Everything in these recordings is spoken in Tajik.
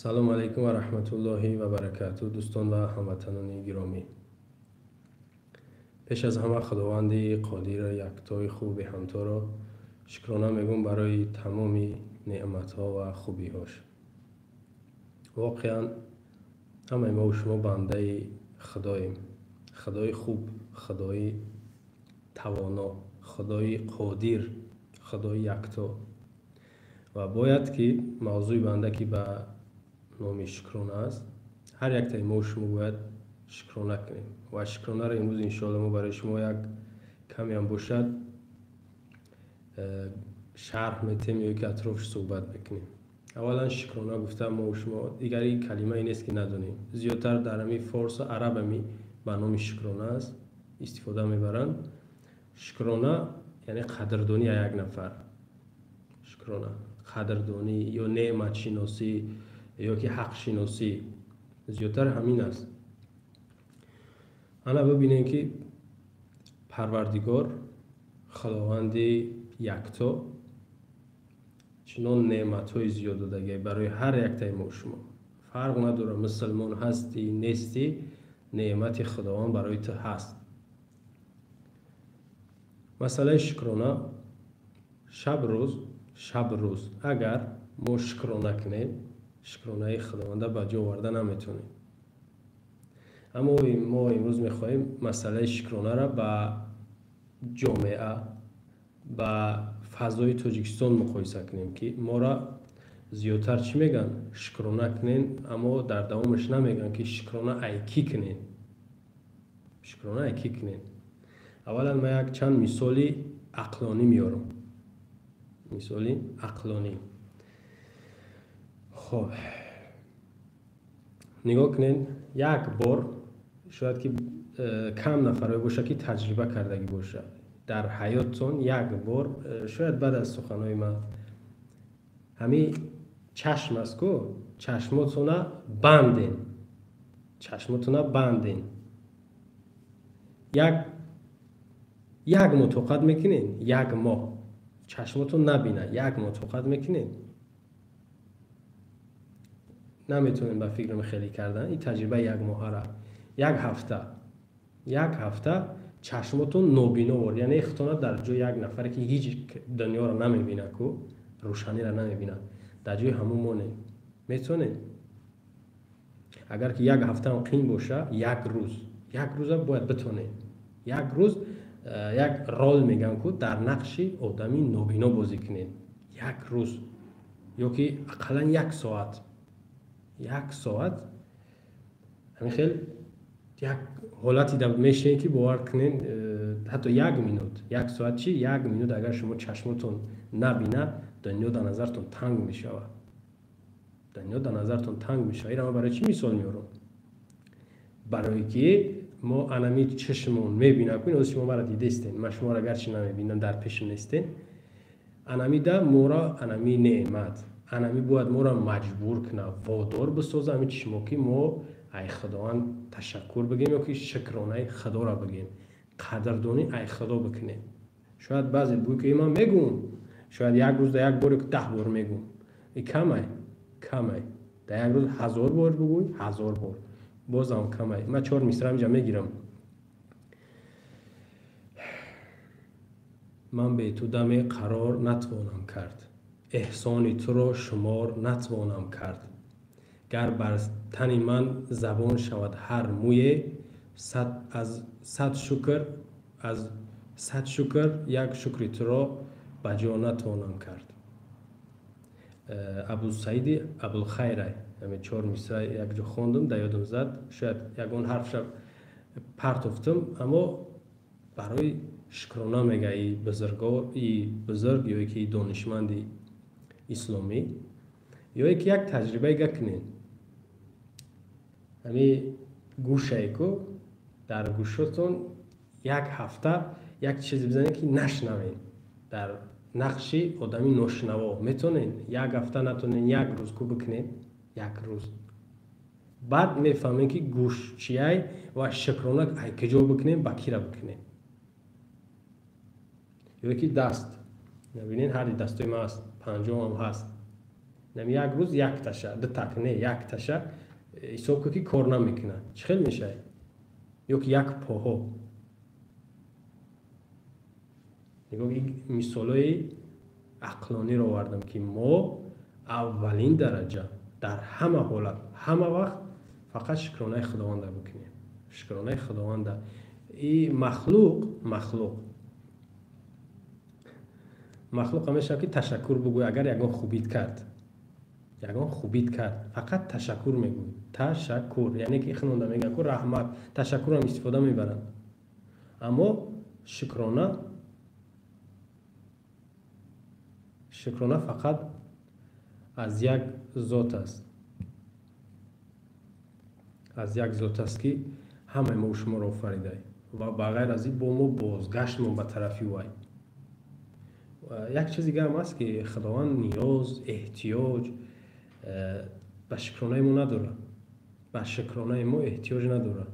Салом алейкум ва раҳматуллоҳи ва баракату, дӯстон ва ҳамватанони гиромӣ. Пеш аз ҳама Худованди қодир, яктои хуби ҳамторо шукрона мегӯм барои тамоми неъматҳо ва хубиҳош. Воқеан ҳамаи мо шумо бандаи Худоем. Худои хуб, Худои тавоно, Худои қодир, Худои якто. Ва бояд ки мавзӯи банда, ки ба номи шукрона аст, ҳар яктаи мо шумо бояд шукрона кунем. Ва шукронаро имрӯз иншоалло мо барои шумо як камеам бошад шарҳ метем ё ки атрофш суҳбат мекунем. Аввалан, шукрона гуфта мо шумо дигари калимае нест, ки надонем. Зиёдтар дар ҳами форсу арабами ба номи шукрона аст истифода мебаранд. Шукрона яъне қадрдонӣ як нафар, шукрона қадрдонӣ ё неъматшиносӣ ё ки ҳақшиносӣ, зиёдтар ҳамин аст. Ана бибинем, ки Парвардигор, Худованди якто чунон неъматҳои зиёд додагӣ барои ҳар яктаи мо шумо. Фарқ надорад, мусулмон ҳастӣ, нестӣ, неъмати Худованд барои ту ҳаст. Масъалаи шукрона: шаб рӯз, шаб рӯз агар мо шукрона кунем, шукронаи Худованда ба ҷо оварда наметавонем. Аммо мо имрӯз мехоҳем масъалаи шукронаро ба ҷомеа, ба фазои Тоҷикистон муқоиса кунем, ки моро зиёдтар чӣ мегӯянд? Шукрона кунен, аммо дар давомаш намегӯянд, ки шукрона ай кӣ кунен, шукрона ай кӣ кунен. Аввалан ман як чанд мисоли ақлонӣ меорам, мисоли ақлонӣ. Хоб, нигоҳ кунед, як бор шояд ки кам нафарое бошад, ки таҷриба кардагӣ бошад дар ҳаёттон. Як бор шояд баъд аз суханҳои ман ҳамин чашм аст ку, чашмотона банден, чашмотона банден, як моҳ тоқат мекунед? Як моҳ чашмотон набина, як моҳ тоқат мекунед? Наметавонем, ба фикрам, хеле кардан ин таҷрибаи як моҳара. Як ҳафта, як ҳафта чашмотон нобино вор, яъне худтона дар ҷои як нафаре, ки ҳеҷ дунёро намебина ку, рӯшаниро намебинад, дар ҷои ҳамун монед. Метавонед? Агар ки як ҳафтаам қин боша, як рӯз, як рӯза бояд битонед. Як рӯз як рол мегӯям ку, дар нақши одами нобино бозӣ кунед як рӯз ё ки ақаллан як соат, як соат. Ҳамин хел як ҳолати мешавед, ки бовар кунед, ҳатто як минут, як соат чи, як минут агар шумо чашмотон набина, дунё дар назартон танг мешавад, дунё дар назартон танг мешавад. Инро ман барои чӣ мисол меорам? Барое ки мо анами чашмон мебинам. Ҳозир шумо маро дидестен, ман шуморо гарчи намебинам, дар пешам нестен. Анамида моро анами неъмат, анами бояд моро маҷбур кунад, водор бисоза ами чишмо, ки мо ай Худованд ташаккур бигем ё ки шукронаи Худоро бигем, қадрдонӣ ай Худо бикунем. Шояд баъзе буй, ки ман мегӯм, шояд як рӯз да як бор ё 10 бор мегӯм, и камай, камай. Дар як рӯз 1000 бор бигӯй, 1000 бор бозам камай. Ман чор мисра инҷа мегирам. Ман бе ту даме қарор натвонам кард, эҳсони туро шумор натвонам кард. Гар бар тани ман забон шавад ҳар мӯе, аз сад шукр, аз сад шукр як шукри туро ба ҷо натавонам кард. Абусаиди Абулхайрай ҳами чор мисра якҷо хондум, дар ёдам зад. Шояд ягон ҳарфша партофтум, аммо барои шукрона мега и бузургор, и бузург ё ки донишманди исломӣ. Ё ки як таҷрибаи га кунед. Ҳами гӯшае ку, дар гӯшотон як ҳафта як чизе бизанед, ки нашнавед, дар нақши одами ношунаво. Метавонед? Як ҳафта натонед, як рӯз ку бикунед, як рӯз. Баъд мефаҳмем, ки гӯш чияй ва шукрона ай куҷо бикунем, ба кира бикунем. Ё ки даст, бинед, ҳарди дастои ман аст, панҷоҳам ҳаст. Як рӯз як таша, ду так не, як таша ҳисоб кун ки кор намекунад. Чӣ хел мешавад? Ё ки як поҳо. Нигоҳ, мисолҳои ақлониро овардам, ки мо аввалин дараҷа дар ҳама ҳолат, ҳама вақт фақат шукронаи Худованда бикунем. Шукронаи Худованда. И махлуқ ҳамеша ки ташаккур бигӯй, агар ягон хубит кард. Ягон хубит кард, фақат ташаккур мегӯй. Ташаккур, яъне ки хунонда мегӯянд ку раҳмат, ташаккурам истифода мебаранд. Аммо шукрона фақат аз як зот аст. Аз як зот аст, ки ҳамаи мо шуморо офаридай ва ба ғайр аз ин бо мо бозгаштмон ба тарафи вай. Як чиз дигарам аст, ки Худованд ниёз, эҳтиёҷ ба шукронаи мо надорад. Ба шукронаи мо эҳтиёҷ надорад.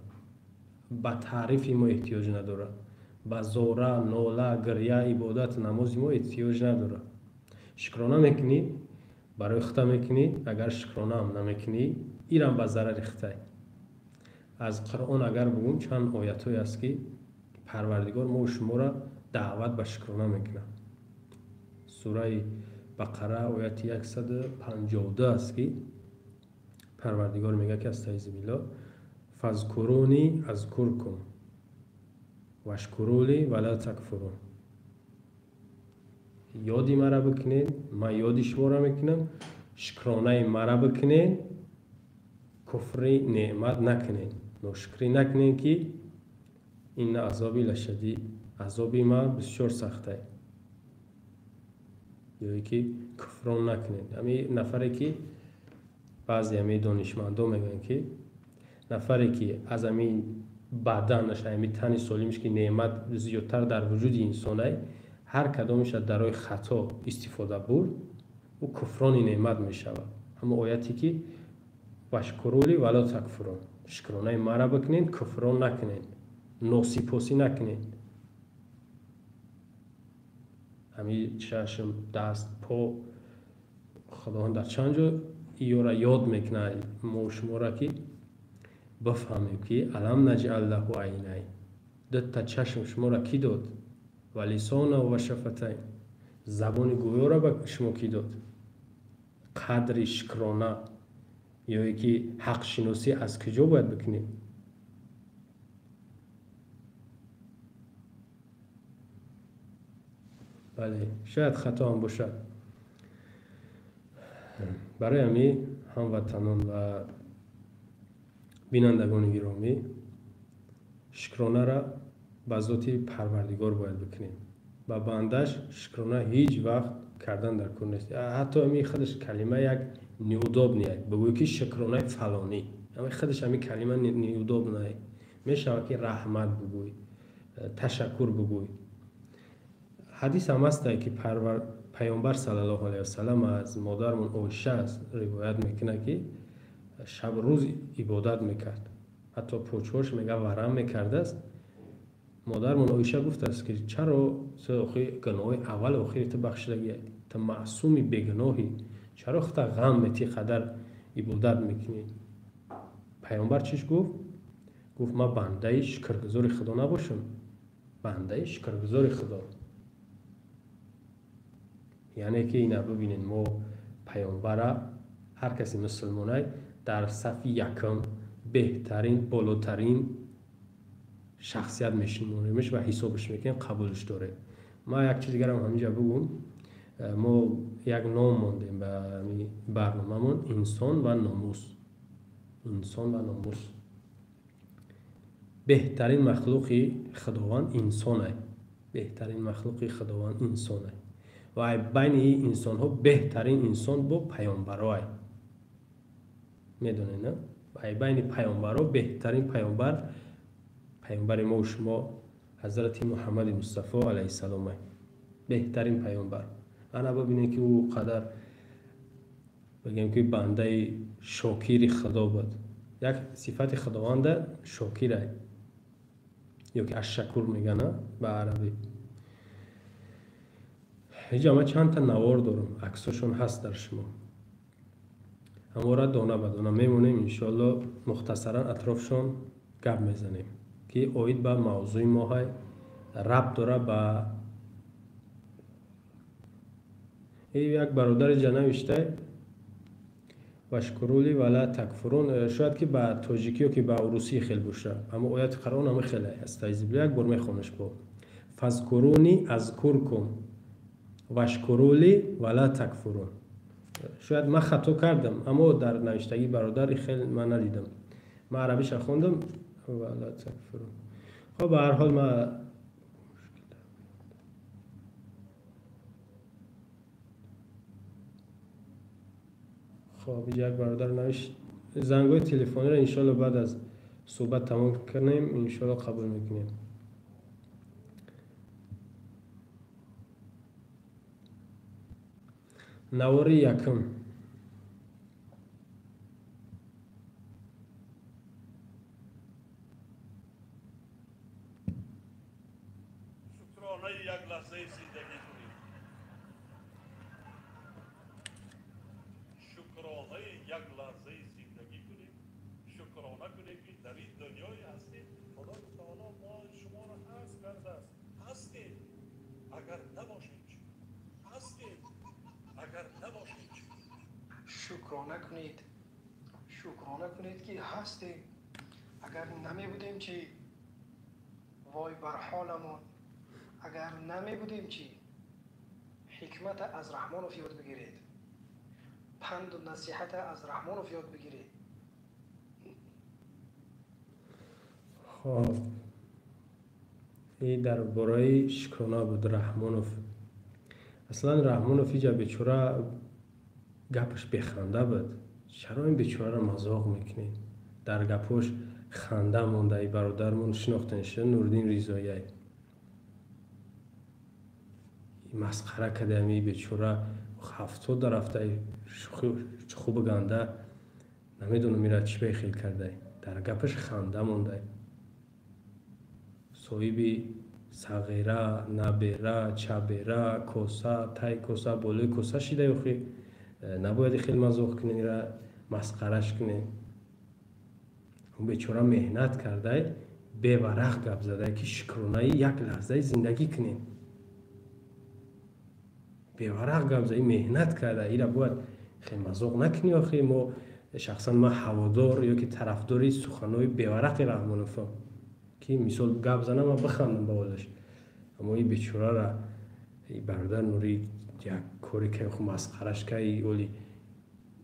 Ба таърифи мо эҳтиёҷ надорад. Ба зора, нола, гиря, ибодат, намози мо эҳтиёҷ надорад. Шукрона мекунӣ, барои хута мекунӣ, агар шукронаам намекунӣ, ирам ба зарари хутай. Аз Қуръон агар бигӯм, чанд оятҳое аст, ки Парвардигор мо шуморо даъват ба шукрона мекунад. Сураи Бақара ояти 152 аст, ки Парвардигор мегӯяд, ки астаизу биллоҳ, фазкуруни азкуркум вашкурули вала такфурун. Ёди мара бикунед, ман ёди шуморо мекунам, шукронаи мара бикунед, куфри неъмат накунед, ношукрӣ накунед, ки инна азоби лашадид, азоби ман бисёр сахтай. Ё ки куфрон накунед. Ҳамин нафаре ки баъзе ҳамин донишмандо мегӯянд, ки нафаре ки аз ҳамин баданаш, ҳамин тани солимаш, ки неъмат зиёдтар дар вуҷуди инсонай, ҳар кадомеша дар роҳи хато истифода бурд, ӯ куфрони неъмат мешавад. Ҳамон ояте ки вашкурули вало такфурун, шукронаи мара бикунед, куфрон накунед, носипосӣ накунед. Ҳамин чашм, даст, по, Худованд дар чанд ҷо иёра ёд мекунад мо шуморо, ки бифаҳмем, ки алам наҷъал лаҳу айнайн, дута чашм шуморо кӣ дод? Ва лисона ва шафатайн, забони гӯёро ба шумо кӣ дод? Қадри шукрона ё ки ҳақшиносӣ аз куҷо бояд бикунем? Бале, шояд хато ҳам бошад. Барои ҳамин ҳамватанон ва бинандагони гиромӣ, шукронара ба зоти Парвардигор бояд бикунем. Ба бандаш шукрона ҳеҷ вақт кардан дар кор нест. Ҳатто ҳамин худаш калима як неудобный, бигӯй ки шукронаи фалонӣ, ҳамин худаш ҳамин калима неудобный. Мешавад ки раҳмат бигӯй, ташаккур бигӯй. Ҳадис ҳам ҳастае, ки Пайғамбар саллаллоҳу алайҳи васаллам аз модармон Оиша аст, ривоят мекунад, ки шаб рӯз ибодат мекард, ҳатто почҳош мега варам мекардааст. Модармон Оиша гуфтааст, ки чаро ту охи гуноҳи аввал охири ту бахшидагӣ, ту маъсуми бегуноҳӣ, чаро хута ғам метӣ қадар ибодат мекунӣ? Пайғамбар чиш гуфт? Гуфт: ман бандаи шукргузори Худо набошам, бандаи шукргузори Худо. Яъне ки ина бибинед, мо пайғамбара ҳар каси мусулмонай дар сафи якум беҳтарин, болотарин шахсият мешуморемш ва ҳисобаш мекунем, қабулш дорем. Ман як чиз дигарам ҳаминҷа бигӯм. Мо як ном мондем ба барномамон: инсон ва номус. Инсон ва номус. Беҳтарин махлуқи Худованд инсонай. Беҳтарин махлуқи Худованд инсонай. Ва байни инсонҳо беҳтарин инсон бо паёмбароай. Медонед, на? Байни паёмбаро беҳтарин паёмбар паёмбари мо шумо Ҳазрати Муҳаммади Мустафо алайҳиссалом ай. Беҳтарин паёмбар. Ана бибинед, ки ӯ қадар бигем ки бандаи шокири Худо буд. Як сифати Худованда шокирай. Ё ки ашшакур мегӯянд ба арабӣ. Ҳеҷа ман чандта навор дорам, аксошон ҳаст дар шумо. Ҳамора дона ба дона мемонем, иншоалло мухтасаран атрофшон гап мезанем, ки оид ба мавзӯи моҳай рабт дора ба як бародари ҷа навиштай вашкурули вала такфурун, шояд ки ба тоҷикӣ ё ки ба урусӣ хел боша, аммо ояти Қуръон ҳама хеле астаизиб як бор мехонаш бо фазкуруни азкуркум вашкурули вала такфурун. Шояд ман хато кардам, аммо дар навиштагии бародари хел ман надидам, ман арабиша хондам вала такфурун. Хоб, ба ҳар ҳол ман хоб як бародар навишт зангҳои телефониро иншоалло баъд аз суҳбат тамом кунем, иншоалло қабул мекунем. Навори якум. Шукронаи як лаҳзаи зиндагӣ кунем. Шукронаи як лаҳзаи зиндагӣ кунем. Шукрона кунем, ки дар ин дунёе ҳастем. Худои таоло мо шуморо ҳаст кардааст. Ҳастем. Агар набошем чӣ? Ҳастем. Агар набошем чӣ? Шукрона кунед. Шукрона кунед, ки ҳастем. Агар намебудем чӣ? Вой бар ҳоламон. Агар намебудем чӣ? Ҳикмата аз Раҳмонов ёд бигиред. Панду насиҳата аз Раҳмонов ёд бигиред. Хоб, и дар бораи шукрона буд Раҳмонов. Аслан Раҳмонов иҷа бечора гапаш беханда буд. Чаро ин бечораро мазоқ мекунед? Дар гапош ханда монда. И бародармон шинохтанша Нуриддин Ризояй масхара кардам. И бечора 70 дарафта хуб ганда намедонам ира чӣ бехел кардай. Дар гапаш ханда мондай. Соҳиби сағира, набера, чабера, коса, тай коса, болои коса шидай. Охи набояд хел мазоқ кунем, ира масхараш кунем. Бечора меҳнат кардай, беварақ гап задай, ки шукронаи як лаҳзаи зиндагӣ кунем. Беварақ гап задай, меҳнат карда, ира бояд хел мазоқ накунӣ. Охи мо шахсан ман ҳаводор ё ки тарафдори суханҳои беварақи Раҳмоновам, ки мисол гап занам ман бихандам ба ҳолаш. Аммо ин бечорара бародар Нурӣ як коре ки масхараш кай, оли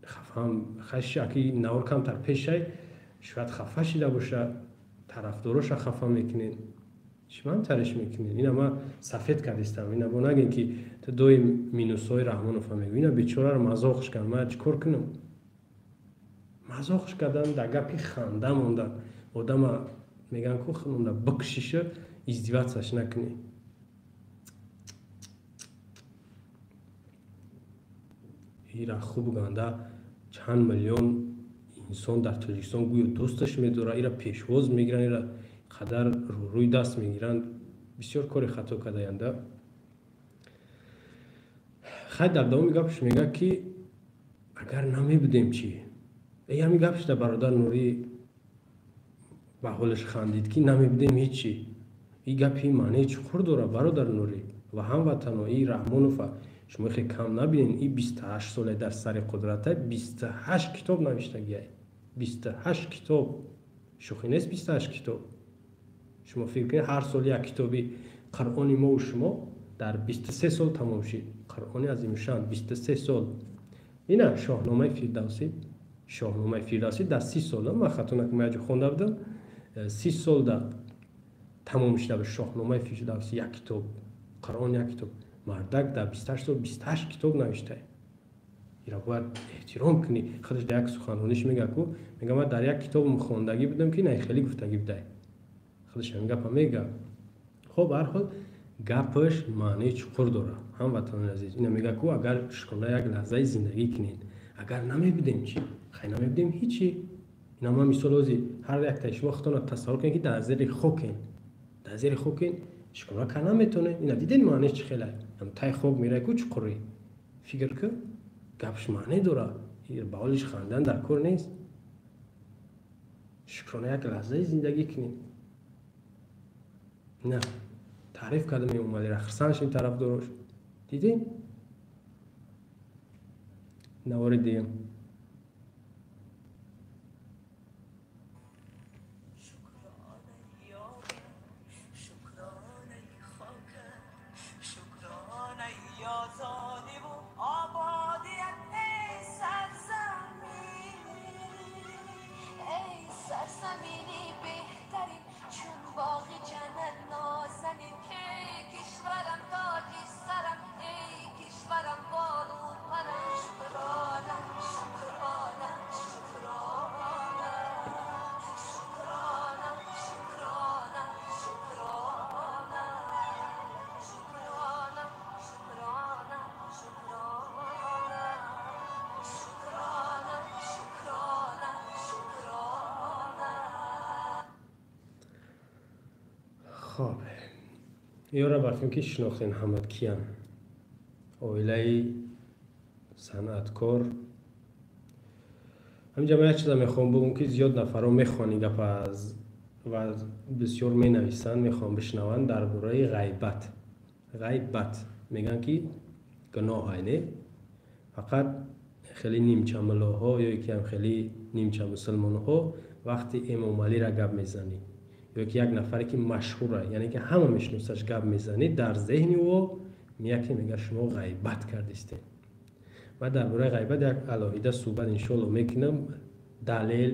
хафаам хаш аки навор камтар пешай, шояд хафа шида боша, тарафдороша хафа мекунед. Чӣ ман тариш мекунед? Ина ман сафед кардистам. Ина бо нагин ки ту доим минусҳои Раҳмонова мегӯ. Ина бечораро мазоқш кард. Ман чӣ кор кунам? Мазоқш кардан, дар гапи ханда мондан. Одама мегӯянд ку хунда бикшиша, издеватсяш накунӣ. Ира хуб ганда чанд миллион инсон дар Тоҷикистон гӯё дӯсташ медорад, ира пешвоз мегиранд, ира қадар рӯи даст мегиранд. Бисёр кори хато кардаянда. Хай дар давоми гапаш мегӯяд, ки агар намебудем чӣ? Эй ҳамин гапаш дар бародар Нурӣ ба ҳолаш хандид, ки намебудем ҳечи. Ин гапи маънии чуқур дорад, бародар Нурӣ ва ҳамватано. И Раҳмонова шумо хеле кам набинед, и 28 соле дар сари қудрата, 28 китоб навиштагиай. 28 китоб. Шӯхӣ нест 28 китоб. Шумо фикр кунед, ҳар сол як китоби Қуръони мо шумо дар 23 сол тамом шид. Қуръони азимушшаън 23 сол. Ина Шоҳномаи Фирдавсӣ, Шоҳномаи Фирдавсӣ дар 30 сол, ман хато накунам, як ҷо хонда будам, 30 сол да тамом шуда буд Шоҳномаи Фирдавсӣ як китоб, Қуръон як китоб. Мардак дар 28 сол 28 китоб навиштае. Ира бояд эҳтиром кунӣ. Худаш дар як суханрониш мегӯяд ку, мегӯяд ман дар як китоб хондагӣ будам, ки на хеле гуфтагӣ будай. Худаш ҳамин гапа мегӯяд. Хоб, ҳар ҳол гапаш маънии чуқур дорад, ҳамватанони азиз. Ина мегӯяд ку агар шукрона як лаҳзаи зиндагӣ кунед, агар намебудем чӣ? Хай намебудем ҳичи. Ина ман мисол ҳозир ҳар яктаи шумо худтонро тасаввур кунед, ки дар зери хокен. Дар зери хокен шукрона карда наметавонед. Ина дидед маъниш чӣ хелай? Ҳам тай хок меравӣ ку чуқурӣ. Фикр кун, гапаш маъне дорад. Ба ҳолиш хандан дар кор нест. Шукрона як лаҳзаи зиндагӣ кунем. На таъриф кардам Эмомалиро, хурсанд шудем тарафдорош. Дидем? Навори дуюм. Хоб, ёра барфим ки шинохтен ҳамад киян. Оилаи санъаткор. Ҳаминҷа ман як чиза мехоҳам бигӯм, ки зиёд нафарҳо мехоҳанд ин гапа ва бисёр менависанд, мехоҳанд бишнаванд дар бораи ғайбат. Ғайбат мегӯянд ки гуноҳ ай, не? Фақат хеле нимчамулоҳо ё ки ҳам хеле нимчамусулмонҳо вақти Эмомалиро гап мезанӣ ё ки як нафаре ки машҳура, яъне ки ҳама мешиносаш, гап мезанӣ, дар зеҳни ӯ меяд ки мега шумо ғайбат кардистед. Ман дар бораи ғайбат як алоҳида суҳбат иншоалло мекунам, далел,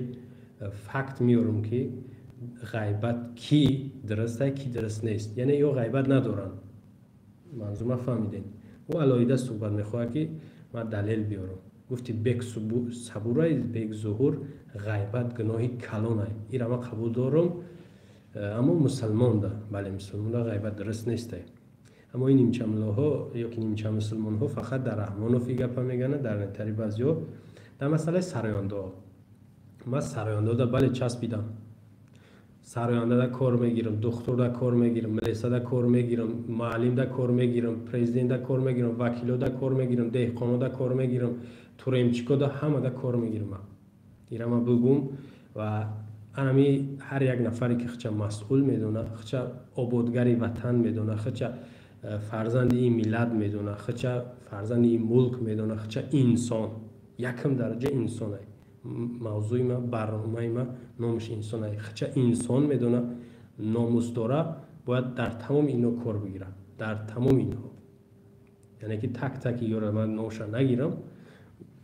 факт меорам ки ғайбат ки дуруст ки дуруст нест. Яъне ё ғайбат надоранд. Манзур ма фаҳмидем. Ӯ алоҳида суҳбат мехоҳад ки ман далел биёрам. Гуфти бек сабурай, бек зуҳур, ғайбат гуноҳи калонай. Ира ман қабул дорам, аммо мусалмонда, бале, мусалмонда ғайбат дуруст нестай. Аммо ин нимчамулоҳо ё ки нимчамусулмонҳо фақат дар Раҳмонов и гапа мегӯянд, дар нетари баъзиҳо. Дар масъалаи сарояндаҳо ман сарояндаҳода бале часпидам. Сарояндада кор мегирам, духтурда кор мегирам, милисада кор мегирам, муаллимда кор мегирам, президентда кор мегирам, вакилода кор мегирам, деҳқонода кор мегирам, туремчикода ҳамада кор мегирам. Ира ман бигӯм ва анами ҳар як нафаре ки хича масъул медона, хича ободгари ватан медона, хича фарзанди ин миллат медона, хича фарзанди ин мулк медона, хича инсон, якм дараҷа инсонай. Мавзӯи ма, барномаи ма номаш инсонай. Хича инсон медона, номус дора, бояд дар тамоми инҳо кор бигирад, дар тамоми инҳо. Яъне ки так таки ёра ман номша нагирам.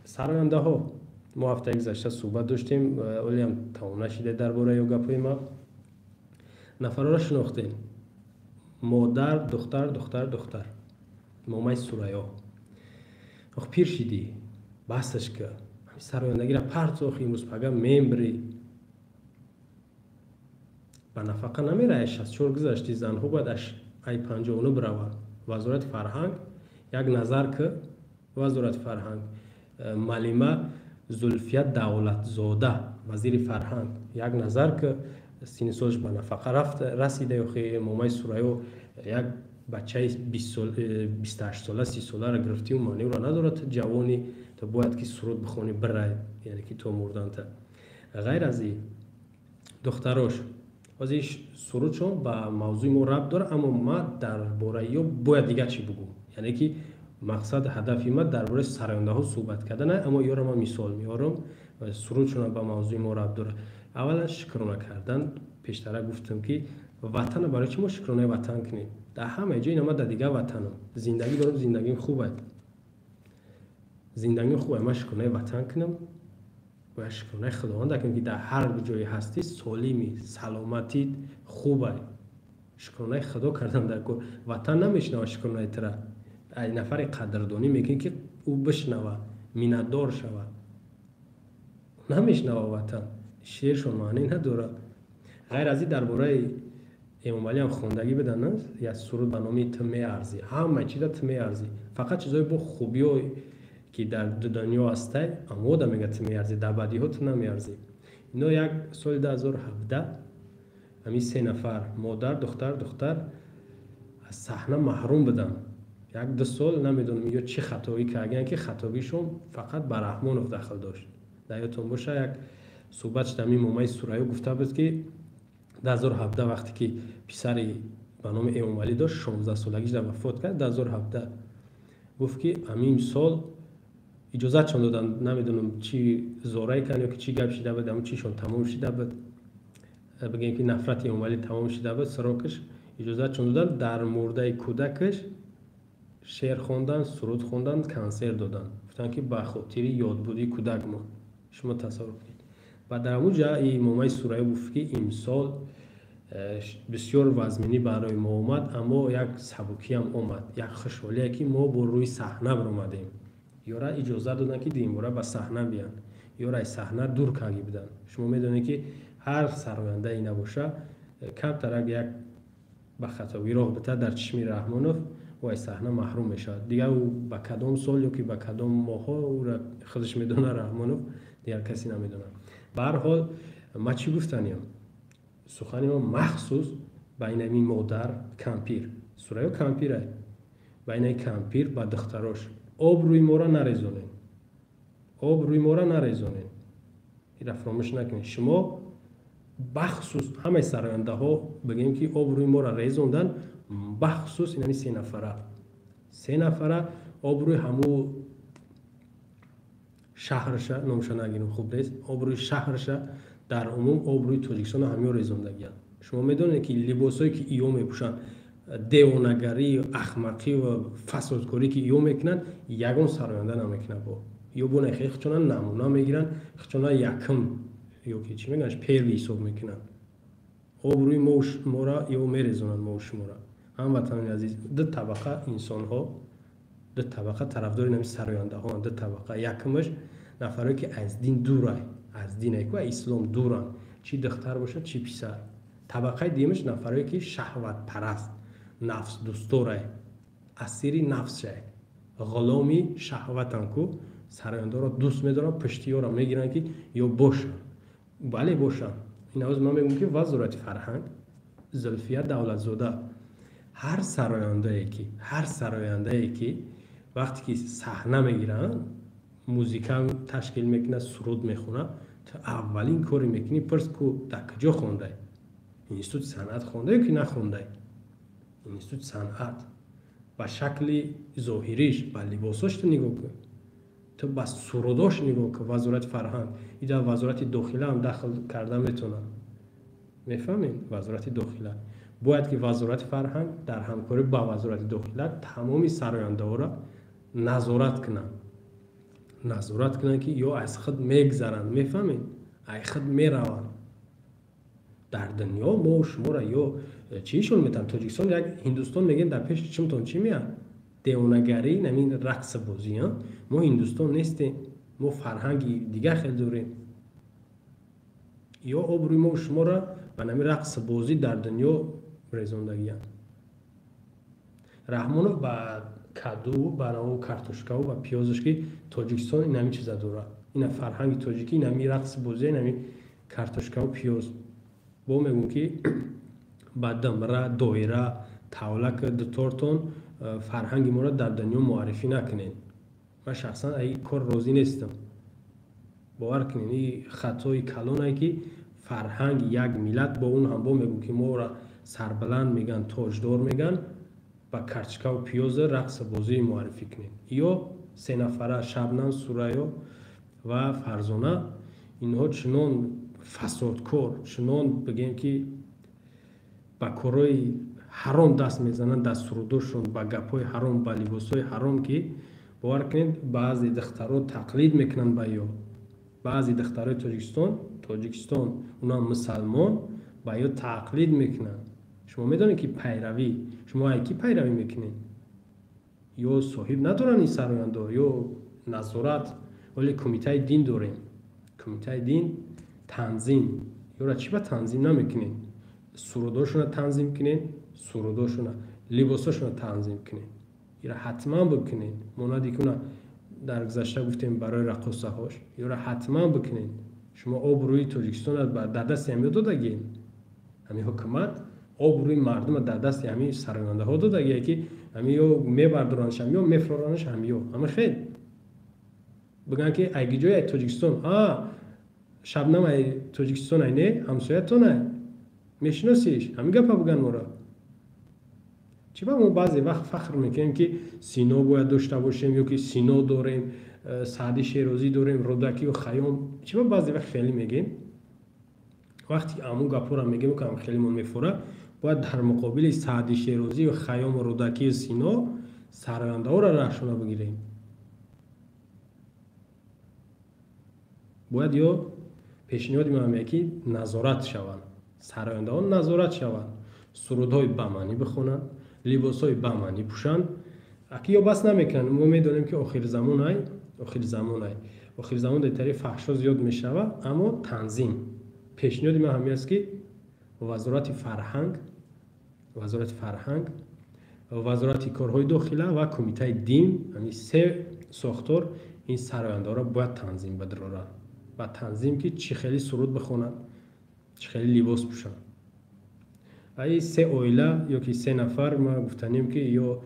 Сарояндаҳо мо ҳафтаи гузашта суҳбат доштем, олиам тамом нашида дар бораи ё гапҳои ма. Нафарҳоро шинохтем. Модар, духтар, духтар, духтар. Момаи Сурайё. Ох, пир шидӣ, басаш ка. Ҳамин сарояндагиро партохи, имрӯз пага мембрӣ. Ба нафақа намерай, 64 гузашти, занҳо бояд ай 59 бираванд. Вазорати фарҳанг як назар ки, вазорати фарҳанг малима Зулфия Давлатзода, вазири фарҳанг, як назар ки синни солаш ба нафақа рафта расида, ё момаи Сурайё як бачаи 28 сола, 30 соларо гирифтию маъниро надорад. Ту ҷавонӣ, ту бояд ки суруд бихонӣ, бирай, яъне ки то мурданта. Ғайр аз ин духтарош ҳозир сурудшон ба мавзӯи мо рабт дорад, аммо ман дар бораи ё бояд дигар чӣ бугӯм. Яъне ки мақсад, ҳадафи ман дар бораи сарояндаҳо суҳбат кардан, аммо ёро ман мисол меорам, сурудшона ба мавзӯи мо рабт дорад. Аввалан шукрона кардан. Пештара гуфтам ки ватана барои чӣ мо шукронаи ватан кунем? Дар ҳамаи ҷо ина ман дар дигар ватанам зиндагӣ дорам, зиндагим хуб аст, зиндагим хуб аст, ман шукронаи ватан кунам, бояд шукронаи Худованд кунем ки дар ҳар ҷое ҳастӣ солимӣ, саломатит хуб аст. Шукронаи Худо кардан дар кор. Ватан намешнава шукронаи тура. Ай нафари қадрдонӣ мекунӣ ки ӯ бишнава, миннатдор шавад. Намешнава ватан, шеършон маънӣ надорад. Ғайр аз ин дар бораи Эмомалиам хондагӣ бидан, як суруд ба номи ту меарзӣ. Ҳама чиза ту меарзӣ. Фақат чизҳои бо хубиё ки дар дунё ҳастай, амода мега ту меарзӣ, дар бадиҳо ту намеарзӣ. Ино як соли 2017 ҳамин се нафар, модар, духтар, духтар, аз саҳна маҳрум буданд. 1-2 сол намедонам ё чӣ хатоӣ карданд, ки хатогишон фақат ба Раҳмонов дахл дошт. Дар ёдтон боша, як суҳбат шуда, ҳамин момаи Сурайё гуфта буд, ки 2017 вақте ки писари ба номи Эмомалӣ дошт, 16 солагиш дар вафот кард, 2017 гуфт, ки ҳамин сол иҷозатшон доданд, намедонам чӣ зорае карданд ё ки чӣ гап шида буд, ҳамн чишон тамом шида буд, бигем ки нафрати Эмомалӣ тамом шида буд, срок аш, иҷозатшон доданд дар мурдаи кӯдакаш шеър хондан, суруд хондан, консерт додан. Гуфтанд, ки ба хотири ёдбуди кӯдак монд. Шумо тасаввур кунед. Ва дар ҳамун ҷа момаи Сурайё гуфт, ки имсол бисёр вазминӣ барои мо омад, аммо як сабукиам омад, як хушҳолие, ки мо бо рӯи саҳна баромадем. Ёра иҷозат доданд, ки дуюмбора ба саҳна биянд, ёра аз саҳна дур карда буданд. Шумо медонед, ки ҳар сарояндае набоша, камтарак як ба хатогӣ роҳ бита дар чишми Раҳмонов, ӯ аз саҳна маҳрум мешавад. Дигар ӯ ба кадом сол ё ки ба кадом моҳҳо, ӯра худаш медонад Раҳмонов, дигар касе намедонад. Ба ҳар ҳол, ма чӣ гуфтаниям? Сухани ма махсус ба инами модар кампир, Сурайё кампира, ба инаи кампир, ба духтарош: обрӯи моро нарезонед, обрӯи моро нарезонед, ира фаромӯш накунед. Шумо бахусус ҳамаи сарояндаҳо, бигем ки обрӯи моро резондан, бахусус инами се нафара, се нафара обрӯи ҳаму шаҳрша, номша нагирем, хуб нест, обрӯи шаҳрша, дар умум обрӯи Тоҷикистона ҳамиё резондагианд. Шумо медонед, ки либосое ки иё мепӯшанд, девонагарӣ, ахмақӣ ва фасодкорӣ ки иё мекунанд, ягон сароянда намекунад. Бо ё бо нахе хичона намуна мегиранд, хичона якм ё ки чӣ мегӯянд, первый ҳисоб мекунанд. Обрӯи мора ё мерезонанд мо шумора. Ҳамватанони азиз, ду табақа инсонҳо, ду табақа тарафдори нами сарояндаҳоанд, ду табақа. Якумаш нафаре, ки аз дин дурай, аз дин ку, аз ислом дуранд, чӣ духтар бошад, чӣ писар. Табақаи дуюмаш нафаре, ки шаҳватпараст, нафсдӯстдорай, асири нафсшай, ғуломи шаҳватан ку сарояндаро дӯст медоранд, пуштиёро мегиранд, ки ё бошанд, бале, бошанд. Ин ҳоз ман мегӯям, ки Вазорати фарҳанг, Зулфия Давлатзода, ҳар сарояндае ки вақте ки саҳна мегиранд, музика ташкил мекунад, суруд мехонад, ту аввалин коре мекунӣ, пурс ку дар куҷо хондай, институти санъат хонда ё ки нахондай. Институти санъат ба шакли зоҳириш, ба либосош ту нигоҳ кун, ту ба сурудош нигоҳ кун. Вазорати фарҳанг ида Вазорати дохила ҳам дахл карда метавонад, мефаҳмед? Вазорати дохила бояд ки, Вазорати фарҳанг дар ҳамкорӣ ба Вазорати дохила тамоми сарояндаҳоро назорат кунанд, назорат кунанд, ки ё аз худ мегзаранд, мефаҳмед, ай худ мераванд. Дар дунё мо шуморо ё чӣ ишон метавонад? Тоҷикистон як Ҳиндустон мегӯем, дар пеши чимтон чӣ меяд? Девонагарӣ, намин рақсбозӣ. Мо Ҳиндустон нестем, мо фарҳанги дигар хел дорем. Ё обрӯи мо шуморо ба нами рақсбозӣ дар дунё резондагиянд. Раҳмонов ба каду, ба наву картошкаву ба пиёзаш, ки Тоҷикистон инами чиза дорад, ина фарҳанги тоҷикӣ, инами рақсбозӣ, инами картошкаву пиёз. Бо мегӯм, ки ба дамра, доира, тавлак, дутортон фарҳанги моро дар дунё муаррифӣ накунед. Ман шахсан ай кор розӣ нестам. Бовар кунед, ин хатои калоне, ки фарҳанги як миллат, бо он ҳам бо мегӯм, ки моро сарбаланд мегӯянд, тоҷдор мегӯянд, ба картошкаву пиёза рақсбозӣ муаррифӣ кунед. Ё се нафара, Шабнам, Сурайё ва Фарзона, инҳо чунон фасодкор, чунон бигем, ки ба корҳои ҳаром даст мезананд дар сурудошон, ба гапҳои ҳаром, ба либосҳои ҳаром, ки бовар кунед, баъзе духтаро тақлид мекунанд ба ё. Баъзе духтарои Тоҷикистон, онам мусалмон, ба ё тақлид мекунанд. Шумо медонед, ки пайравӣ, шумо ай кӣ пайравӣ мекунед? Ё соҳиб надоранд ин сарояндаҳо, ё назорат. Вале кумитаи дин дорем, кумитаи дин танзим, ёра чӣ ба танзим намекунед? Сурудошона танзим кунед, сурудошона, либосошона танзим кунед, ира ҳатман бикунед. Монанде ки уна дар гузашта гуфтем барои раққосаҳош, ёра ҳатман бикунед. Шумо обрӯи Тоҷикистона дар дасти ҳамиё додагед. Ҳамин ҳукумат обрӯи мардума дар дасти ҳамин сарояндаҳо додагие, ки Ҳами ё мебардоранш ҳами ё мефроранш ҳами ё. Ҳама хел. Бигӯянд ки ай гиҷои ай Тоҷикистон. А, Шабнам ай Тоҷикистон ай не, ҳамсоятон ай. Мешиносиш? Ҳамин гапа бигӯянд моро. Чӣ ба мо баъзе вақт фахр мекунем ки Сино бояд дошта бошем ё ки Сино дорем, Саъди Шерозӣ дорем, Рӯдакию Хайём. Чӣ ба баъзе вақт хеле мегем? Вақте ки амун гапҳоро мегем ки ам хелимон мефура, бояд дар муқобили Саъди Шерозию Хайёму Рӯдакию Сино сарояндаҳоро раҳшона бигирем. Бояд ё пешниҳоди ман ҳамея ки назорат шаванд, сарояндаҳо назорат шаванд, сурудҳои бамаънӣ бихонанд, либосҳои бамаънӣ пӯшанд. Аки ё бас намекунанд. Мо медонем ки охирзамон ай, охирзамон ай. Охирзамон дар тариқи фаҳшо зиёд мешавад, аммо танзим. Пешниҳоди ман ҳамин аст ки вазорати фарҳанг, вазорати фарҳанг, вазорати корҳои дохила ва кумитаи дин, ҳамин се сохтор ин сарояндаҳоро бояд танзим бадроранд. Ба танзим ки чӣ хеле суруд бихонанд, чӣ хеле либос пӯшанд. Ва ин се оила ё ки се нафар ма гуфтанем ки ё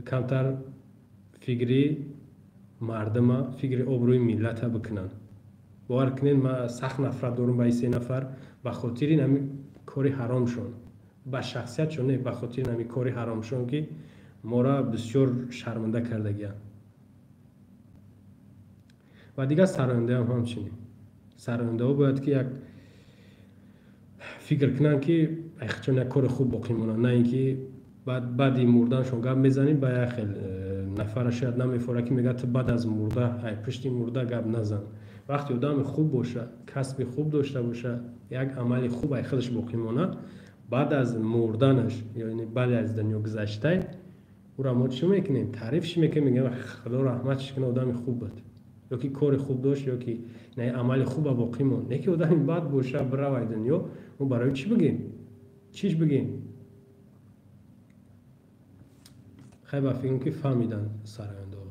камтар фикри мардума, фикри обрӯи миллата бикунанд. Бовар кунед, ман сахт нафрат дорам ба ин се нафар ба хотири ҳамин кори ҳаромшон, ба шахсиятшон не, ба хотири ҳамин кори ҳаромшон ки моро бисёр шарманда кардагиянд. Ва дигар сарояндаам ҳамчунин. Сарояндаҳо бояд ки як фикр кунанд ки чун як кори хуб боқӣ монад, на ин ки баъди мурданшон гап мезанем, ба як хел нафара шояд намефора ки мегӯяд ту баъд аз мурда, ай пушти мурда гап назан. Вақте одами хуб боша, касби хуб дошта боша, як амали хуб ай худаш боқӣ монад, баъд аз мурданаш, яъне баъд аз дунё гузаштай, ӯро мо чӣ мекунем? Таърифш мекунем, мегӯем Худо раҳматш кунад, одами хуб буд, ё ки кори хуб дошт, ё ки не амали хуба боқӣ монд. Не ки одами бад боша, биравай дунё, мо барои чӣ бигем? Чиш бигем? Хай ба фикрам ки фаҳмиданд сарояндаҳо.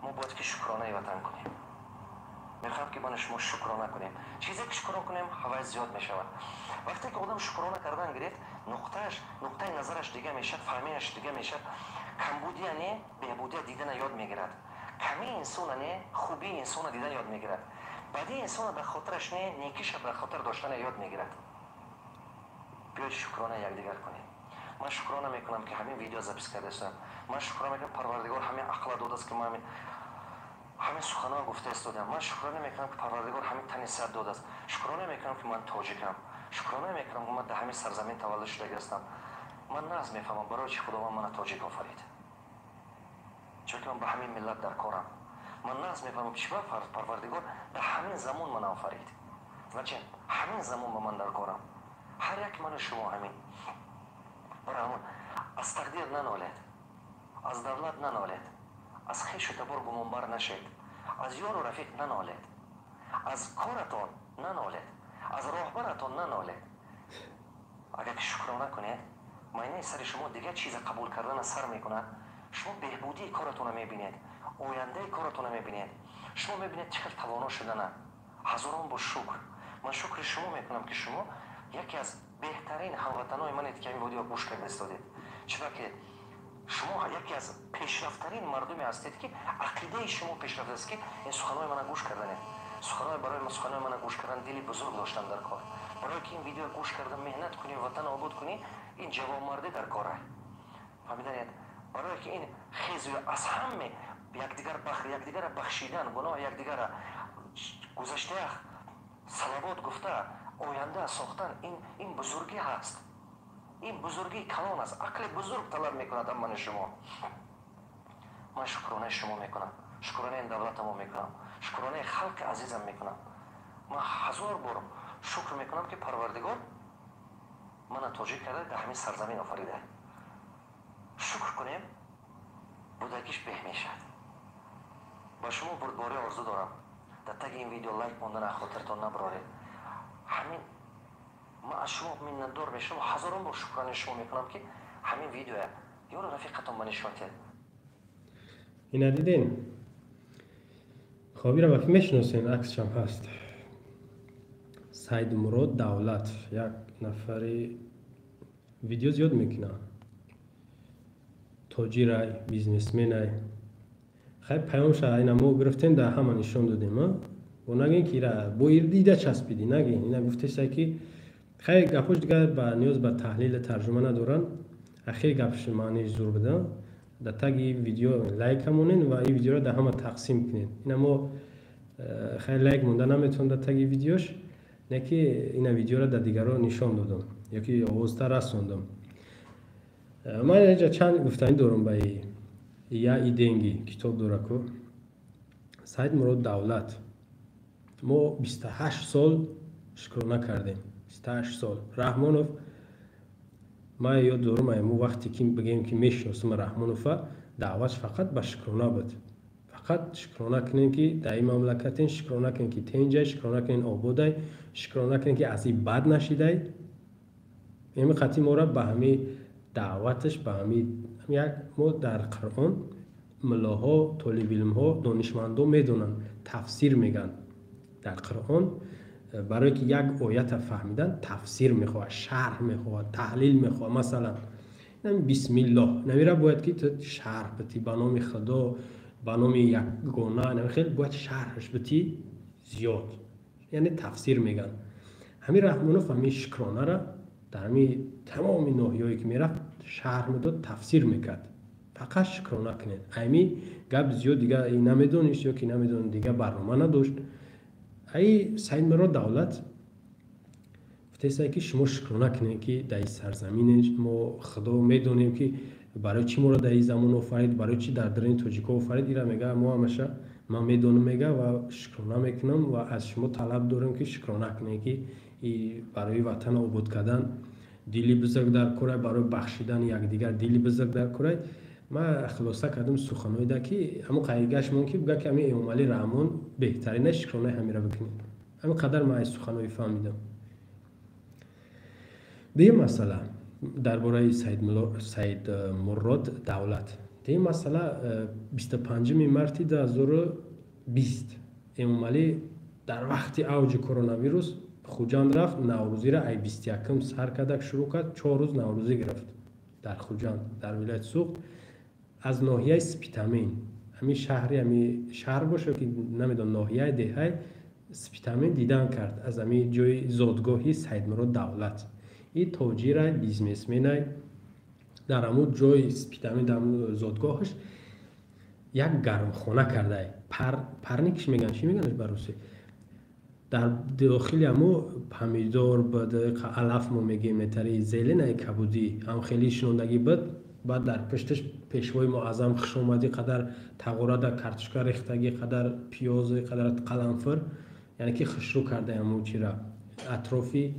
Мо бояд ки шукронаи ватан кунем. Мехоҳам ки мана шумо шукрона кунем. Чизе ки шукрона кунем, ҳавай зиёд мешавад. Вақте ки одам шукрона кардан гирифт, нуқтааш, нуқтаи назараш дига мешавад, фаҳмиаш дига мешавад. Камбудия не, беҳбудия дидана ёд мегирад. Камии инсона не, хубии инсона дидан ёд мегирад. Бадии инсона дар хотираш не, некиша дар хотир доштана ёд мегирад. Биёед шукрона якдигар кунем. Ман шукрона мекунам ки ҳамин видео запис карда истодам. Ман шукрона мекунам Парвардигор ҳамин ақла додааст ки ман ҳамин суханон гуфта истодам. Ман шукрона мекунам ки Парвардигор ҳамин тани сиҳат додааст. Шукрона мекунам ки ман тоҷикам. Шукрона мекунам ки ман дар ҳамин сарзамин таваллуд шудагӣ ҳастам. Ман нағз мефаҳмам барои чӣ Худованд мана тоҷик офарид. Чунки ман ба ҳамин миллат дар корам. Ман нағз мефаҳмам чӣ ба Парвардигор дар ҳамин замон мана офарид. Значит, ҳамин замон ба ман дар корам. Ҳар як ману шумо ҳамин. Барои ҳамон аз тақдир нанолед, аз давлат нанолед, аз хешу табор гумонбар нашед, аз ёру рафиқ нанолед, аз коратон нанолед, аз роҳбаратон нанолед. Агар ки шукрона кунед, майнаи сари шумо дигар чиза қабул кардана сар мекунад. Шумо беҳбудии коратонро мебинед, ояндаи коратонро мебинед. Шумо мебинед чӣ хел тавоно шудана. Ҳазорон бор шукр. Ман шукри шумо мекунам ки шумо яке аз беҳтарин ҳамватанои манед ки ҳамин видео гӯш карда истодед. Чунки шумо яке аз пешрафтарин мардуме ҳастед ки ақидаи шумо пешрафта аст ки ин суханои мана гӯш карданед. Суханои барои ман суханои мана гӯш кардан дили бузург доштан дар кор. Барое ки ин видео гӯш кардан меҳнат кунӣ, ватан обод кунӣ, ин ҷавонмардӣ дар кора. Фаҳмиданед? Барое ки ин хезу аз ҳаме якдигар якдигара бахшидан, гуноҳи якдигара гузаштаях салавот гуфта, оянда сохтан, ин бузургӣ ҳаст. Ин бузургии калон аст. Ақли бузург талаб мекунад аз мани шумо. Ман шукронаи шумо мекунам, шукронаи давлатамо мекунам, шукронаи халқи азизам мекунам. Ман ҳазор бор шукр мекунам ки Парвардигор мана тоҷик карда дар ҳамин сарзамин офарида. Шукр кунем, будагиш беҳ мешавад. Ба шумо бурдборӣ орзу дорам. Дар таги ин видео лайк мондана хотиртон набароред. Ҳамин ман аз шумо миннатдор мешавам, ҳазорон бор шукронаи шумо мекунам ки ҳамин видеоя ёру рафиқатон ба нишон диҳед. Ина дидем. Хобира ба ки мешиносем, аксшам ҳаст. Сайдмурод Давлат, як нафари Видео зиёд мекунад, тоҷирай, бизнесменай. Хай, паёмша ина мо гирифтем, дар ҳама нишон додем. Бо нагин ки ира бо дида часпидӣ, нагин. Ина гуфтеса ки хай, гапош дигар ба ниёз ба таҳлили тарҷума надоранд. Ахир гапш маъниш зур буда. Дар таги видео лайка монен ва ин видеоро дар ҳама тақсим кунед. Ина мо хай лайк монда наметавон дар таги видеош, не ки ина видеоро дар дигарро нишон додам ёки овозта расондам. Ман инҷа чанд гуфтанӣ дорам. Ба «Я и деньги» китоб дора ку Саид Мурод Давлат. Мо 28 сол шукрона кардем, 28 сол. Раҳмонов, ман ёд дорам, мо вақте ки бигем ки мешиносам Раҳмонова, даъватш фақат ба шукрона буд. Фақат шукрона кунем, ки дар ин мамлакатен, шукрона кунем, ки тенҷай, шукрона кунем, ободай, шукрона кунем, ки аз ин бад нашидай. Ами қатъи мора ба ҳами даъваташ, ба ҳами як мо дар Қуръон муллоҳо, толибилмҳо, донишмандо медонанд, тафсир мегӯянд. Дар Қуръон барое ки як оята фаҳмидан, тафсир мехоҳад, шарҳ мехоҳад, таҳлил мехоҳад. Масалан, бисмиллоҳ намира, бояд ки ту шарҳ битӣ, ба номи Худо, ба номи ягона, хел бояд шарҳаш битӣ зиёд, яъне тафсир мегӯянд. Ҳамин Раҳмонов ҳамин шукронара дар ҳамин тамоми ноҳияое ки мерафт, шарҳ медод, тафсир мекард. Фақат шукрона кунед. Ами гап зиёд дига намедонист ё ки намедон, дига барнома надошт. Ай Саидмурод Давлат гуфтеста, ки шумо шукрона кунед, ки дар ин сарзамине мо Худо медонем, ки барои чӣ моро дар ин замон офарид, барои чӣ дар даруни тоҷико офарид. Ира мега, мо ҳамаша ман медонам, мега, ва шукрона мекунам ва аз шумо талаб дорем, ки шукрона кунед, ки барои ватан обод кардан дили бузург дар корай, барои бахшидани якдигар дили бузург дар корай. Ман хулоса кардам суханоида, ки ҳамон қайгаш мон ки буга, ки ҳамин Эмомалӣ Раҳмон беҳтарина, шукронаи ҳамира бикунед. Ҳамин қадар ман аз суханои фаҳмидам. Дуюм масъала дар бораи Саидмурод Давлат. Дуюм масъала, 25 марти 2020 Эмомалӣ дар вақти авҷи коронавирус Хуҷанд рафт. Наврӯзиро ай 21-м сар кардак, шурӯъ кард, 4 рӯз наврӯзӣ гирифт дар Хуҷанд, дар вилояти Суғд, аз ноҳияи Спитамен, ҳамин шаҳри, ҳами шаҳр боша ки намедонам, ноҳияи, деҳаи Спитамен дидан кард, аз ҳамин ҷои зодгоҳи Саидмурод Давлат. И тоҷирай, бизнесменай. Дар ҳамун ҷои Спитамен, дар зодгоҳаш як гармхона кардай, парникш мегӯянд, чӣ мегӯянд ба русӣ. Дар дохили ҳамо помидор буд, алаф мо мегӯем, метари зеленаи кабудӣ ҳам хеле шинондагӣ буд. Баъд дар пушташ Пешвои Муаззам хушомадӣ қадар тағорада картошка рехтагӣ, қадар пиёз, қадар қаламфир, яъне ки хушрӯ карда ҳамун чира, атрофи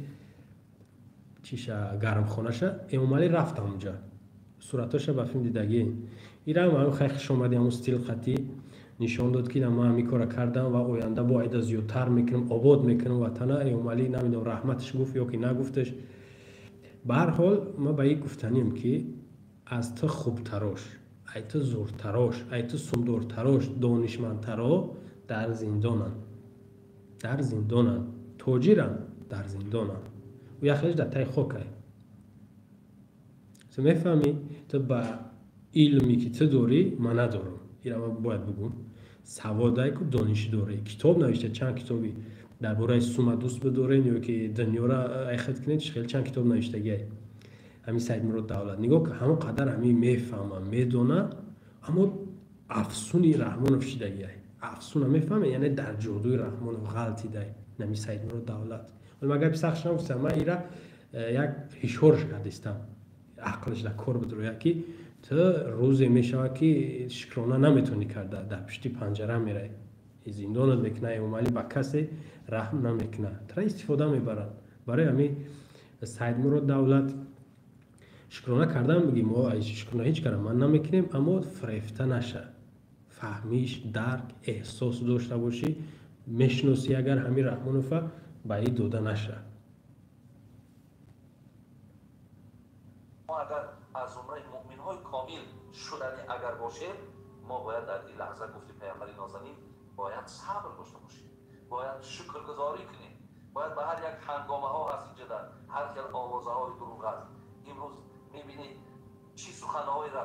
чиша, гармхонаша. Эмомалӣ рафт ҳамунҷа, суратоша ба филм дидагӣ. Ирам ҳамин хай хушомадӣ, ҳамун стил қатӣ нишон дод, ки ман ҳамин кора кардам ва оянда бо айда зиёдтар мекунам, обод мекунам ватана. Эмомалӣ намедонам, раҳматаш гуфт ё ки нагуфташ. Ба ҳар ҳол, ман ба ин гуфтанем, ки аз ту хубтарош, ай ту зуртарош, ай ту сумдортарош, донишмандтаро дар зиндонанд, дар зиндонанд, тоҷиранд, дар зиндонанд. Ӯ яхелеш дар таи хокай. Ту мефаҳмӣ, ту ба илме ки ту дорӣ, ман надорам, ира ман бояд бигӯм. Саводай ку, дониш дорӣ, китоб навишта, чанд китоби дар бораи сума дӯст бидорен ё ки дунёра айхат кунед, хеле чанд китоб навиштагиай ҳамин Саидмурод Давлат. Нигоҳ, ҳамон қадар ҳамин мефаҳма, медона, аммо афсуни Раҳмонов шидагиай. Афсуна мефаҳме, яъне дар ҷодуи Раҳмонов ғалтидай нами Саидмурод Давлат. Ман гапи сахтш нагуфтам, ман ира як ҳишорш кардистам, ақлш дар кор бидрояд, ки ту рӯзе мешавад, ки шукрона наметавонӣ карда, дар пушти панҷара мерай, зиндонат мекуна. Эмомалӣ ба касе раҳм намекунад, тра истифода мебарад. Барои ҳамин Саидмурод Давлат шукрона кардан бигим, мо шукрона ҳеҷ кара ман намекунем, аммо фирефта наша. Фаҳмиш, дарк, эҳсос дошта бошӣ, мешиносӣ агар ҳамин Раҳмонова, ба ин дода наша. Мо агар аз зумраи муъминҳои комил шудани агар бошем, мо бояд дар ин лаҳза, гуфти паямбари нозанин, бояд сабр дошта бошем, бояд шукргузорӣ кунем, бояд ба ҳар як ҳангомаҳо ҳаст, инҷа дар ҳар хел овозаҳои дурӯғ аст. Имрӯз мебинед, чӣ суханҳоеро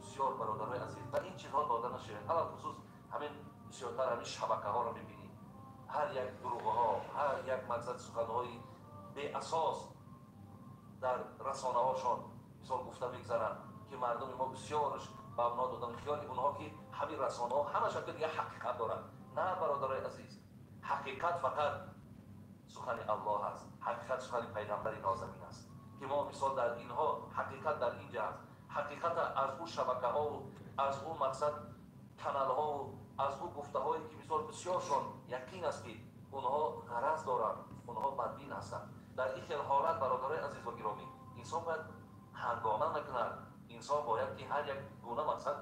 бисёр, бародарои азиз, ба ин чизҳо дода нашавед. Алалхусус ҳамин бисёртар ҳамин шабакаҳоро мебинед, ҳар як дурӯғҳо, ҳар як мақсад суханҳои беасос дар расонаҳошон мисол гуфта мегзаранд, ки мардуми мо бисёрш ба онҳо додан, хиёли онҳо ки ҳамин расонаҳо ҳама шакл як ҳақиқат доранд. На, бародарои азиз, ҳақиқат фақат сухани Аллоҳ аст, ҳақиқат сухани пайғамбари нозанин аст, ки мо мисол дар инҳо ҳақиқат дар инҷа аст. Ҳақиқата аз ӯ шабакаҳову аз ӯ мақсад каналҳову аз ӯ гуфтаҳое ки мисол бисёршон яқин аст, ки онҳо ғараз доранд, онҳо бадбин ҳастанд. Дар ин хел ҳолат, бародарои азизу гиромӣ, инсон бояд ҳангома накунад. Инсон бояд ки ҳар як гуна мақсад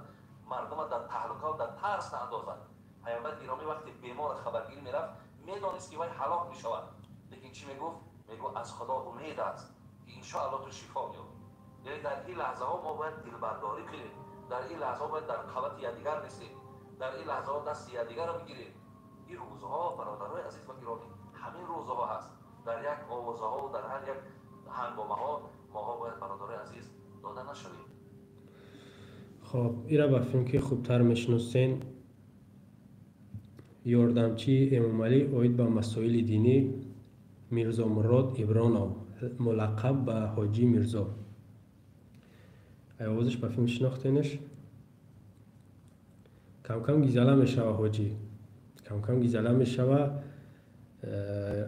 мардума дар таҳлукаву дар тарс наандозад. Пайғамбари гиромӣ вақте бемора хабаргирӣ мерафт, медонист, ки вай ҳалок мешавад, лекин чӣ мегуфт? Мегуфт: «Аз Худо умед аст, ки иншоалло ту шифо меёбӣ». Яъне дар ин лаҳзаҳо мо бояд дилбардорӣ кунем, дар ин лаҳзаҳо бояд дар қабати якдигар нестем, дар ин лаҳзаҳо дасти якдигарро бигирем. Ин рӯзҳо, бародарои азиз ва гиромӣ, ҳамин рӯзҳо ҳаст. Дар як овозаҳо, дар ҳар як ҳангомаҳо моҳо бояд, бародарои азиз, дода нашавем. Хоб, ира ба филм ки хубтар мешиносен, ёрдамчии Эмомалӣ оид ба масоили динӣ Мирзомурод Ибронов, мулаққаб ба Ҳоҷӣ Мирзо. Овозаш ба филм шинохтенаш. Камкам гизала мешава, ҳоҷӣ камкам гизала мешава.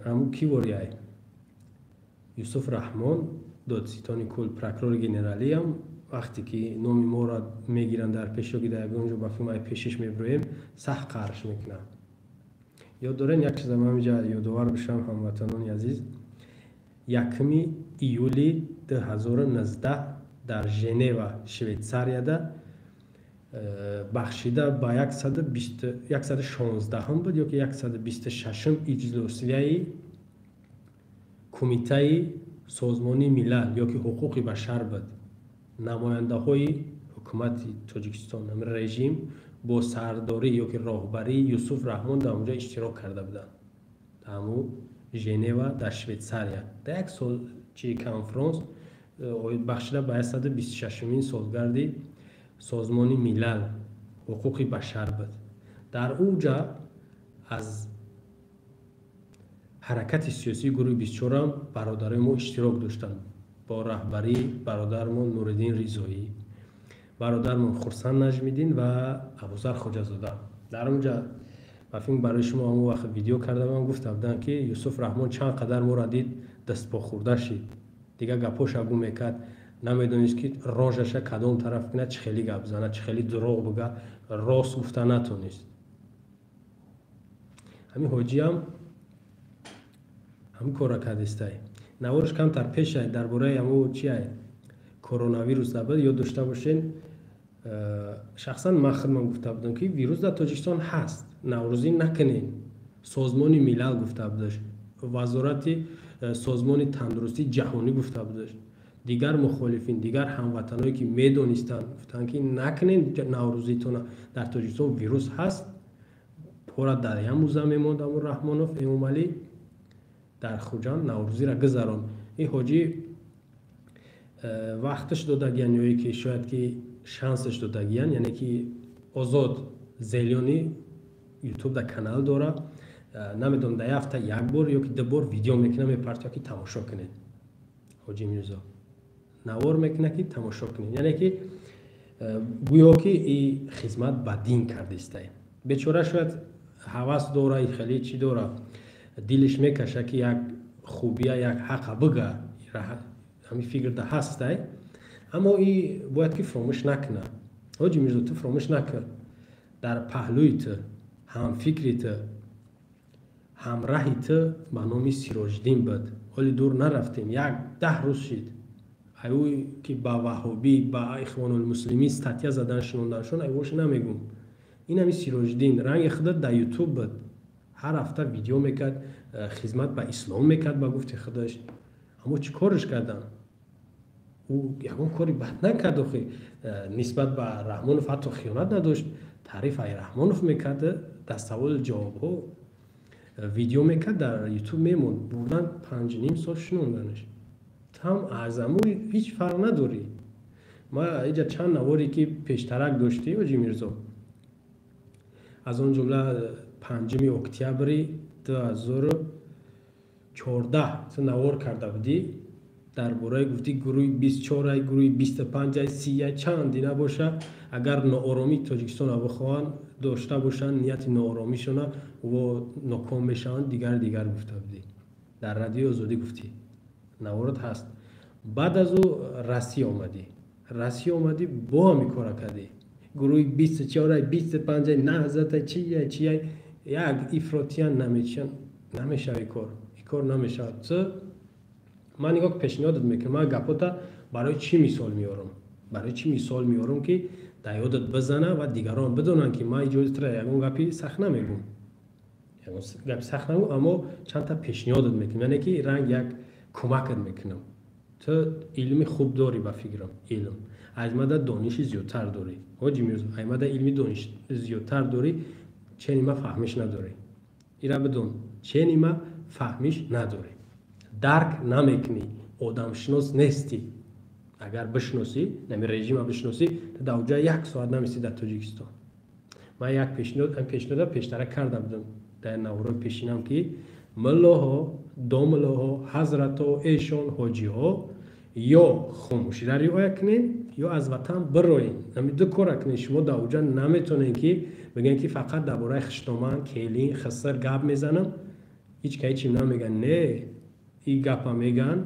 Аму ки ворияй Юсуф Раҳмон, додситони кул, прокурори генералиам, вақте ки номи моро мегиранд дар пеш ё ки дар ягон ҷо ба филм ай пешиш мебироем, сахт қарш мекунанд. Ёд дорем, як чиза ман инҷа ёдовар бишавам, ҳамватанони азиз: 1 июли 2019 дар Женева, Швейтсарияда, бахшида ба 116-ум буд ё ки 126-ум иҷлосияи Кумитаи Созмони Милал ё ки ҳуқуқи башар буд, намояндаҳои ҳукумати Тоҷикистон, режим, бо сардорӣ ё ки роҳбарии Юсуф Раҳмон дар онҷо иштирок карда буданд. Дар ҳамун Женева, дар Швейтсария, дар як сол чи конфронс, бахшида ба 126-умин солгарди Созмони Милал ҳуқуқи башар буд. Дар ӯ ҷа аз ҳаракати сиёсии гурӯҳи 24-ам бародарои мо иштирок доштанд бо раҳбарии бародармон Нуриддин Ризоӣ, бародармон Хурсанд Наҷмиддин ва Абузар Хоҷазода. Дар он ҷа ба филм барои шумо ҳамон вақт видео карда будам, гуфта будам, ки Юсуф Раҳмон чанд қадар моро дид, дастпохӯрда шид, дигар гапоша гум мекард, намедонист, ки рожаша кадом тараф кунад, чӣ хеле гап занад, чӣ хеле дурӯғ буга, рост гуфта натонист. Ҳамин ҳоҷиам ҳамин корра кардистай. Наворш камтар пешай, дар бораи ҳамо чиай, коронавирус дабад. Ёд дошта бошен, шахсан ман худман гуфта будам, ки вирус дар Тоҷикистон ҳаст, наврӯзӣ накунед. Созмони Милал гуфта будаш, вазорати Созмони тандурустии ҷаҳонӣ гуфта будаш, дигар мухолифин, дигар ҳамватаное ки медонистанд, гуфтанд, ки накунед наврӯзитона, дар Тоҷикистон вирус ҳаст. Пора дар як муза мемонд. Аму Раҳмонов Эмомалӣ дар Хуҷанд наврӯзиро гузарон. Ин ҳоҷӣ вақташ додагиян ё ки шояд ки шансаш додагиян, яъне ки Озод Зелёни Ютуб да канал дора, намедонам, дар ҳафта як бор ё ки ду бор видео мекуна, мепартоя, ки тамошо кунед. Ҳоҷи Мирзо навор мекуна, ки тамошо кунед, яъне ки гӯё ки и хизмат ба дин кардистай. Бечора шояд ҳавас дора, хеле чӣ дора, дилиш мекаша, ки як хубия, як ҳақа бига, ҳамин фикрда ҳастай. Аммо и бояд ки фуромӯш накуна. Ҳоҷи Мирзо, ту фуромӯш накун, дар паҳлӯи ту ҳамфикри ту, ҳамраҳи ту ба номи Сироҷиддин буд. Ҳоли дур нарафтем, як 10 рӯз шид, аюй ки ба ваҳобӣ, ба Ихвонулмуслимин статья задан, шинонданшон, айвош намегум. Ин ҳами Сироҷиддин ранги худат дар Ютуб буд, ҳар ҳафта видео мекард, хизмат ба ислом мекард ба гуфти худаш. Аммо чӣ корш карданд? Ӯ ягон кори бад накард охи, нисбат ба Раҳмонов ҳатто хиёнат надошт, таъриф ай Раҳмонов мекард, дар саволи ҷавобҳо видео мекард, дар Ютуб мемонд. Бурдан 5,5 сол шинонданаш. Там аз аму ҳеҷ фарқ надорӣ. Ма иҷа чанд наворе ки пештарак доштӣ, Ҳоҷи Мирзо, аз он ҷумла 5 октябри 2014 ту навор карда будӣ, дар бораи гуфтӣ гурӯҳи 24, гурӯҳи 25, 30, чанди набоша, агар нооромии Тоҷикистонро бихоҳанд дошта бошанд, нияти нооромишона во ноком мешаванд, дигар дигар гуфта будӣ. Дар Радиои Озодӣ гуфтӣ. Наворот ҳаст. Баъд аз ӯ Россия омадӣ. Россия омадӣ, бо ҳами кора кардӣ. Гурӯҳи 24, 25, наҳзата, чия, чия, як ифротиян намечиян, намешавад кор. И кор намешавад. Ту ман нигоҳ пешниҳодат мекунам, ман гапота барои чӣ мисол меорам? Барои чӣ мисол меорам, ки дар ёдат бизана ва дигарон бидонанд, ки ман иҷозатра ягон гапи сахт намегӯм. Ягон гапи сахт намегӯм, аммо чандта пешниҳодат мекунам, яъне ки ранг як кӯмакат мекунам. Ту илми хуб дорӣ, ба фикрам, илм. Аз мада дониши зиёдтар дорӣ. Ҳоҷи Мирзо, аз мада илми дониш зиёдтар дорӣ, чени ма фаҳмиш надорӣ. Ира бидон, чени ма фаҳмиш надорӣ. Дарк намекунӣ, одамшинос нестӣ. Агар бишносӣ, нами режима бишносӣ, ту дар оҷа як соат наместӣ дар Тоҷикистон. Ман як пешниҳода пештара карда будам дар наворои пешинам, ки муллоҳо, домуллоҳо, ҳазратҳо, эшон, ҳоҷиҳо ё хомӯширо риоя кунед, ё аз ватан бироед. Ҳамин ду кора кунед. Шумо дар оҷа наметавонед, ки бигӯед, ки фақат дар бораи хиштоман, келин, хиср гап мезанам, ҳеҷ ка ҳечим намегӯянд. Не, ин гапа мегӯянд.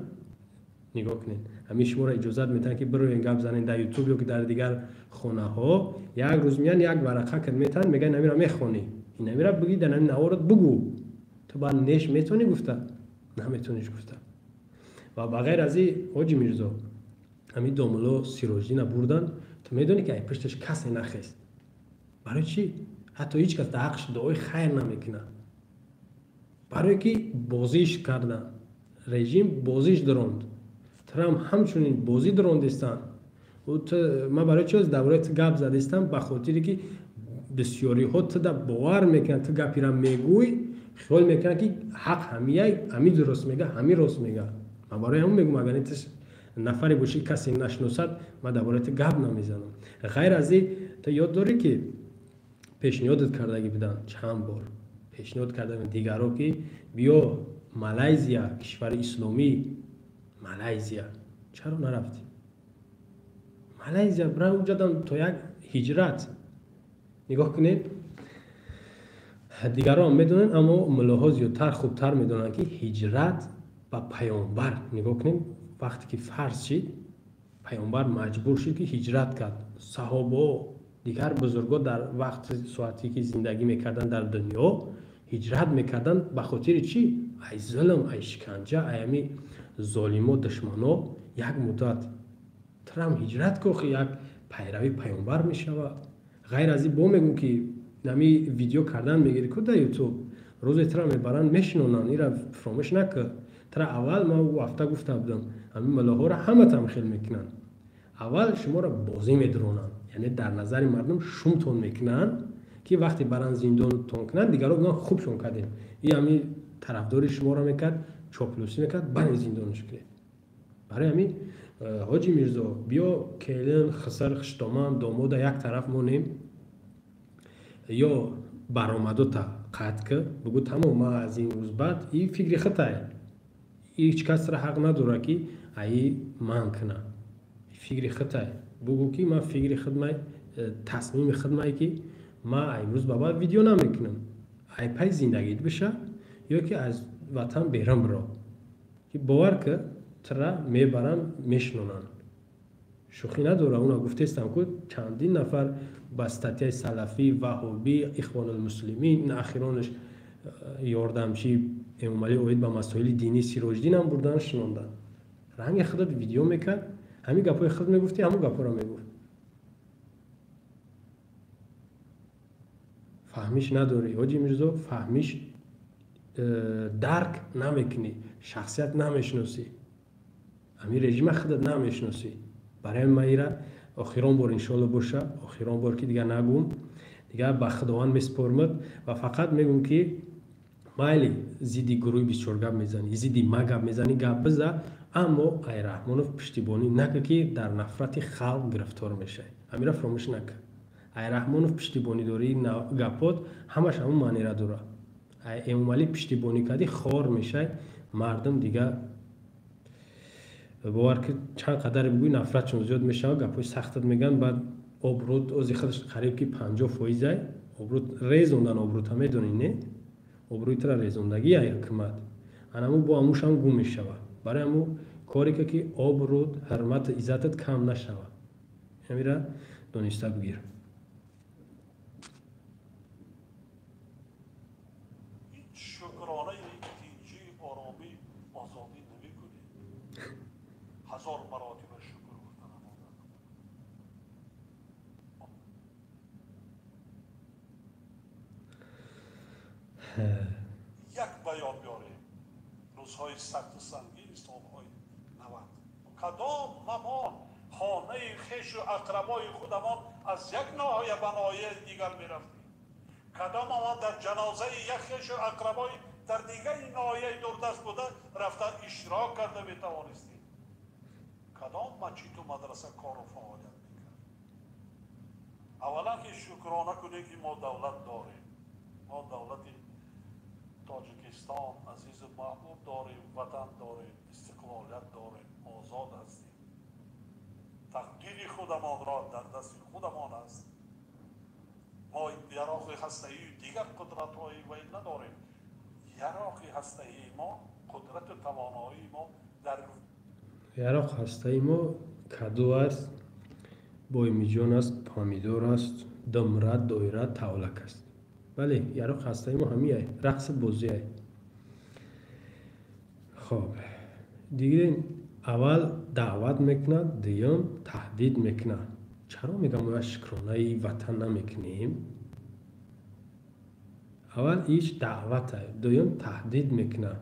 Нигоҳ кунед, ҳамин шуморо иҷозат метаҳанд, ки бироед гап занед дар ютуб ё ки дар дигар хонаҳо. Як рӯз меянд, як варақа кад метаҳанд, мегӯянд намира мехонӣ, ин намира бигӣ, дар ҳамин наворот бугӯ. Ту баъд неш метавонӣ гуфта, наметавониш гуфта. Ва ба ғайр аз ин, Ҳоҷи Мирзо, ҳамин домулло Сироҷиддина бурдан, ту медонӣ, ки ай пушташ касе нахест. Барои чӣ? Ҳатто ҳеҷ кас дар ҳаққаш дуои хайр намекунад. Барое ки бозиш кардан, режим бозиш даронд. Трамп ҳамчунин бозӣ дарондистанд. Ман барои чӣ дар бораи ту гап задистам? Ба хотире ки бисёриҳо ту да бовар мекунанд, ту гапира мегӯй, хиёл мекунанд, ки ҳақ ҳамияй, ҳами дуруст мега, ҳами рост мега. Ман барои ҳамон мегӯм, агар ту нафаре бошӣ, касе нашиносад, ман дар бораи ту гап намезанам. Ғайр аз ин, ту ёд дорӣ, ки пешниҳодат кардагӣ буданд, чанд бор пешниҳод карданд дигаро, ки биё Малайзия, кишвари исломӣ, Малайзия. Чаро нарафтӣ Малайзия? Бира уҷадан то як ҳиҷрат. Нигоҳ кунед, дигарон медонанд, аммо муллоҳо зиёдтар хубтар медонанд, ки ҳиҷрат ба паёмбар, нигоҳ кунед, вақте ки фарз шид, паёмбар маҷбур шуд, ки ҳиҷрат кард. Саҳобао, дигар бузургҳо дар вақти соате ки зиндагӣ мекарданд дар дунё, ҳиҷрат мекарданд. Ба хотири чӣ? Ай зулм, ай шиканҷа, ай ҳами золимо, душмано. Як муддат трам ҳиҷрат кохи, як пайрави паёмбар мешавад. Ғайр аз ин, бо мегӯм, ки нами видео кардан мегирӣ ку дар ютуб, рӯзе тра мебаранд, мешинонанд. Ира фуромӯш накар. Тра аввал ман ӯ ҳафта гуфта будам, ҳамин муллоҳоро ҳама тамхел мекунанд. Аввал шуморо бозӣ медуронанд, яъне дар назари мардум шумтон мекунанд, ки вақте баранд зиндонтон кунанд, дигарро бигӯянд хубшон кардем, и ҳамин тарафдори шуморо мекард, чоплусӣ мекард, барен зиндонаш кунед. Барои ҳамин, Ҳоҷи Мирзо, биё келин, хиср, хиштоман, домода як тараф монем, ё баромадота қатъ ки, бугӯ тамом, ман аз ин рӯз баъд, и фикри хитае, ҳеҷ касра ҳақ надорад, ки аи ман кунам. Фикри хитае, бугӯ, ки ман фикри хидмай, тасмими хидмай, ки ман имрӯз ба баъд видео намекунам. Ай пай зиндагит биша, ё ки аз ватан берун биро, ки бовар ки тра мебаранд, мешинонанд. Шӯхӣ надора. Уна гуфтестам ку, чандин нафар ба статьяи салафӣ, ваҳобӣ, ихвонулмуслимин, ин ахиронаш ёрдамчи Эмомалӣ оид ба масоили динӣ Сироҷиддинам бурдан, шинонданд. Ранги худат видео мекард, ҳамин гапҳои худ мегуфтӣ, ҳамон гапҳоро мегуфт. Фаҳмиш надорӣ, Ҳоҷи Мирзо, фаҳмиш дарк намекунӣ, шахсият намешиносӣ, ҳамин режима худат намешиносӣ. Барои ман ира охирон бор, иншоалло, боша охирон бор, ки дигар нагӯм, дигар ба Худованд месупормад ва фақат мегӯм, ки Майли зидди гурӯҳи 24 гап мезанӣ, зидди ма гап мезанӣ, гап биза, аммо ай Раҳмонов пуштибонӣ нака, ки дар нафрати халқ гирифтор мешавӣ. Ҳамира фаромӯш нака. Ай Раҳмонов пуштибонӣ дорӣ, гапот ҳамаш ҳамун маънира дора. Ай Эмомалӣ пуштибонӣ кардӣ, хор мешавӣ, мардум дига бовар ки чанд қадаре бигӯй, нафратшон зиёд мешавад, гапҳои сахтат мегӯянд, баъд обрӯд ози худаш қариб ки 50% ай обрӯд резондан, обрӯдта медонӣ, не? Обрӯи тура резондагӣ ай ҳукумат. Анаму бо амушам гум мешавад. Барои ҳаму коре ка, ки обрӯд, ҳурмату иззатат кам нашавад. Ҳамира дониста бигир. Шукронаи тинҷӣ, оромӣ, озодӣ намекунем. Ҳазор маротиба шукр гуфта намонад. Як баён биёрем: рӯзҳои сахту сангини солҳои 90 кадом мамон хонаи хешу ақрабои худамон аз як ноҳия ба ноҳияи дигар мерафтем, кадом амон дар ҷанозаи як хешу ақрабои дар дигари ноҳияи дурдаст буда рафта иштирок карда метавонистем, кадом масҷиду мадраса кору фаъолият мекард? Аввалан ки шукрона кунем, ки мо давлат дорем, мо давлати Тоҷикистон азизу маҳбуб дорем, ватан дорем, истиқлолият дорем, озод ҳастем, тақдири худамонро дар дасти худамон аст. Мо яроқи ҳастаию дигар қудратҳои вай надорем. Яроқи ҳастаии мо, қудрату тавоноии мо дар Яроқ ҳастаи мо каду аст, боймиҷон аст, помидор аст, думра, доира, тавлак аст. Бале, яроқ ҳастаи мо ҳамиай, рақси бозиай. Хоб, дидем, аввал даъват мекунад, дуюм таҳдид мекунад. Чаро мегӯям мо шукронаи ватан намекунем? Аввал иш даъвата, дуюм таҳдид мекунад.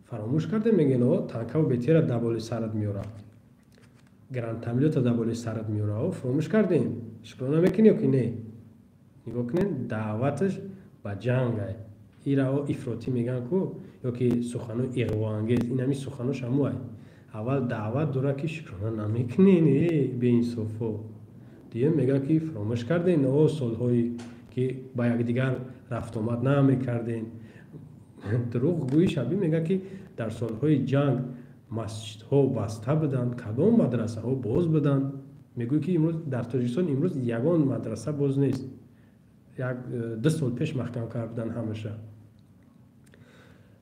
Фаромӯш кардем, мегӯян, о танкаву бетера дар болои сарат меорад, гранатомёта дар болои сарат меорад. О, фаромӯш кардем, шукрона мекунӣ ё ки не? Нигоҳ кунед, даъваташ ба ҷангай. Ира о ифротӣ мегӯянд ку, ё ки суханои иғвоангез, ин ҳамин суханош ҳамуай. Аввал даъват дорад, ки шукрона намекунен, э беинсофо. Дуюм мегӯяд, ки фаромӯш кардем, о солҳое ки ба якдигар рафтуомад намекардем. Дурӯғгӯи шабӣ мегӯяд, ки дар солҳои ҷанг масҷидҳо баста буданд, кадом мадрасаҳо боз буданд? Мегӯй, ки имрӯз дар Тоҷикистон имрӯз ягон мадраса боз нест, як ду сол пеш маҳкам карда буданд ҳамаша.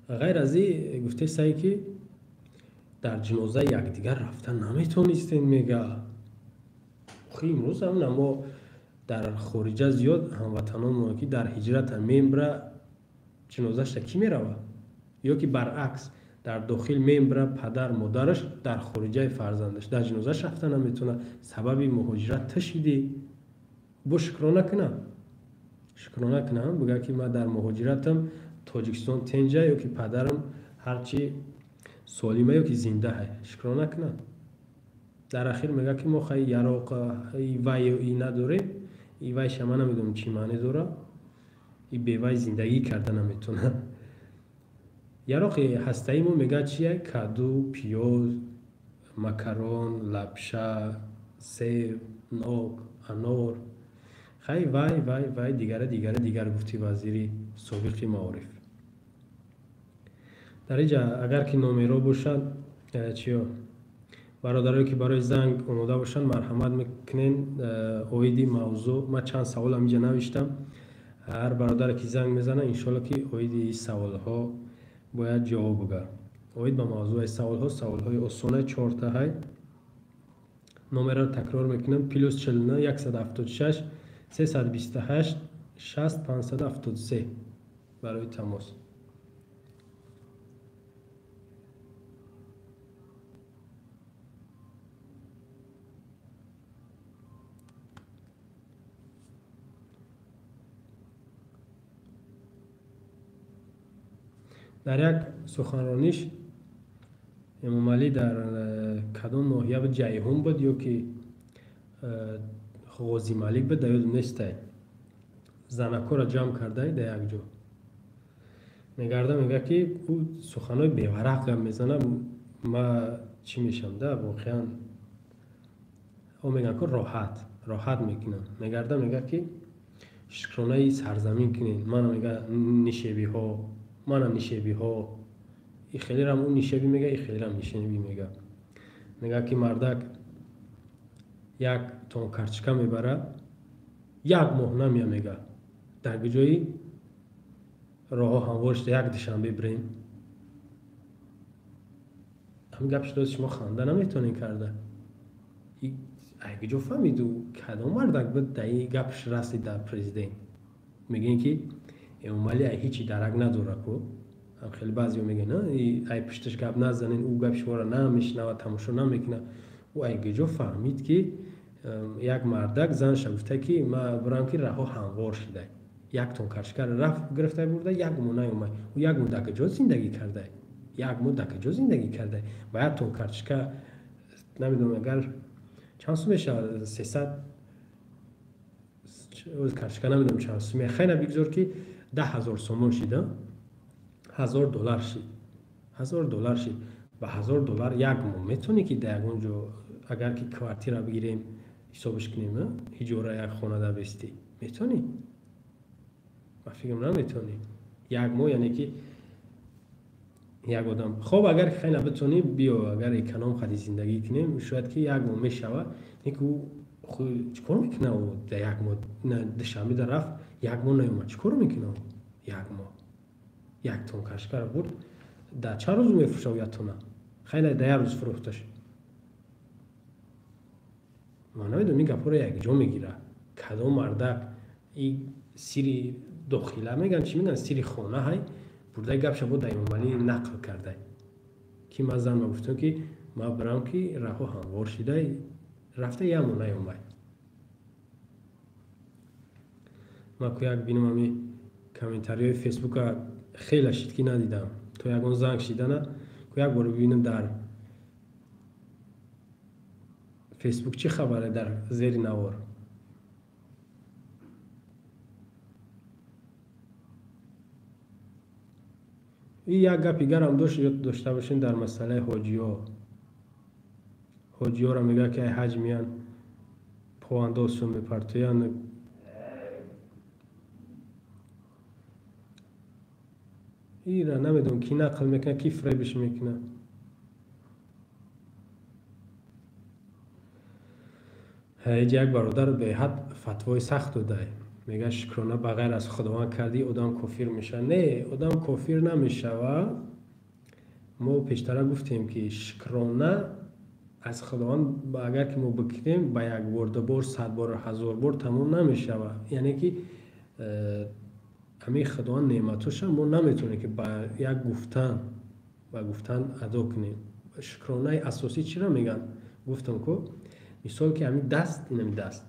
Ғайр аз ин гуфтесае, ки дар ҷинозаи якдигар рафта наметонистем, мега. Охи имрӯз ҳам мо дар хориҷа зиёд ҳамватанонмон, ки дар ҳиҷрата мембра, ҷинозаша кӣ меравад? Ё ки баръакс, дар дохил мембра падар модараш, дар хориҷаи фарзандаш дар ҷинозаш рафта наметавонад. Сабаби муҳоҷират ту шидӣ. Бо шукрона кунам, шукрона кунам, бигӯяд, ки ман дар муҳоҷиратам, Тоҷикистон тенҷа, ё ки падарам ҳарчи солима ё ки зиндаҳа, шукрона кунам. Дар ахир мегӯяд, ки мо хай яроқ вай и надорем. И вайша ман намедонам чӣ маъне дорад, и бевай зиндагӣ карда наметавонад. Яроқи ҳастаи мо, мегӯяд, чия? Каду, пиёз, макарон, лапша, себ, нок, анор, хай, вай, вай, вай, дигара, дигара, дигар, гуфти вазири собиқи маориф. Дар инҷа агар ки номеро бошад, чиё, бародарое ки барои занг омода бошанд, марҳамат мекунен. Оиди мавзӯъ ман чанд саволам инҷа навиштам. Ҳар бародаре ки занг мезанад, иншоалло ки оиди саволҳо бояд ҷавоб буга. Оид ба мавзӯи саволҳо, саволҳои осона чортаҳай. Номерро такрор мекунам: +49 176 328 60 573 барои тамос. Дар як суханрониш Эмомалӣ дар кадом ноҳия буд, Ҷайҳун буд ё ки Ғозималик буд, дар ёдам нестай, занакҳоро ҷамъ кардай дар як ҷо. Мегарда мега ки ӯ суханои беварақ гап мезана, ма чӣ мешам да, воқеан о мегӯям ку роҳат, роҳат мекунам. Мегарда мега ки шукронаи сарзамин кунед, мана мега нишебиҳо, мана нишебиҳо, и хелерам ӯ нишебӣ мега, и хелерам нишебӣ мега. Мега ки мардак як тон карчика мебара, як моҳ намея мега. Дар ҷои роҳҳо ҳамвор шуда як душанбе бирем. Ҳамин гап шуда шумо ханда наметавонед карда. Ай куҷо фаҳмиду кадом мардак буд дар ин гапш расид дар президент? Мегӯем ки Эмомалӣ ай ҳичи дарак надора ку. Ҳам хеле баъзеҳо мегӯянд, ай пушташ гап назанен, ӯ гапи шуморо намешунавад, тамошо намекунад. Ӯ ай куҷо фаҳмид ки як мардак занша гуфта ки ма бирам ки раҳо ҳамвор шуда. Як тон карчикаро рафт гирифта бурда, як моҳ наомад. Ӯ як моҳ дар куҷо зиндагӣ карда? Як моҳ дар куҷо зиндагӣ карда? Ба як тон карчика намедонам агар чанд сум мешавад, 300 карчика намедонам чанд сум. Хайна бигзор ки 10,000 сомон шида, $1000 шид. $1000 шид. Ба $1000 як моҳ метавонӣ ки дар ягон ҷо агар ки квартира бигирем ҳисобиш кунем, ҳиҷора як хона дар бестӣ метавонӣ? Ба фикрам наметавонӣ. Як моҳ яъне ки як одам. Хоб агар хайна битонӣ биё, агар эконом хади зиндагӣ кунем, шояд ки як моҳ мешавад. Не ки ӯ чӣ кор мекунад ӯ дар як моҳ? Душанбе дар рафт, як моҳ наомад. Чӣ кор мекунад ӯ? Як моҳ. Як тон кашкара бурд. Дар чанд рӯз мефурӯшад як тона? Хайна дар як рӯз фурӯхташ. Ман намедонам ин гапҳоро якҷо мегирад. Кадом мардак ин сири дохила мегӯянд, чӣ мегӯянд, сири хона ҳай бурдаи гапша бо дар Эмомалӣ нақл карда. Ки ман занма гуфтам ки ман бирам ки раҳо ҳамвор шидай, рафта як моҳ наомад. Ман ку як бинам ҳами комментариҳои фейсбука хеле шид ки надидам. То ягон занг шидана ку як бор бибинам дар фейсбук чӣ хабаре дар зери навор. И як гапи гарам дошта бошем дар масъалаи ҳоҷиҳо. Ҳоҷиҳоро мегӯяд ки ай ҳаҷ меянд, повандосу мепартоянд. Ира намедонам ки нақл мекунад, ки фиребиш мекунад. Ҳеҷ як бародар беҳад фатвои сахт додай. Мегӯяд шукрона ба ғайр аз Худованд кардӣ, одам кофир мешавад. Не, одам кофир намешавад. Мо пештара гуфтем ки шукрона аз Худованд агар ки мо бикунем ба як бор, ду бор, 100 бор, 1000 бор тамом намешавад. Яъне ки ҳамин Худованд неъматоша мо наметавонем ки ба як гуфтан, ба гуфтан адо кунем. Шукронаи асосӣ чиро мегӯянд? Гуфтам ку мисол ки ҳамин даст, ин ҳамин даст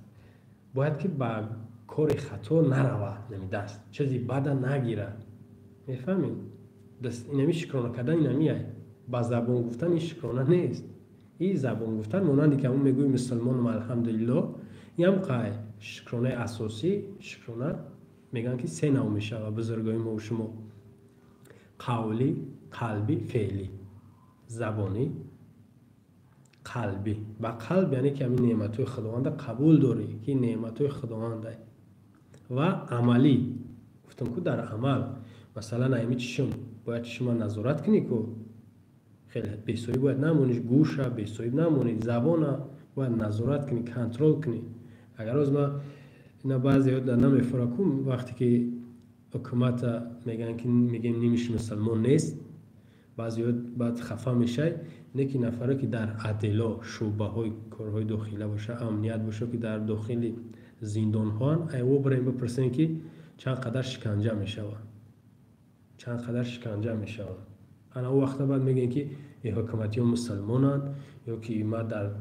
бояд ки ба кори хато наравад, ин ҳамин даст чизи бада нагирад. Мефаҳмед? Даст ин ҳамин шукрона кардан ин ҳамин ай. Ба забон гуфтан ин шукрона нест. Ин забон гуфтан монанди ки ҳамон мегӯем мусулмонам алҳамдулиллоҳ, ин ҳам қай шукронаи асосӣ. Шукрона мегӯянд ки се нав мешавад бузургои мо шумо: қавлӣ, қалбӣ, феълӣ. Забонӣ, қалбӣ. Ба қалб яъне ки ҳамин неъматҳои Худованда қабул дорӣ, ки неъматҳои Худованда. Ва амалӣ. Гуфтам ку дар амал. Масалан, ҳамин чишм бояд чишма назорат кунӣ ку. Хеле бесоҳиб бояд намонӣ, гӯша бесоҳиб намонӣ, забона бояд назорат кунӣ, контрол кунӣ. Агар рӯз ман ина баъзеҳо намефура ку, вақте ки ҳукумата мегӯянд ки мегӯем нимиш мусулмон нест, баъзеҳо баъд хафа мешавад. Не ки нафаре ки дар адело шӯъбаҳои корҳои дохила боша, амният боша, ки дар дохили зиндонҳоанд, айво бирем бипурсем ки чанд қадар шиканҷа мешавад, чанд қадар шиканҷа мешавад. Ана он вақта баъд мегӯем ки ин ҳукуматиҳо мусулмонанд ё ки ма дар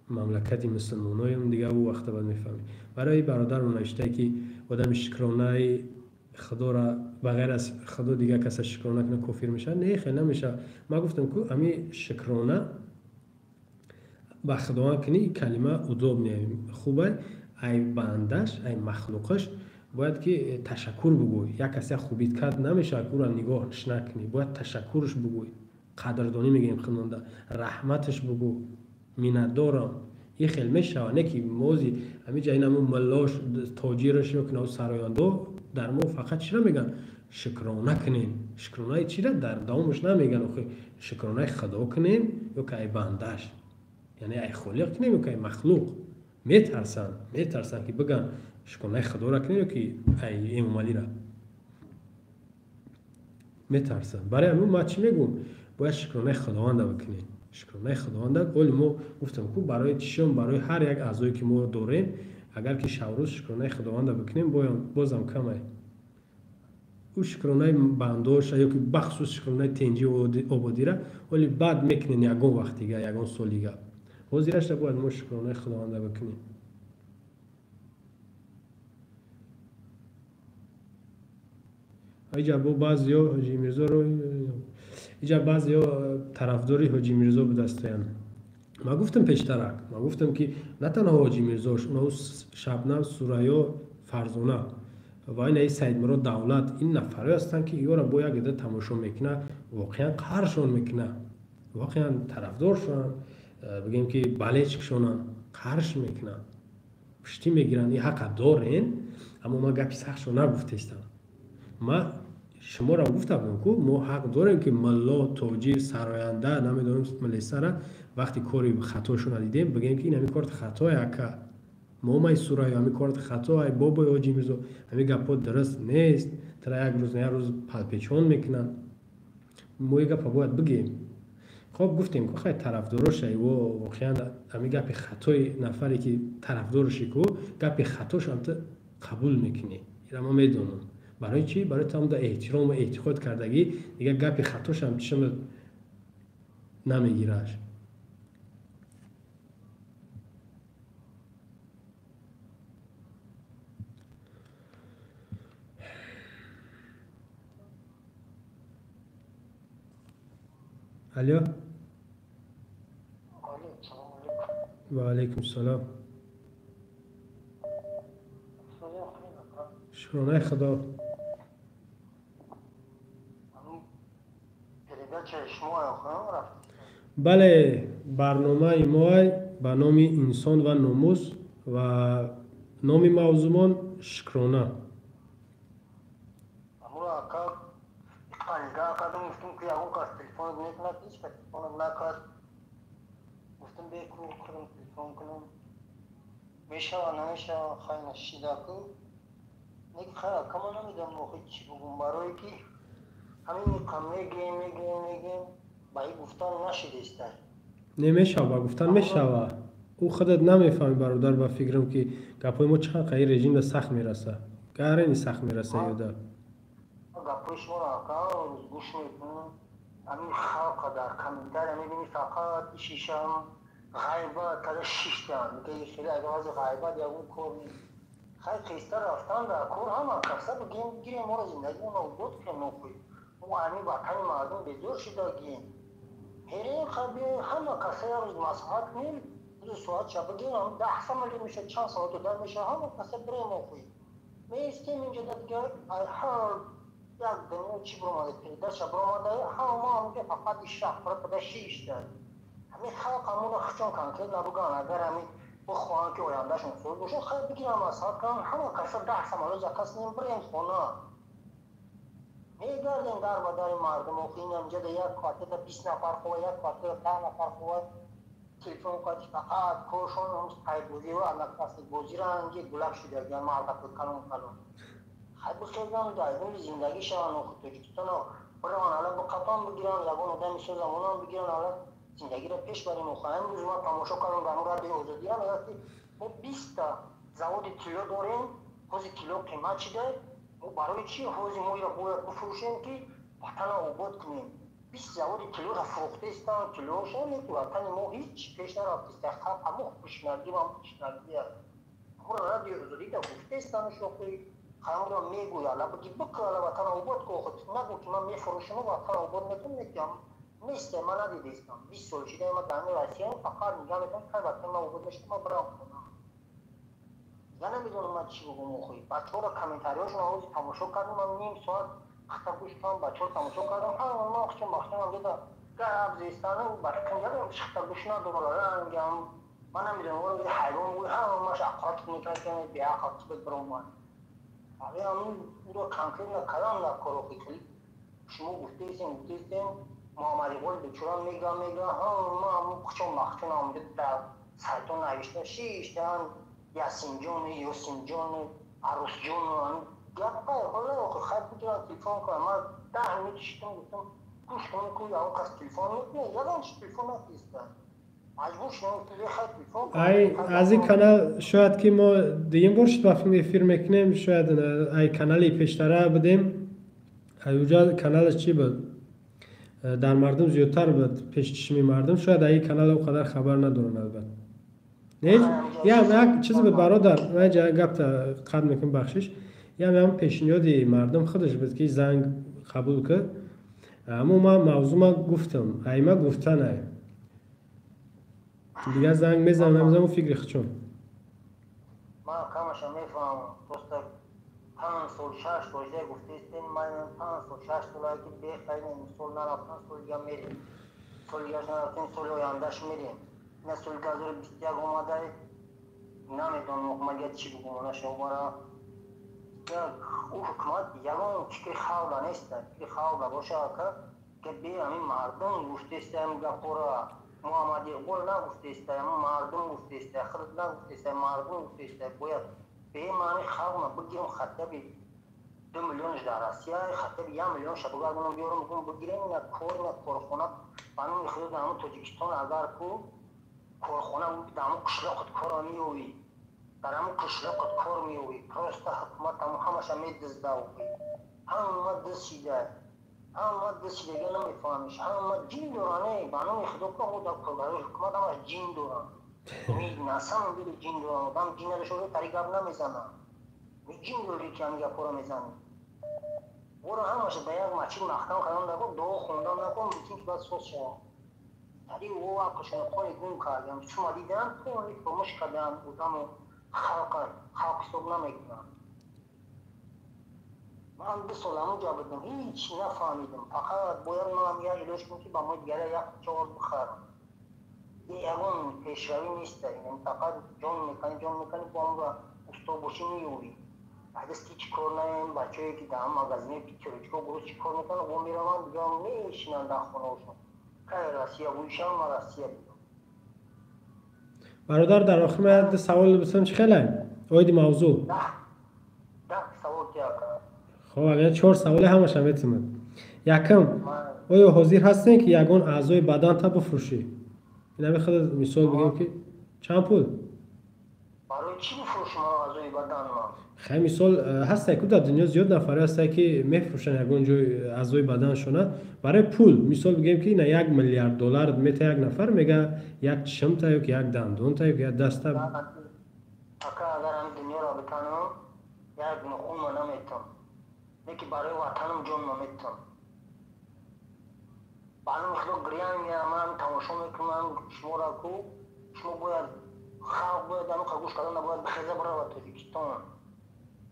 мамлакати мусулмоноем, дигар он вақта баъд мефаҳмем. Барои бародарам навиштае ки одами шукронаи Худоро ба ғайр аз Худо дигар каса шукрона кунад кофир мешавад. Не, хеле намешавад. Ман гуфтам ку ҳамин шукрона ба Худованд кунӣ, ин калима удобне, хубе, ай бандаш, ай махлуқаш Бояд ки ташаккур бугӯй. Як касе хубит кард намешавад ки ӯро нигоҳш накунӣ. Бояд ташаккурш бугӯй. Қадрдонӣ мегирем худмонда. Раҳматаш бугӯ. Миннатдорам. Ин хел мешавад, не ки мози ҳамиҷа ин ҳамун муллош, тоҷираш ё ки на сарояндо дар мо фақат чиро мегӯянд? Шукрона кунем. Шукронаи чиро дар давомаш намегӯянд, охи шукронаи Худо кунем ё ки ай бандаш. Яъне ай холиқ кунем ё ки ай махлуқ. Метарсанд, метарсанд ки бигӯянд шукронаи Худоро кунем ё ки ай Эмомалиро. Метарсанд. Барои ҳамин ман чӣ мегӯм? Бояд шукронаи Худованда бикунем. Шукронаи Худованда. Оли мо гуфтам ку барои чишон, барои ҳар як аъзое ки мо дорем, агар ки шаврӯз шукронаи Худованда бикунем, бозам камай. Ӯ шукронаи бандоша ё ки бахусус шукронаи тенҷи ободира, оли баъд мекунем ягон вақт дига, ягон сол дига. Ҳозирашда бояд мо шукронаи Худованда бикунем. Иҷа бо баъзеҳо Ҳоҷи Мирзоро, иҷа баъзеҳо тарафдори Ҳоҷи Мирзо будастоянд. Ман гуфтам пештарак, ман гуфтам ки на танҳо Ҳоҷи Мирзош, онҳо Шабнам, Сурайё, Фарзона ва ин Саидмурод Давлат, ин нафарое ҳастанд ки ёро бо як ида тамошо мекунад, воқеан қаршон мекунад, воқеан тарафдоршонанд, бигем ки балечкшонанд, қарш мекунанд, пуштӣ мегиранд. Ин ҳақа дорен, аммо ман гапи сахтшо нагуфтестам. Ман шуморо гуфта будам ку мо ҳақ дорем ки мулло, тоҷир, сароянда, намедонам милисара вақти кори хатошона дидем, бигем ки ин ҳамин корт хатое ака. Момаи Сурайё ҳамин корт хатое, бобои Ҳоҷи Мирзо ҳамин гапҳо дуруст нест, тара як рӯз на як рӯз палпечон мекунанд. Мо ин гапа бояд бигем. Хоб гуфтем ку хай тарафдороша во воқеан ҳамин гапи хатои нафаре ки тарафдораши ку гапи хатошам ту қабул мекунӣ. Инро ман медонам. Барои чӣ? Барои тамда эҳтиром ва эътиқод кардагӣ, дигар гапи хатошам чишм намегираш. Алло? Ва алайкум салом. Шукронаи Худо. Бале, барномаи мо ба номи инсон ва номус ва номи мавзӯмон шукрона. Немешава, ба гуфтан мешава. Ӯ худат намефаҳми бародар, ба фикрам ки гапҳои мо чӣ қадр ин режимда сахт мераса. Гарени сахт мераса ёда. Гапҳои шуморо ака гӯш мекунам. Ҳамин халқа дар комментария мебинӣ фақат ишишам ғайбат када шиштан. Мега хеле агар ғайбат ягон кор нест. Хай хеста рафтан дар кор ҳама каса бигем гирем моро зиндагимонро обод кунем нохӯй. Мо ҳамин ватани мардум безор шидагием. Ҳерем хай ҳама каса як рӯз маслиҳат кунем, ду соат шаб бигем, 10 самолёт мешавад, чанд соат удар мешавад, ҳама каса бирем охӯй. Меистем инҷо дигар ҳар як дунё чӣ биромада, передача биромада, ҳама мо ҳаминҷо фақат ишақ, фақат шишта. Ҳамин халқ ҳамонро хучон конкрет набуган, агар ҳамин бихоҳанд ки ояндашон соз бошад, хай бигирам маслиҳат кунам, ҳама каса 10 самолёт заказ кунем, бирем хона. Мегардем дар ба дари мардум, охи ин ҳаминҷо як квартира 20 нафар хова, як квартира 10 нафар хова, телефон қати фақат коршон пайбозӣ ва одноклассникбозӣ ранги гулак шудагиан мардакҳои калон калон. Хай бихезанд, айбони зиндагӣ шаванд, охи Тоҷикистоно бираванд, ала биқапан бигиранд, ягон одами созамонам бигиранд, ала зиндагиро пеш барем. Охи имрӯз ман тамошо кардам дар радиои Озодия, мегӯяд ки мо 20 заводи тилло дорем, ҳозир тилло қимат шуда, мо барои чӣ ҳозир мо инро бояд бифурӯшем ки ватанро обод кунем? 20 заводи тиллоро фурӯхтаистанд, тиллоашон ки ватани мо ҳеҷ пеш нарафтааст. Халқ ҳамо хушнагӣ ва хушнагӣ аст. Ҳамонро радиои Озодида гуфтаистанд, шохи ҳамонро мегӯяд, ала биги бикун, ала ватанро обод кун. Охи нагӯ ки ман мефурӯшам ва ватанро обод мекунам, мегӯям нест, ман надидаистам. 20 сол шуда ман дар Россия фақат нигоҳ мекунам, кай ватани ман обод мешавад, ман бирам хона. Я намедонам ман чӣ бигӯм. Охи, бачаҳоро комментариҳошон овози тамошо кардам, ман ним соат хата гӯш кардам, бачаҳоро тамошо кардам, ҳама махчам бахчам ҷода гап зестану бачакам шихта гӯш надорам. Рангам ман намедонам, ора ҳайрон буд, ҳамаш ақлат мекард, беақл чӣ буд баромад. Ами уро конкретно кардам дар кор. Охи, хеле шумо гуфтаистем, Муҳаммад Иқбол бечора мега ҳама хучон махчун омада дар сайтон навишта шиштан, Ясинҷону Ёсинҷону Арусҷону гапа. Ҳола, охи, хайр, бигирам, телефон кунам. Ман 10 минут шиштам, гуфтам, гӯш кунам, ку ягон кас телефон мекунад, ягон чи телефон накиста, маҷбур шудам, хай, телефон. Ай, аз ин канал шояд ки мо дуюм бор шуд ба эфир мекунем, шояд ай канали пештара будем, уҷа каналаш чӣ буд, дар мардум зиёдтар буд, пеши чишми мардум. Шояд ай канал о қадар хабар надоранд, албатта не. Ям як чиз буд, бародар, ман гапта қад мекунам, бахшиш. Ям пешниҳоди мардум худаш буд, ки занг қабул кард, аммо ман мавзӯма гуфтам, айма гуфтанай, дигар занг мезанам, намезанам, фикри худшон. Ман камаша мефаҳмам, просто 5 сол, 6 сол ше гуфтаистем. Ман 5 сол, 6 сол ки бехайр, сол нарафтан, соли дига мерем, соли дигаш нарафтем, соли ояндаш мерем. Ина соли 2021 омада, намедонам ҳукумат чӣ бигӯм. Шумора ӯ ҳукумат ягон фикри халқа нест. Фикри халқа боша, ака, ки бе ҳамин мардум гуфтаистам гапора. Муҳаммад Иқбол нагуфтаиста, мардум гуфтаиста, худ нагуфтаиста, мардум гуфтаиста. Бояд бемаъни халқма бигирем, хотя бы 2 миллионш дар Россия, хотя бы 1 миллионша бигардонам, биёрам, бигӯм, бигирем, ина кор, ина корхона ба номи худо. Дар ҳамун Тоҷикистон агар ку корхона, дар ҳамун қишлоқат кора меёвӣ, дар ҳамун қишлоқат кор меёвӣ. Просто ҳукумат ҳамун ҳамаша медизда, ҳама диз шида, ҳама диз шида, намефаҳмиш, ҳама ҷин доран. Ба номи худо, ку барои ҳукумат ҳамаш ҷин доран. На самом деле ҷин доран. Одам ҷин надошта бошад, тари гап намезанад. Ҷин дорӣ, ки ҳамин гапҳоро мезанӣ. Оро ҳамаша ба як масҷид маҳкам кардан накун, дуо хондан накун, мумкин ки баъд соз шавад. Тари о ақлшона пони гум кардам, чума дидам, пони фаромӯш кардам, одаму халқа халқ ҳисоб намекунам. Ман 2 сол ҳамунҷа будам, ҳеҷ нафаҳмидам. Фақат бояд манам як илоҷ кунам, ки ба мои дигара як чор бихарам. Ягон пешравӣ нест, фақат ҷон меканӣ, ҷон меканӣ, бо ҳамра усто бошӣ, меёвӣ. Баъдас ки чӣ кор наем, бачаҳое ки дар магазини Пятёрочка гурӯ чӣ кор мекунанд, во мераванд, дига мешинанд дар хонаҳошон. Кай Россия гӯишам, ман Россия будам. Бародар, дар охир ман савол бипурсам, чӣ хеле оиди мавзӯъ? 10 савол тияка. Хоб, агар чор саволе ҳамаша метавонад. Якум: оё ҳозир ҳастем, ки ягон аъзои баданта бифурӯшӣ? Инами худ мисол бигем, ки чанд пул? Барои чӣ бифурӯшам аъзои баданма? Хай, мисол, ҳастай ку, дар дунё зиёд нафаре ҳастай, ки мефурӯшанд ягон ҷой аъзои баданшона барои пул. Мисол бигем, ки ина 1 миллиард доллар мета як нафар, мега, як чишмта ё ки як дандонта ё ки як даста. Ака, агар ҳами дунёро битанам, як нухунма наметам, леки барои ватанам ҷонма метам. Ба номи худо, гирян ман тамошо мекунам шуморо ку. Шумо бояд, халқ бояд ҳамин гӯш кардан, бояд бихеза, бирава Тоҷикистон.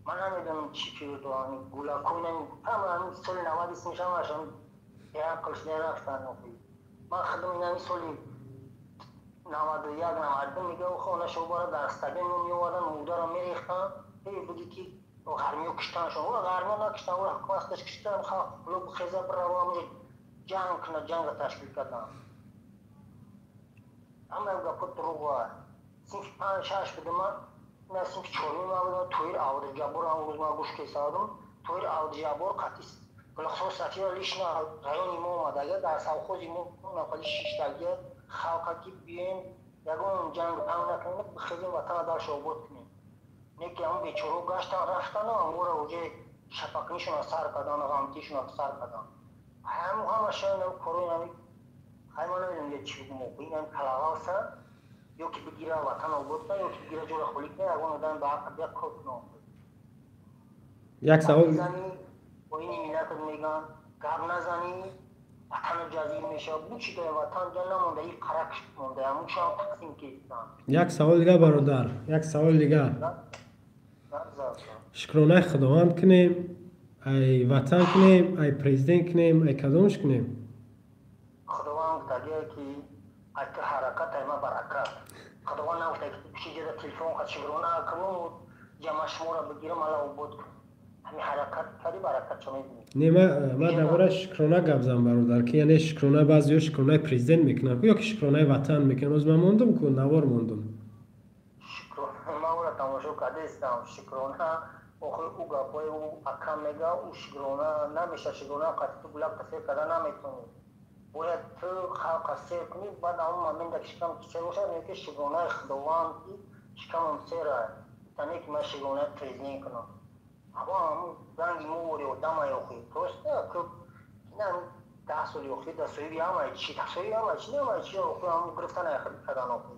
Ман намедонам, чӣ фикр дорам. Гулакои ҳама ҳамин соли 90 исмиш, ҳамаш беақл шуда рафтан. Ман худам инами соли 91, 92 мегӯям, хона шобара дар стадион меовардан, мурдаро мерехтан, буди ки ғармиё киштаншон. Ғармиё накиштан, ҳукумат худаш киштан. Халқ бихеза, бирава, ҷанг кунад, ҷанга ташкил кардан. Ҳама гапо дурӯға. Синфи панҷ, шаш будам, на, синфи чорум ман будам. Тоир Абдуҷаббор, ҳам рӯз ман гӯш кесадам, Тоир Абдуҷаббор қатъи Гулхусро Сафиро лично райони мо омадага, дар совхози мо нафари шиштагия халқа, ки биёем, ягон ҷанг панг накунем, бихезем, ватана дарша обод кунем. Не ки ҳамон бечорао гаштан, рафтану ҳамонро уже шапакнишона сар кардан, ғамтишона сар кардан. Ҳаму ҳамаша корои ҳами. Хай, ман намедонам чӣ бигӯм. Ин ҳам калағалса, ё ки бигира, ватан обод кунад, ё ки бигира, ҷоро холӣ кунад, ягон одам ба ақл бия, кор кунад. Як савол. Оини миллатат мегӯянд, гап назанӣ, ватану ҷазир мешавад. Бу чӣ дорем? Ватан ҷа намонда, и қарак монда, ҳамучам тақсим кестан. Як савол дига, бародар, як савол дига. Шукронаи Худованд кунем, ай ватан кунем, ай президент кунем, ай кадомш кунем? Худованд гуфтагие ки ай ту ҳаракат, ай ма баракат. Худованд нагуфта ки пиши ҷода телефон қад шукрона кунум, ҷама шуморо бигирам, ала обод кун. Ҳамин ҳаракат кардӣ, баракат чо мебинӣ. Не, ма дар бораи шукрона гап зам, бародар, ки яъне шукрона баъзеҳо шукронаи президент мекунанд ё ки шукронаи ватан мекунанд. Оз ман мондум ку, навор мондум. Ман ӯро тамошо кардастам. Шукрона охир ӯ гапҳои ӯ ака мега, ӯ шукрона намеша. Шукрона қати ту гулак сер карда наметавонӣ. Бояд ту халқа сер кунӣ, баъд ҳамон момента ки шикам сер бошад, мегӯяд ки шукронаи Худованд ки шикамам сер аст, тане ки ман шукронаи президент кунам. Ҳамон ранги мо вори одамай охир. Просто ки ина 10 соли охир дар соҳиби ҳамаи чи, дар соҳиби ҳамаи чи, ҳамаи чи охир ҳамон гирифтан кардан охир.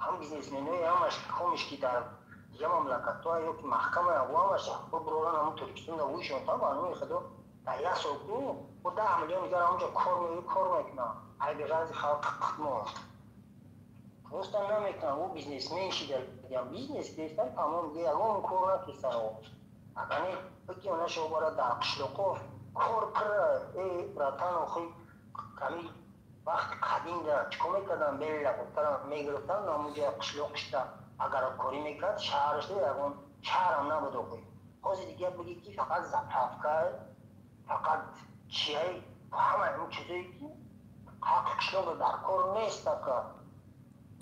Ҳам бизнесменои ҳамаш комиш ки дар дигар мамлакатҳо ё ки маҳкама ҳамаш бибуроран ҳамон Тоҷикистон дар вӯйшон та ба номи Худо дар як сол ку бо 10 миллион дигар ҳамонҷо кор кор мекунанд. Ай беғарзи халқ мо. Просто намекунанд. Ӯ бизнесмен шида, бизнес гирифтан, тамом, ягон кор накистан. Агар не бигӣ нашо бара дар қишлоқҳо кор пурра. Э братан, охи ҳами вақти қадимда чикор мекарданд? Бела гуфтарам мегирифтанд ҳамонҷо қишлоқ шида, агар корӣ мекард, шаҳрашда ягон шаҳрам набуд охи. Ҳозир дигар бигӣ ки фақат заправка, фақат чиай, ҳамаи он чизое ки ҳаққи қишлоқда дар кор нест ака.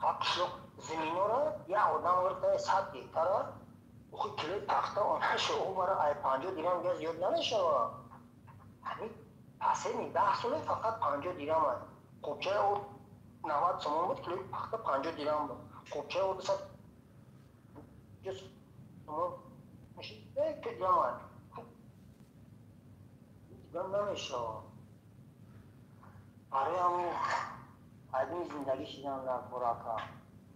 Ҳаққи қишлоқ заминора як одам гирифта 100 гектара, охи килои пахта онашо ӯ бара ай 50 дирам дигар зиёд намешавад. Ҳамин последни 10 соле фақат 50 дирам аст. Қубчаи орд 90 сомон буд, килои пахта 50 дирам буд. Қубчаи орд 100 сомон дирам аст. Дигар намешавад. Барои ҳамин айбини зиндагӣ шидан дар кор ака.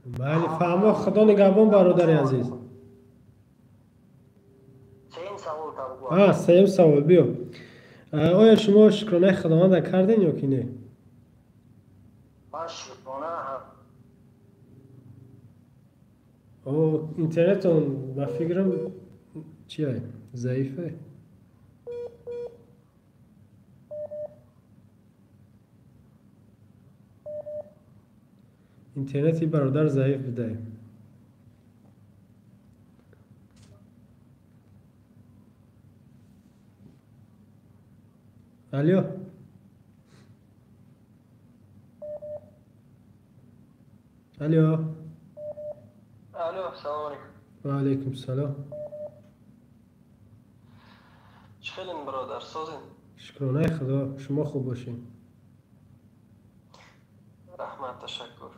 Бале, фаҳмо. Худо нигаҳбон, бародари азиз. Сеюм савол табгӯ. Сеюм савол биё. Оё шумо шукронаи Худованда кардем ё ки не? Ман шукрона интернетон ба фикрам чия заифе. Интернети бародар заиф будае. Алло. Алло. Алло, салом алейкум. Ва алейкум салом. Чӣ хелин, бародар, созин? Шукронаи Худо, шумо хуб бошед. Раҳмат, ташаккур.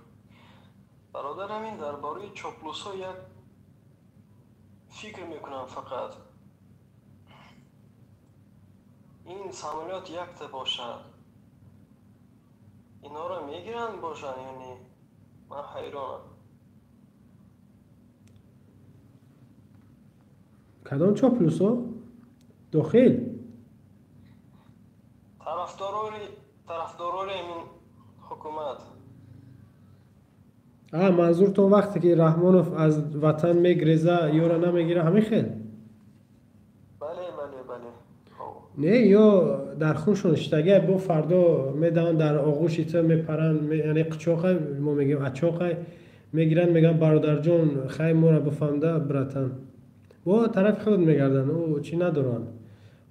Бародар, ҳамин дар бораи чоплусҳо як фикр мекунам фақат. Ин самолёт якта бошад, инҳоро мегиранд бошанд ё не? Ман ҳайронам. Кадом чоплусҳо? Дохил? Тарафдорони ҳамин ҳукумат. Манзуртон вақте ки Раҳмонов аз ватан мегреза, ёро намегира, ҳамин хел? Бале, бале, бале. Не, ё дар хуншон шиштагия, бо фардо медаванд дар оғӯши ту мепаранд, яъне қичоқай, мо мегӯем ачоқай, мегиранд, мегӯянд бародарҷон, хай моро бифаҳмда, братан. Бо тарафи худат мегарданд, ӯ чӣ надоранд.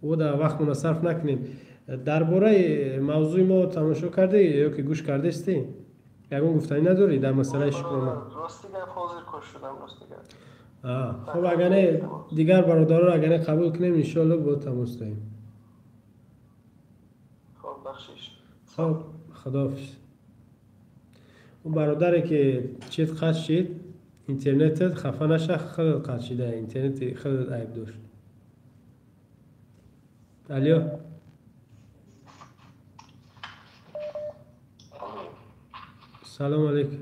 Ӯ дар вақтмона сарф накунем. Дар бораи мавзӯи мо тамошо кардӣ ё ки гӯш кардастӣ? Ягон гуфтанӣ надорӣ дар масъалаи шукрона? Рости гап ҳозир кӯш шудам, рости гап. Хуб, агар не дигар бародарро агар не қабул кунем, иншоалло бо тамос дорем. Хуб, бахшиш. Хуб, худоҳофиз. Ӯ бародаре ки чиз қатъ шид, интернетат хафа наша, худат қатъ шида, интернети худат айб дошт. Алло. Салом алейкум.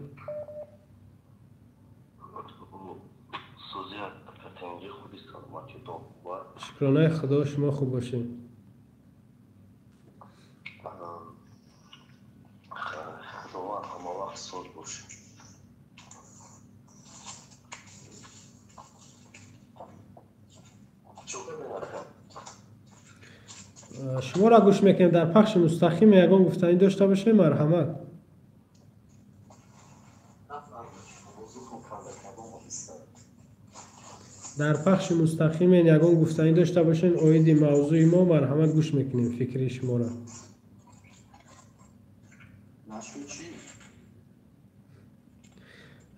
Шукронаи Худо, шумо хуб бошед. Худованд ҳамавақт соз бошед. Шуморо гӯш мекунем дар пахши мустақим, ягон гуфтанӣ дошта бошед, марҳамат. Дар пахши мустақимен ягон гуфтанӣ дошта бошед оиди мавзӯи мо, марҳамат, гӯш мекунем фикри шуморо.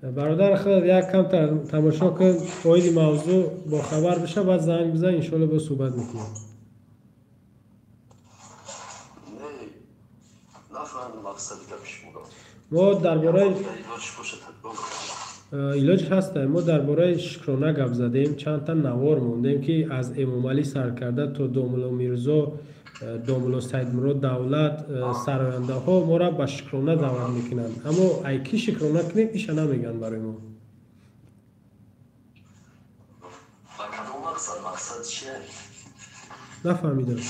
Бародар, худ як камтар тамошо кун, оиди мавзӯъ бохабар биша, баъд занг бизан, иншоалло боз суҳбат мекунем. Мо дар бораи илоҷ ҳаста, мо дар бораи шукрона гап задем, чандта навор мондем, ки аз Эмомалӣ сар карда то Домулло Мирзо, Домулло Саидмурод Давлат, сарояндаҳо моро ба шукрона даъват мекунанд, аммо ай кӣ шукрона кунем, иша намегӯянд барои мо. Нафаҳмидам.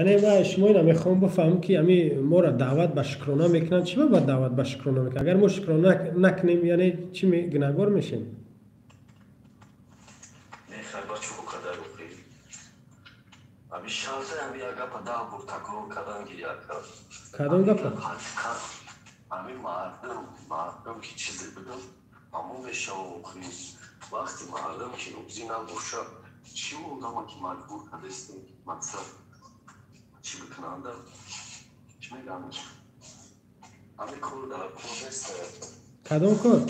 Яъне ма шумо ина мехоҳам бифаҳмам, ки ами моро даъват ба шукрона мекунанд, чӣ ба даъват ба шукрона мекунанд? Агар мо шукрона накунем, яъне чӣ гунаҳгор мешем? Кадом гапа? Вақти мардам ки розӣ набошад, чӣ одама ки маҷбур кардастем, мақсад чӣ бикунанда, чӣ мегӯям, ҳамин кор дар кор нест. Кадом кор?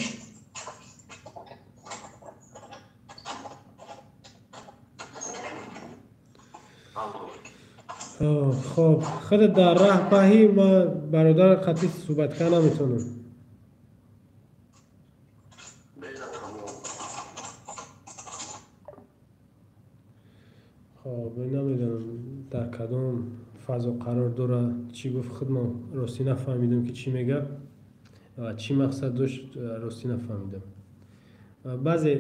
Хоб, худат дар раҳ паҳӣ, ма бародар қатъи суҳбат карда наметавонам. Хоб, намедонам дар кадом фазо қарор дорад, чӣ гуфт, худмон ростӣ нафаҳмидам, ки чӣ мегӯяд ва чӣ мақсад дошт, ростӣ нафаҳмидам. Баъзе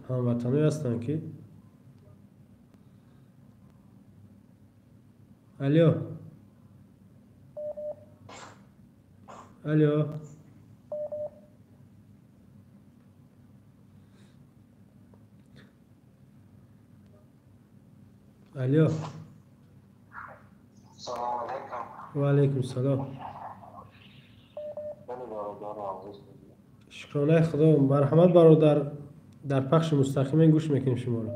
ҳамватаное ҳастанд, ки алё, алё, алё. Салому алайкум. Ва алайкум салом. Шукронаи Худо. Марҳамат, бародар, дар пахши мустақимен гӯш мекунем шуморо.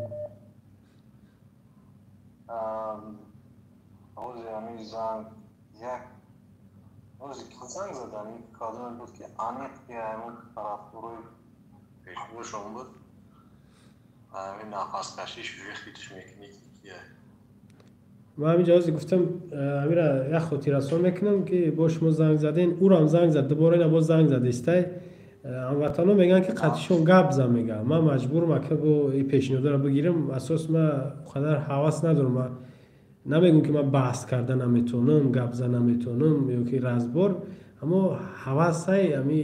Ҳозир ҳамин занг як ҳозир ки занг задам, ин кадоме буд, ки аниқ ки ҳамин тарафдорои пешвошон буд, ҳамин нафаскашиш уже хитш мекунӣ, ки кия. Ман ҳамин ҷавозе гуфтам, ҳамира як хотиррасон мекунам, ки бо шумо занг заден, ӯрам занг зад, дубора ина боз занг задистай. Ҳамватанҳо мегӯянд, ки қатъишон гап зан, мегӯям. Ман маҷбурам, ака, бо ин пешниҳодро бигирам. Асос ман қадар ҳавас надорам. Ман намегӯям, ки ман баҳс карда наметавонам, гап зан наметавонам ё ки разбор, аммо ҳавасай ами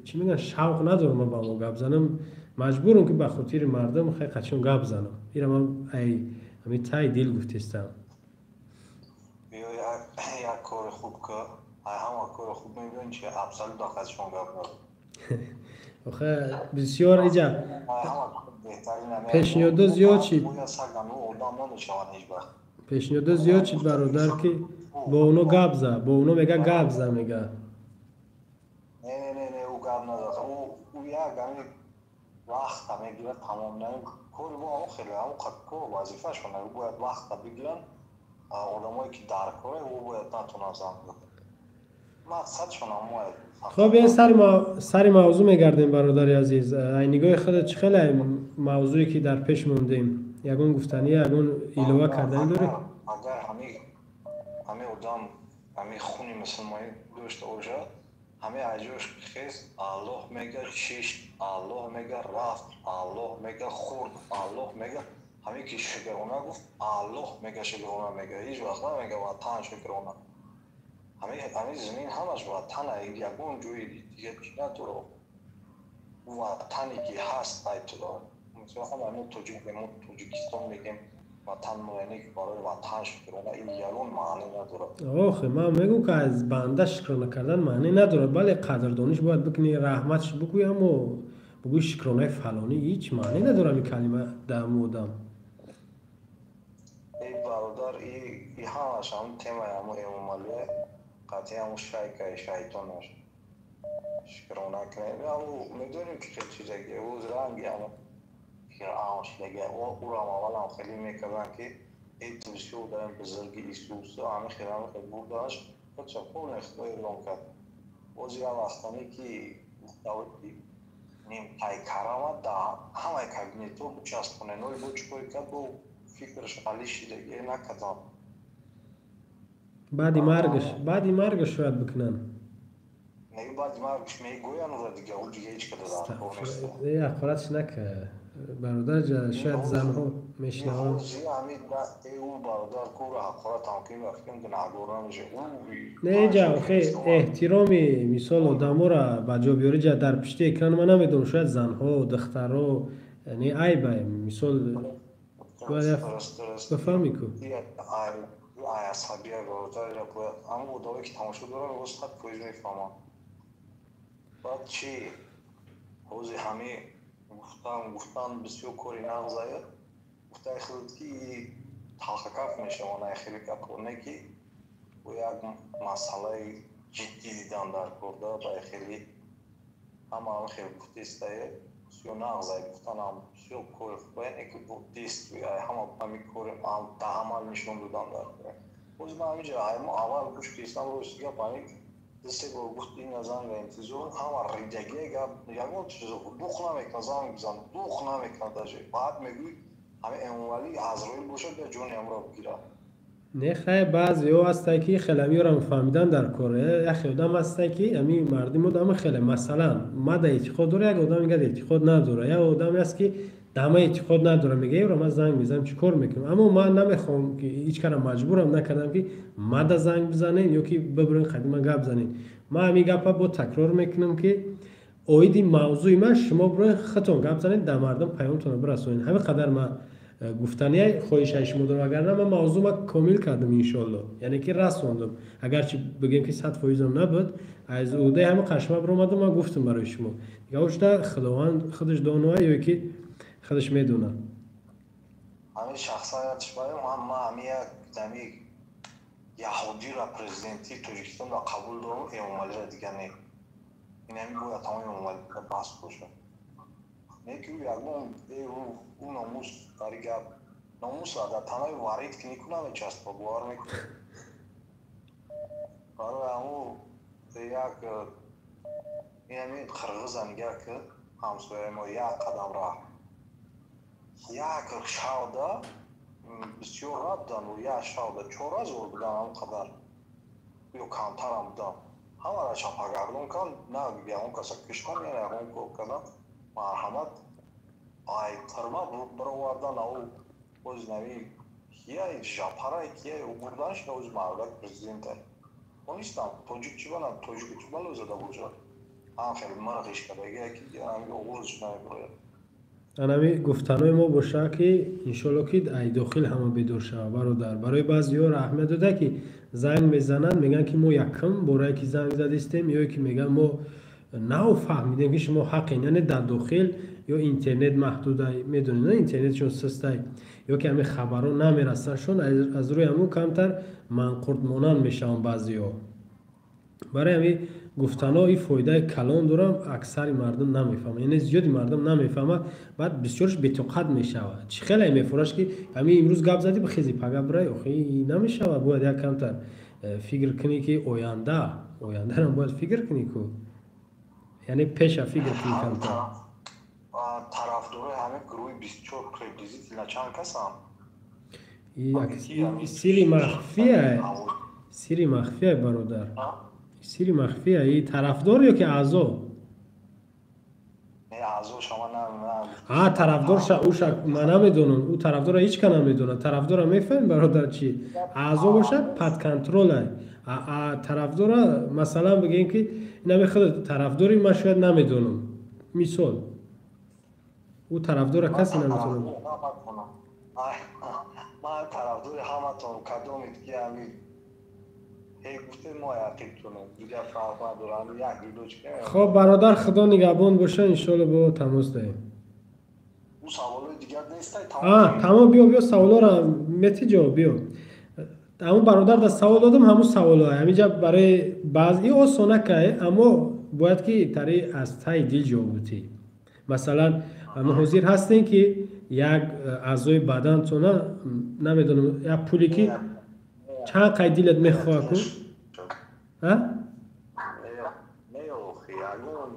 чӣ мегӯянд, шавқ надорам ман ба мо гап занам. Маҷбурам, ки ба хотири мардум хай қатъишон гап занам. Ира ман ай ами таи дил гуфтестам. Як кори хуб ки ай ҳама кори хуб мегӯянд, чи абсолютно қатъишон гап назан. Охе, бисёр иҷа пешниҳодо зиёд шид. Пешниҳодо зиёд шид, бародар, ки бо оно гап за, бо оно мега гап за, мега. Не, не, не, не, ӯ гап назад. Ӯ як ами вақта мегирад, тамом. Кори бо ҳамон хеле ҳамон кор вазифашон, ӯ бояд вақта бигиранд. Одамое ки дар коре, ӯ бояд натонад занг зад. Мақсадшон ҳамон. Хоб, ин сари мавзӯъ мегардем, бародари азиз. Ай нигоҳи худат чӣ хеле мавзӯе, ки дар пеш мондем, ягон гуфтанӣ, ягон илова карданӣ дорӣ? Агар ҳамин одам ҳамин хуни мусулмонӣ дошта бошад, ҳамин аҷош хез, Аллоҳ мега шишт, Аллоҳ мега рафт, Аллоҳ мега хӯрд, Аллоҳ мега ҳамин ки шукрона гуфт, Аллоҳ мега шукрона мега, ҳеҷ вақт намега ватан шукрона. Ҳамин замин ҳамаш ватана, ягон ҷои дига чӣ надорад. Ватане ки ҳаст, мисол ҳама мо тоҷик, мо Тоҷикистон мегем, ватан мо, яъне барои ватан шукрона, ин ягон маънӣ надорад. Охе, ман мегӯм, ки аз банда шукрона кардан маънӣ надорад, бале, қадрдониш бояд бикунӣ, раҳматш бигӯӣ, аммо бигӯи шукронаи фалонӣ, ҳеҷ маънӣ надорад ин калима дар одам. Бародар, и ҳамаш ҳамун темаи ҳамун Эмомалия, қатъи ҳамун шайкаи шайтонаш. Шукрона кунем. Медонем, ки хел чизаги ӯз ранги ҳамун Фиръавн шудаги. Ӯрам аввалам хеле мекарданд, ки эй, ту бисёр дар бузурги Исус, ҳамин хел, ҳамин хел бурдааш, худша полный Худо эълон кард. Боз як вақтане ки нимпайкарама дар ҳамаи кабинетҳо бичаспонен, ой, бо чӣ кор кард, бо фикраш али шидаги накардам. Баъди маргаш, баъди маргаш шояд бикунанд. Не, баъди маргаш мегӯянд ура, дига ӯ дига ҳеҷ када дар кор нест. Ҳақоратш нака, бародар, шояд занҳо мешунаванд. Ӯ бародар кура ҳақоратам ки вақтем гунаҳгор намеша. Не, ҷа охе эҳтироми мисол одаморо ба ҷо биёри. Ҷа дар пишти экран ман намедонам, шояд занҳо, духтаро, не, айба, мисол бифаҳмӣ ку. Асабия, бародар, бояд ҳамон одамое ки тамошо доранд, боз 100% мефаҳманд. Баъд чи, ҳози ҳами гуфтан бисёр кори нағзая, гуфтаи худат ки талхакаф мешаванд ай хеле гапҳо, не ки бо як масъалаи ҷиддӣ дидан дар корда ба хеле ҳама хел гуфтестае, бисёр нағзай гуфтанам, бисёр кори хубае, не ки бо действие ҳама ҳами кори дар амал нишон додан дар кор. Боз ман ҳаминҷа ҳаймо аввал гӯш кистам, рости гап, ҳамин ду-се бор гуфт, ина занга интизор, ҳама ридагия гап, ягон чиз дух намекунад, занг бизан, дух намекунад даже. Баъд мегӯй, ҳамин Эмомалӣ Азроил бошад, бия ҷони ҳамро бигирад. Не, хай, баъзеҳо ҳастанд, ки хеле ҳамиёрам фаҳмидан дар кор. Яхе одам ҳастанд, ки ҳами мардуми одама хеле, масалан, мада эътиқод дора, як одам мегӯяд, эътиқод надора, як одаме ҳаст, ки дама эътиқод надора, мега, евро ман занг мезанам, чӣ кор мекунам? Аммо ман намехоҳам, ки ҳеҷ кара маҷбурам накардам, ки мада занг бизанен ё ки бибурен қадима гап занен. Ман ҳамин гапа бо такрор мекунам, ки оиди мавзӯи ман шумо бирои худтон гап занед, дар мардум паёмтонро бирасонед. Ҳамин қадар ман гуфтания хоҳишаи шумо дорам. Агарна ман мавзӯъ комил кардам, иншоалло, яъне ки расондам. Агарчи бигем, ки 100%-ам набуд, аз уҳдаи ҳама қашма биромадам, ман гуфтам барои шумо. Дига ошта Худованд худаш доноа ё ки худаш медонад. Ҳамин шахсиятш баём, ман ҳами як дами яҳудиро президентии Тоҷикистонро қабул дорам, Эмомалиро дига не. Ин ҳами бояд тамоми Эмомалӣ баҳс бошад, не ки ӯ ягон ӯ номус дар гап, номус дар танаи варид ки нику намечаспа, бовар мекунӣ? Барои ҳамун як ин ҳамин қирғиза нигаҳ ки ҳамсояи мо, як қадам раҳ, як шавда бисёр рабдан, як шавда 4000 будан, ҳамон қадар ё камтарам будан, ҳамаро чапагардон кан, на ягон каса киштан, я ягон кор кардан, марҳамат, ай тирма бировардан. Ау боз нави кияй, жапарай кияй, ӯ бурданш оз мардак президентай онистам. Тоҷик чӣ бана, тоҷику чӣ бало зада бошад, ҳам хеле мирғиш кардагия, ки оғозш намебирояд. Анами гуфтанои мо боша, ки иншолло, ки ай дохил ҳама бедор шава. Бародар, барои баъзеҳо раҳмат дода, ки занг мезананд, мегӯянд, ки мо якум борае ки занг задистем, ё ки мегӯянд, мо нав фаҳмидем, ки шумо ҳақен. Яъне дар дохил ё интернет маҳдуда, медонед, на, интернетшон сустай, ё ки ҳамин хабарҳо намерасандшон, аз рӯи ҳамун камтар манқурдмонанд мешаванд баъзеҳо. Барои ҳамин гуфтанои фоидаи калон дорам, аксари мардум намефаҳмад, яъне зиёди мардум намефаҳмад. Баъд бисёрш бетоқат мешавад. Чӣ хеле мефураш, ки ҳамин имрӯз гап задӣ, бихези, пага бирай, охи намешавад. Бояд як камтар фикр кунӣ, ки оянда, ояндарам бояд фикр кунӣ ку, яъне пеша фикр кунӣ камтар. Тарафдорои ҳамин гурӯҳи 24 приблизительно чанд касанд? Сири махфия, сири махфия, бародар, сири махфия. И тарафдор ё ки аъзо? А тарафдорша уша ман намедонам, ӯ тарафдора ҳеҷ ка намедонад. Тарафдора мефаҳмӣ, бародар, чи аъзо бошад, под контроль. Тарафдора, масалан, бигем, ки инами худ тарафдори ман шояд намедонам, мисол, ӯ тарафдора касе наметонад. Ман тарафдори ҳаматон, кадомед ки ҳами гуфтед, мо яқибтонем, дигар фарқ надорам, як. Хоб, бародар, Худо нигаҳбон боша, иншоалло бо тамос даҳем. Саволои дигар нестай? Тамом, биё, биё, саволоро мети ҷавоб, биё. Ҳамун бародар да савол додам, ҳамун саволо ҳаминҷа барои баъзи осонакай, аммо бояд ки тари аз таи дил ҷавоб бутӣ. Масалан, мо ҳозир ҳастем, ки як аъзои бадантона, намедонам, як пуле ки чанд қай дилат мехоҳад ку? Не, охи, ягон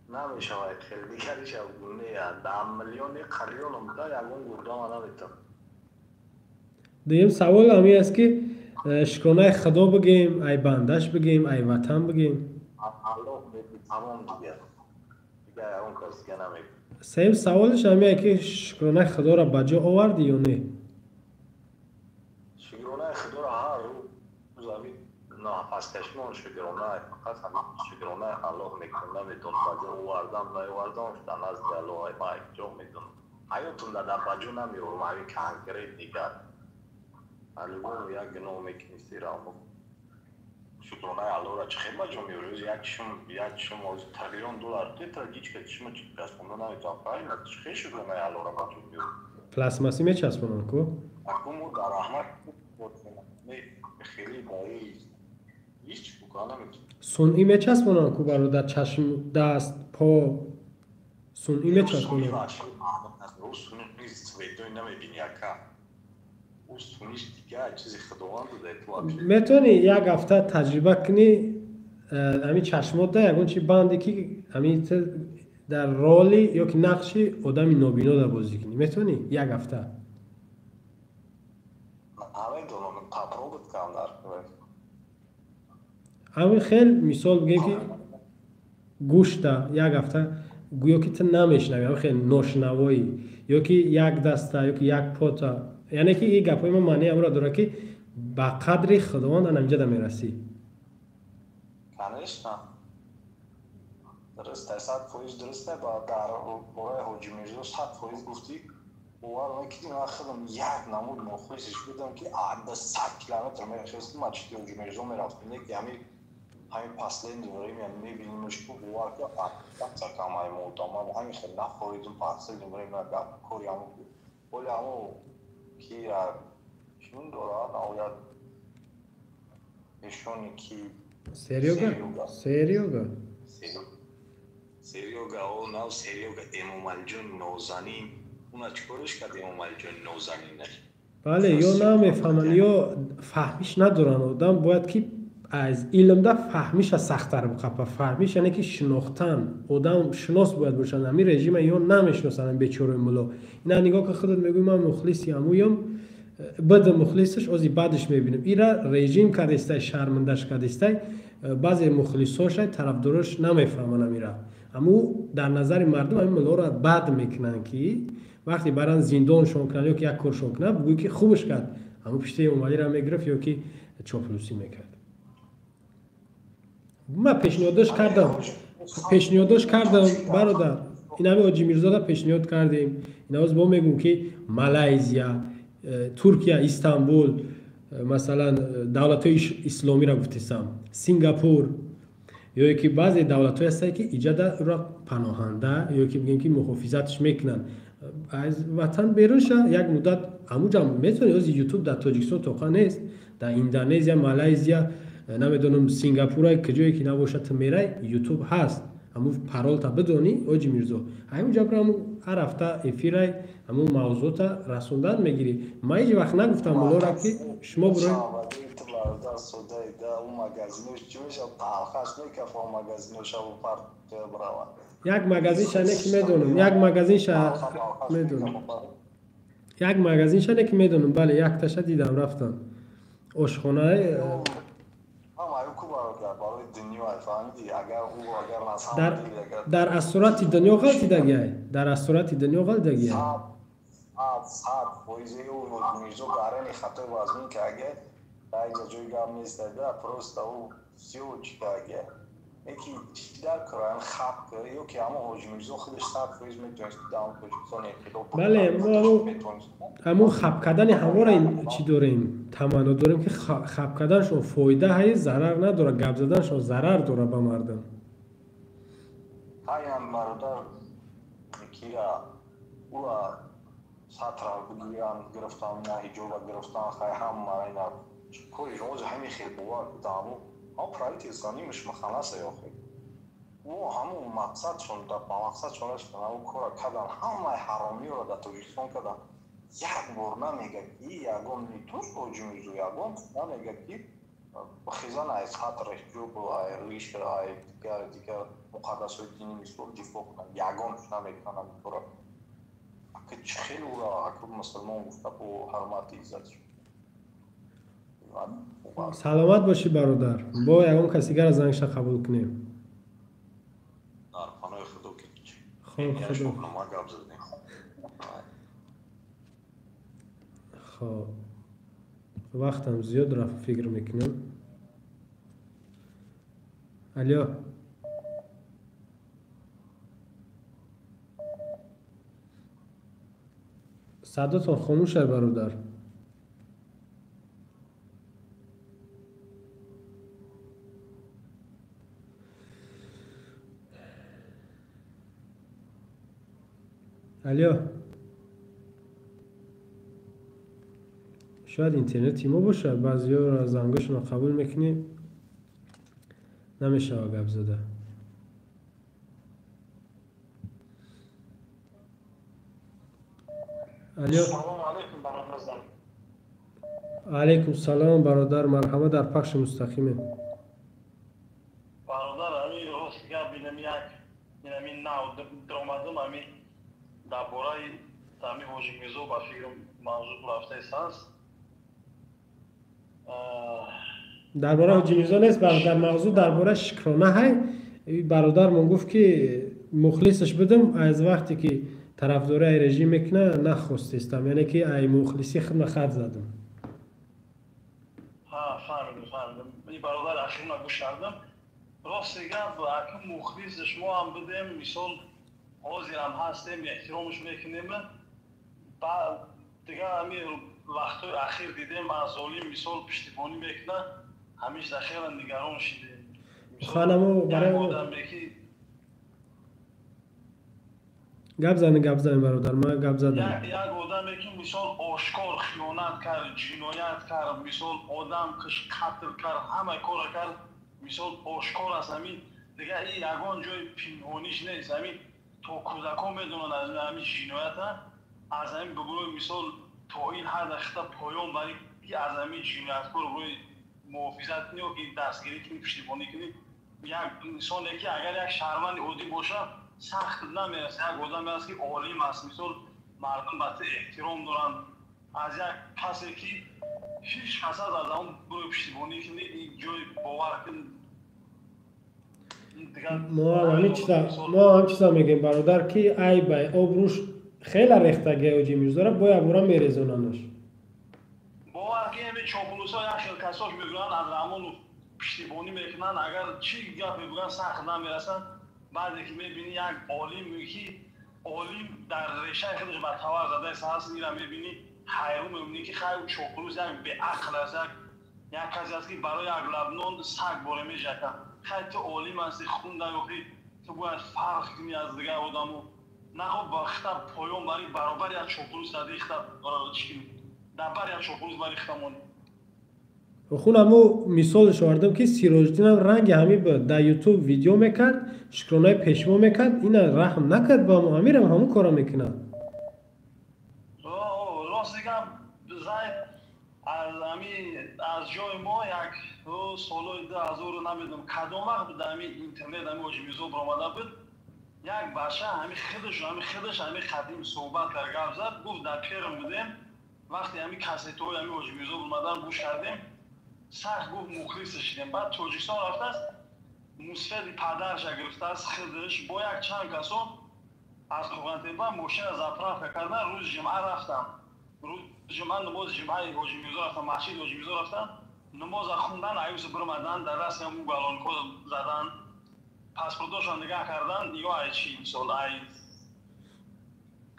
намешавад, хеле дигариша не, дар миллиони қарионам да ягон гурдама наметавон. Дуюм савол ҳамин аст, ки шукронаи Худо бигем, ай бандаш бигем, ай ватан бигем? Аллоҳ, тамом, дигар дигар ягон кас дига намегӯ. Сеюм саволаш ҳамин, ки шукронаи Худоро ба ҷо овардӣ ё не? Шукронаи Худоро ҳар рӯз, ҳамин нафаскашимон шукрона, фақат ҳамин шукронаи Аллоҳ мекунам. Намедонам, ба ҷо овардам, наовардам, дар назди Аллоҳ, ман ҷо медонам. Ҳаётум дар ба ҷо намеорам, ҳамин конкрет дигар по-любому як гуноҳ мекунӣ, сира шукронаи Аллоҳро чӣ хел ба ҷо меорӣ? Як чишм, як чишм триллион доллар трагичка чишма часпонда наметавон, правильно? Чӣ хел шукронаи Аллоҳро ба ҷо меорӣ? Пластмассӣ мечаспонам ку. Акун дар раҳмат хеле барои ҳеҷ бука наметавон. Сунъӣ мечаспонам ку, бародар, чашм, даст, по сунъӣ мечаспонам. Сунъӣ цветой намебини, ака. Метавонӣ як ҳафта таҷриба кунӣ, ҳамин чашмотда ягон чи банде, ки ҳамин дар роли ё ки нақши одами нобино дар бозӣ кунӣ? Метавонӣ як ҳафта? Намедонам, попробовать кардам дар. Ҳамин хел мисол бигем, ки гӯшта як ҳафта гӯё ки ту намешнавӣ, ҳамин хел ношунавоӣ, ё ки як даста, ё ки як пота. Яъне ки ин гапҳои мо маънии амро дорад, ки ба қадри Худованд анамҷада мерасӣ. Конечно, дуруст, 100% дуруст. Ба дар бораи Ҳоҷи Мирзо 100% гуфтӣ. Бовар мекунӣ, ман худам як намуд мухлисиш будам, ки ада 100 километр мехестим, мачити Ҳоҷи Мирзо мерафтем. Не ки ҳамин последнее время мебинимш ку, бовар ки камай модам ҳамин хел нафоидум. Последнее время гап кори ҳамун оли ҳамун ки чун дорад ояд нишони ки. Серёга, Серёга. Серёга, о, нав Серёга, Эмомалиҷони нозанин, уна чӣ кориш кард Эмомалиҷони нозанинаш? Бале, ё намефаҳманд, ё фаҳмиш надоранд. Одам бояд ки аз илмда фаҳмиша сахттар биқапа. Фаҳмиш яъне ки шинохтан, одам шинос бояд бошад. Ҳамин режима ё намешиносанд, бечораи мулло. Ина нигоҳ ки худат мегӯй, ман мухлиси ҳамуём бада, мухлисаш ози баъдаш мебинем. Ира режим кардистай, шармандаш кардистай. Баъзе мухлисошай, тарафдорош намефаҳманд амира. Аму дар назари мардум ҳамин муллоро бад мекунанд, ки вақте баран зиндоншон кунанд ё ки як коршон кунанд, бугӯй ки хубш кард, ҳамун пишти Эмомалиро мегирифт ё ки чоплусӣ мекард. Ман пешниҳодош кардам, пешниҳодош кардам, бародар. Ин ҳами Ҳоҷи Мирзода пешниҳод кардем. Инавоз бо мегӯм, ки Малайзия, Туркия, Истанбул, масалан, давлатҳои исломиро гуфтесам, Сингапур ё ки баъзе давлатҳое ҳастанд, ки иҷада ӯро паноҳанда ё ки бигем ки муҳофизатш мекунанд. Аз ватан берун ша, як муддат ҳамуҷа метавонӣ. Ози Ютуб дар Тоҷикистон тоқа нест, дар Индонезия, Малайзия, намедонам, Сингапура, куҷое ки набошад, ту мерай, Ютуб ҳаст. Ҳамун паролта бидонӣ, Ҳоҷи Мирзо, ҳамунҷа бира, ҳамун ҳар ҳафта эфирай, ҳамун мавзӯъта расондан мегирӣ. Ман ҳеҷ вақт нагуфтам муллора, ки шумо бирои. Содайда у магазинош чӣ мешавад? Талхаш мекафа магазиношаву партоя бирава. Як магазинша не ки медонам, як магазинша медонам, як магазинша не ки медонам. Бале, якташа дидам, рафтам ошхонаи. Барои дунё, фаҳмидӣ, агар ӯ агар Дар асорати дунё ғалтидагиай, дар асорати дунё ғалтидагиай. 100% ӯ Мирзо гарани хатои вазмин ки агар дар ҷои гап нест, да, просто ӯ всё чӣ ки яки чӣ дар кора хап ё ки ҳамон Ҳоҷи Мирзо худаш 100% метавонист дар Тоҷикистон инқилоб. Бале, мо ҳамун хап кардани ҳаморо чӣ дорем, таманно дорем, ки хап карданашон фоида ҳай, зарар надорад, гап заданашон зарар дорад ба мардум. Ҳаян, бародар, кира. Ура сатра бигиран, гирифтан, на ҳиҷоба гирифтан, хай ҳама ина кори ҳозир ҳамин хел бовар даму ҳам правительство нимаш маханаса ё хел. Ӯ ҳамун мақсадшон ба мақсадшон расидан, ҳамун кора кардан, ҳамаи ҳаромиёро дар Тоҷикистон кардан. Як бор намегӯяд ки ягон не то что Ҳоҷимирзо, ягон намегӯяд ки хезан ай сатр, ҳиҷоб, ай риш, ай дигар дигар муқаддасҳои дини мисол дифоъ кунанд. Ягонш намекунанд ҳамин кора. Ака чӣ хел ура ака мусулмон гуфта бо ҳурмати иззат. Саломат бошӣ, бародар. Бо ягон кас дигар зангша қабул кунем. Дар паноҳи Худо ки. Хоб, Худо. Ма гап задем. Хоб, вақтам зиёд рафт, фикр мекунам. Алё, садотон хомӯш ай, бародар. Алё, шояд интернети мо бошад. Баъзиёро зангошонро қабул мекунем, намешава гап зада. Алё. Алайкум салом, бародар, марҳама, дар пахши мустақимем. Бародар, ами рост гап, инами як инами нав даромадам, ами дар бораи ами Ҳоҷимирзо ба фикрам мавзӯъ рафтаест ҳаст. Дар бораи Ҳоҷимирзо нест, бародар, мавзӯъ дар бораи шукрона ҳай. Бародармон гуфт ки мухлисаш будам, аз вақте ки тарафдорӣ ай режим мекуна, нахостестам, яъне ки ай мухлиси худма хат задам. Фаҳмидам, фаҳмидам. И бародар ахирна гӯш кардам. Рости гап, ака, мухлиси шумо ҳам будем, мисол ҳозирам ҳастем, эҳтиромш мекунем. Дигар ҳами вақтҳои ахир дидем, аз золим мисол пуштибонӣ мекунад, ҳамеша хеле нигарон шидем. Ханамо барои гап зани, гап зани, бародар, ман гап задам. Як одаме ки мисол ошкор хиёнат кард, ҷиноят кард, мисол одам киш, қатл кард, ҳама кора кард, мисол ошкор аст, ҳамин дигар и ягон ҷои пинҳониш нест, ҳамин то кӯдакон медонанд аз ҳамин ҷиноята, аз ҳамин бигӯи мисол то ин ҳад хита поён бари ки аз ҳамин ҷинояткор рӯи муҳофизат кунӣ ё ки дастгирӣ кунӣ, пуштибонӣ кунӣ. Як инсоне ки агар як шаҳрванди оддӣ бошад, сахт намерасад. Як одаме аст ки олим аст, мисол мардум ба ту эҳтиром доранд, аз як касе ки ҳеҷ кас аз он рӯи пуштибонӣ кунӣ, ин ҷои бовар кун. Мо ҳам чиза мегӯем, бародар, ки ай бай обрӯш хеле рехтагия Ҳоҷимирзора, бо якбора мерезонанаш. Бовар ки ҳами чоплусо як хел касош мегӯянд, аз Раҳмонов пуштибонӣ мекунанд, агар чӣ гап мегӯянд, сахт намерасанд. Баъде ки мебинӣ як олим ки олим дар решаи худаш ба тавар задааст ҳаст, ира мебинӣ, ҳайрон мебинӣ ки хай чоплус як беақл аст, як касе аст ки барои як лабнон саг боре межакад. Хай, ту олим ҳасти, хунда ёхи, ту бояд фарқ кунӣ аз дигар одамо. Нахоб ба хита поён бари баробар як чоплус зади, хита чӣ кунӣ, дар бар як чоплус бари хита монӣ. Хун ҳамо мисолш овардам ки Сироҷиддинам ранги ҳамин буд, дар Ютуб видео мекард, шукронаи пешво мекард, ина раҳм накард ба мо, ҳамирам ҳамон кора мекунад. Рости гап, зайд аз ҳами аз ҷои мо як солҳои 2000, намедонам кадом вақт буд, ҳами интернет ҳами Ҳоҷимирзо баромада буд, як бача ҳами худаш ҳами қадим суҳбат кард, гап зад, гуфт дар Перм будем, вақте ҳами кассетаҳои ҳами Ҳоҷимирзо баромадан гӯш кардем, сахт гуфт мухлиса шидем. Баъд Тоҷикистон рафтааст, мусфеди падарша гирифтааст, худаш бо як чанд касо аз Қурғонтепа мошина заправка кардан, рӯзи ҷумъа рафтам, рӯзи ҷумъа намози ҷумъаи Ҳоҷимирзо рафтам, масҷиди Ҳоҷимирзо рафтам, намоза хундан, аюса биромадан, дар дасти ҳам уголонко задан, паспортошон нигаҳ кардан, ё ай чи мисол ай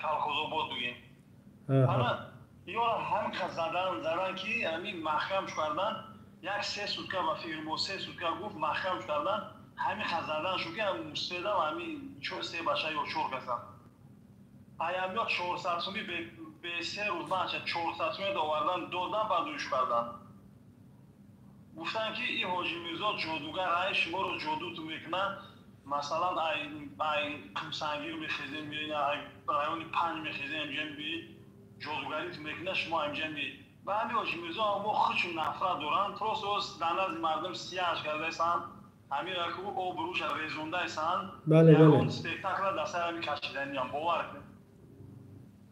колхозобод бугем, ана ёра ҳамин задан задан ки ҳамин маҳкам кардан, як се сутка, ба фикр бо се сутка гуфт маҳкам кардан, ҳамин задан шу ки мусфедам ҳамин се бача ё чор касам. Аямё 400 сумӣ бе се рӯз манча 400 сумӣ овардан додан, баъд уш кардан. Гуфтанд, ки и Ҳоҷи Мирзо ҷодугар, ай шуморо ҷодуту мекунад. Масалан, ай Қумсангир мехезем, ай райони панҷ мехезем, инҷа мебиёед, ҷодугарит мекунад, шумо инҷа меед. Ба ҳамин Ҳоҷи Мирзо мо хучу нафрат доранд, просто дар назди мардум сияҳаш кардаистанд, ҳамин обрӯша резондаистанд. Бале, бале. Спектакла дар сари ҳамин кашиданиям, бовар кунед.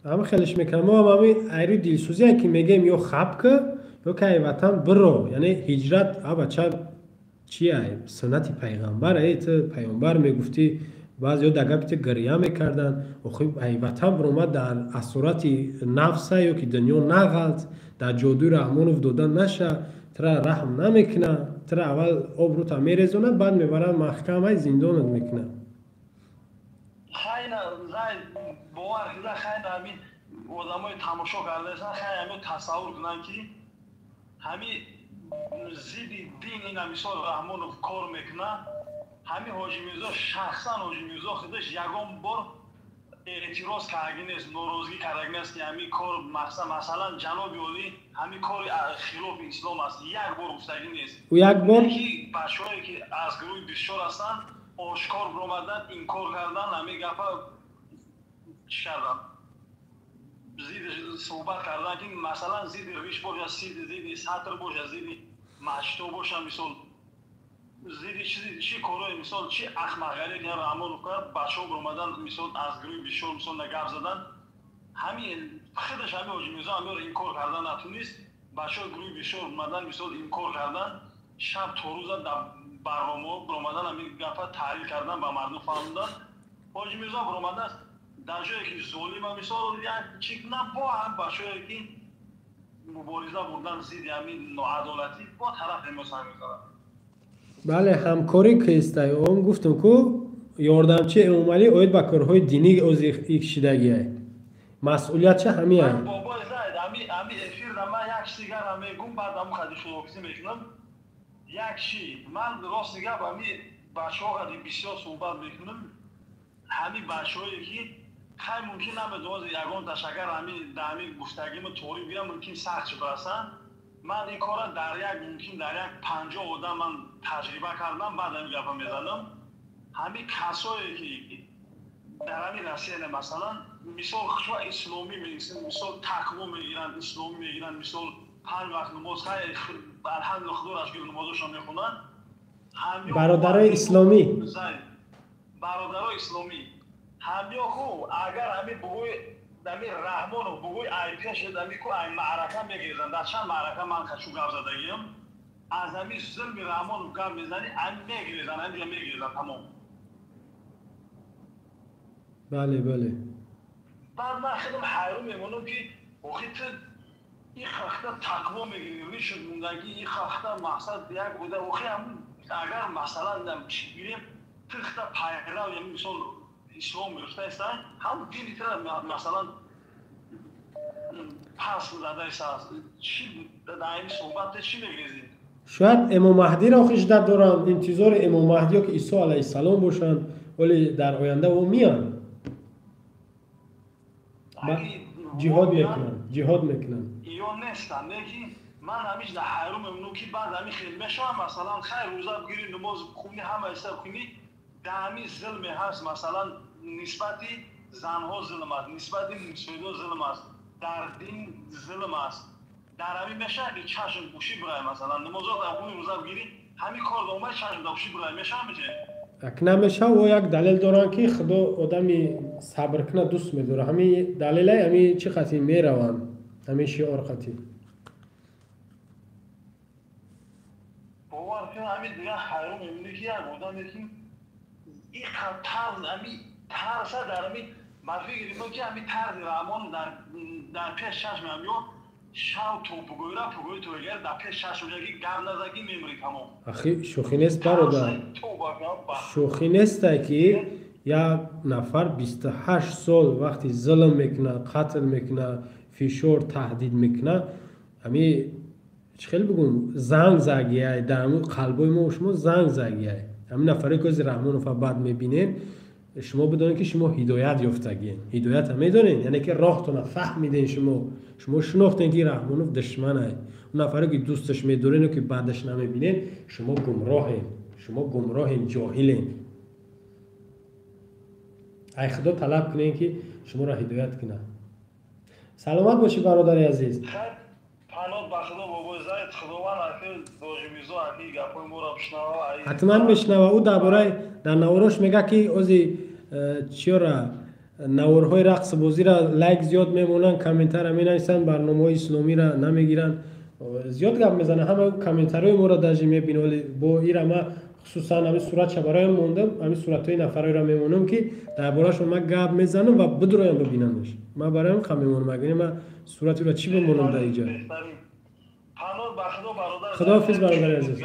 Ҳама хелеш мекунам. Мо ҳам ҳамин айрӯи дилсӯзие, ки мегӯем, ё хаб ка, ё ки ай ватан биро. Яъне ҳиҷрат, а бача, чи ай суннати пайғамбар, эй ту пайғамбар мегуфтӣ, баъзеҳо дар гапи ту гиря мекарданд. Охи, ай ватан биромад дар асорати нафса ё ки дунё нағалт, дар ҷодуи Раҳмонов дода наша, тура раҳм намекуна, тура аввал обрӯта мерезонад, баъд мебарад маҳкамай зиндонат мекунад. Хайна зай, бовар кида, хайна ҳамин одамои тамошо кардаистанд, хай ҳамин тасаввур кунанд, ки ҳамин зидди дин ина мисол Раҳмонов кор мекунад. Ҳамин Ҳоҷи Мирзо шахсан, Ҳоҷи Мирзо худаш ягон бор эътироз кардаги нест, норозигӣ кардаги нест, ки ҳамин кор, масалан, ҷаноби олӣ, ҳамин кори хилофи ислом аст, як бор гуфтагӣ нест. Ӯ як бор ки бачаҳое, ки аз гурӯҳи бисёр ҳастанд, ошкор биромаданд, инкор кардан, ҳамин гапа чӣ карданд, зидди суҳбат кардан, ки масалан зидди риш боша, зидди сатр боша, зидди масҷидҳо боша, мисол зидди чӣ корҳое, мисол чӣ ахмақгарие ки Раҳмонов кард, бачаҳо биромадан, мисол аз гурӯҳи бисёр, мисол гап задан. Ҳамин худаш, ҳамин Ҳоҷи Мирзо ҳаминро инкор кардан натунист. Бачаҳои гурӯҳи бисёр омадан, мисол инкор кардан, шаб то рӯза дар барномаҳо биромадан, ҳамин гапа таҳлил кардан, ба мардум фаҳмондан. Ҳоҷи Мирзо биромадааст дар ҷое ки золима, мисол як чӣ кунам, бо ҳам бачаҳое ки мубориза бурдан зидди ҳамин ноадолатӣ, бо тараф эмосан мезанад. Бале, ҳамкорӣ кистай. Он гуфтам, ку ёрдамчи Эмомалӣ оид ба корҳои динӣ ози икшидагиай, масъулиятша ҳамиай. Бобои Зайд, ами эфирда ман як чизи дигарам мегум, баъд ҳамн хади худоҳофизӣ мекунам. Як чи ман, рости гап, ами бачаҳо хади бисёр суҳбат мекунам. Ҳами бачаҳое ки хай мумкин намедонад, ягон ташагар ҳами дар ҳами гуфтагима тоғрӣ бигирам, мумкин сахт шибарасан. Ман ин корра дар як, мумкин дар як 50 одам ман таҷриба кардам, баъд ҳамин гапа мезанам. Ҳамин касое ки дар ҳамин Россия, масалан, мисол хушва исломӣ, мисол тақво мегиранд, исломӣ мегиранд, мисол панҷ вақт намоз, хай, алҳамдулилла, худоро шукр, намозошон мехонанд. Бародарои исломӣ. Бародарои исломӣ ҳамё ку агар ҳамин бугӯи ами Раҳмонов бугӯи ай пешед, ами ку ай маърака мегирезанд. Дар чанд маърака ман качу гап задагиам, аз ҳамин зулми Раҳмонов гап мезанӣ, ами мегирезанд, ҳаминҷа мегирезанд, тамом. Бале, бале. Баъд ман худам ҳайрон мемонам, ки охи ту ин хахта тақво мегирӣ, ришуд мондагӣ, ин хахта мақсад як буда. Охи агар масалан чӣ гирем, ту хта пайрав, яъне мисол ислом гирифтаиста, ҳам дини тра масалан пас задаиста, чӣ дар ин суҳбат чӣ мегирезӣ? Шояд Эмом Маҳдиро хишдат доранд, интизори Эмом Маҳдиё, ки Исо алайҳиссалом бошанд, вале дар оянда ӯ меянд, ҷиҳод мекунанд, ҷиҳод мекунанд. Ё нестанд, не ки ман ҳамиш дар ҳайрон мемонам, ки баъд ҳамин хел мешавам. Масалан, хайр, рӯза бигирӣ, намоз хунӣ, ҳама ҳисоб кунӣ, дар ҳамин зулме ҳаст. Масалан, нисбати занҳо зулм аст, нисбати мусоидо зулм аст, дар дин зулм аст. Дар ҳамин мешавад ки чашм пӯшӣ бирай, масалан намозо хуни, рӯза бигирӣ, ҳамин кор омад, чашм пӯшӣ бирай, мешавад мече? Ак намешав. О як далел доранд, ки Худо одами сабркуна дӯст медорад. Ҳамин далелай, ҳамин чӣ қатӣ мераванд, ҳамин шиор қатӣ. Бовар кун, ҳамин дигар ҳайрон мемонӣ, ки як одаме ки иқадр тарз, ҳамин тарса дар ҳамин ман фикр мекунам, ки ҳамин тарзи Раҳмон дар пеш чашмам ё шав то бугӯйра пугӯй тоигар дар пеш чашм ки гап назаги, мемирӣ, тамом. Ахи, шӯхӣ нест, бародар, шӯхӣ нестай, ки як нафар 28 сол вақти зулм мекунад, қатл мекунад, фишор, таҳдид мекунад. Ҳами чӣ хел бигӯм, занг загияй дар ҳамн қалбои мо, шумо занг загияй. Ҳамин нафаре ки ози Раҳмонова бад мебинед. Шумо бидонед, ки шумо ҳидоят ёфтагиен. Ҳидоята медонед, яъне ки роҳтона фаҳмиден. Шумо шинохтен, ки Раҳмонов душманай. Он нафаре ки дӯсташ медорену ки баъдаш намебинед, шумо гумроҳем, шумо гумроҳем, ҷоҳилем. Ай Худо талаб кунем, ки шуморо ҳидоят кунад. Саломат бошӣ, бародари азиз. Ҳатман мешунава. Ӯ дар бораи дар наворош мега, ки ози чиёра наворҳои рақс бозира лайк зиёд мемонанд, комментара менависанд, барномаҳои исломиро намегиранд. Зиёд гап мезанад, ҳама комментариҳои моро даже мебин. Оли бо ира ма хусусан ҳамин суратша бароям мондам, ҳамин суратҳои нафарҳоеро мемонам, ки дар борашон ман гап мезанам ва бидроям бибинамш. Ман бароям қа мемонам, агар ман суратиро чӣ бимонам дар иҷа. Худоҳофиз, бародари азиз.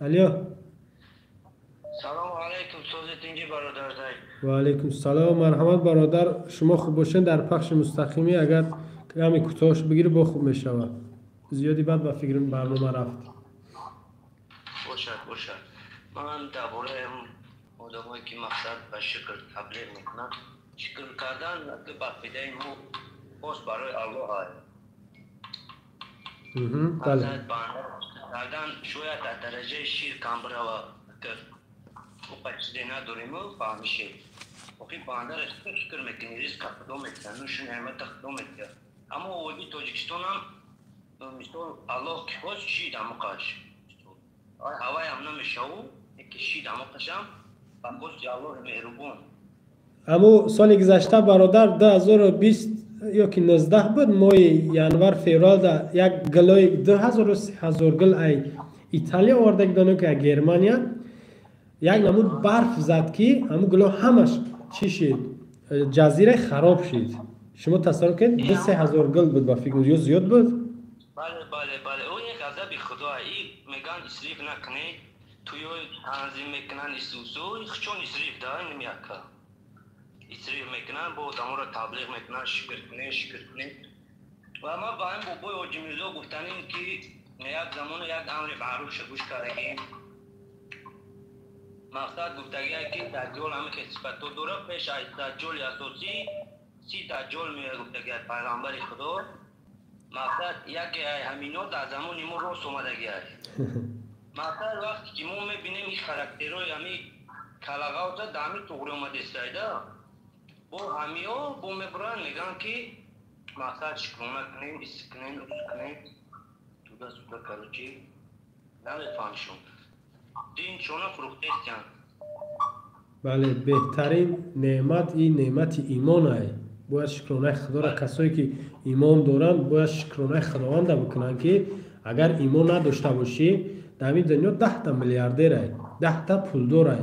Алё. Салому алайкум, созитинҷи, бародар Зайд. Ва алайкум салом, марҳамат, бародар. Шумо хуб бошед. Дар пахши мустақимӣ, агар каме кӯтоҳш бигирӣ, бо хуб мешавад. Зиёди баъд ба фикри барнома рафт. Бошад, бошад. Ман дар бораи одамое ки мақсад ба шукр таблиғ мекунанд, шукр кардан ба фидаи мо боз барои Аллоҳ аст. Кардан шояд дар дараҷаи ширк ҳам бирава, уқа чизе надориму фаҳмишем. Охи бандара шукр мекунӣ, ризқа Худо метиҳад, нушу неъмата Худо метиҳад. Аммо оводи Тоҷикистонам, мисол, Аллоҳ ки хост, шид амуқаш ҳаваям намешаву, ки шид амуқашам ба хости Аллоҳи меҳрубон. Аммо соли гузашта, бародар, 2020 ё ки 19 буд, моҳи январ, февралда як гилои 2000-3000 гил ай Италия оварда буданд, ки Германия. Як намуд барф зад, ки ҳамун гило ҳамаш чӣ шид, ҷазира хароб шид. Шумо тасаввур кунед, 2-3 ҳазор гил буд, ба фикр, ё зиёд буд. Бале, бале, бале, ӯ як ғазаби Худо. И меган исриф накунед, туё танзим мекунанд, исусу чон исриф да инм яка исриф мекунанд, бо одаморо таблиғ мекунанд, шукр кунед, шукр кунед. Ва ман ба ҳамин бобои Ҳоҷи Мирзо гуфтанем, ки як замоне як амри маъруфша гӯш кардагем. Мақсад гуфтагие, ки даҷҷол ҳамин хел сифатҳо дорад, пеш аз даҷҷоли асосӣ 30 даҷҷол меояд, гуфтагиад пайғамбари Худо. Мақсад, яке ҳамино дар замони мо рост омадагиаст. Мақсад, вақте ки мо мебинем ин характерҳои ҳами калағавта дар ҳами туғри омадестайда, бо ҳамиҳо бо мебуранд, мегӯянд, ки мақсад шукрона кунем, ис кунем, ус кунем, туда суда. Короче, намефаҳмшон, дин чона фурӯхтестиянд. Бале, беҳтарин неъмат ин неъмати имон ай. Бояд шукронаи Худоро, касое ки имон доранд, бояд шукронаи Худованда бикунанд, ки агар имон надошта бошӣ, дар ҳамин дунё 10-та миллиардерай, 10-та пулдорай,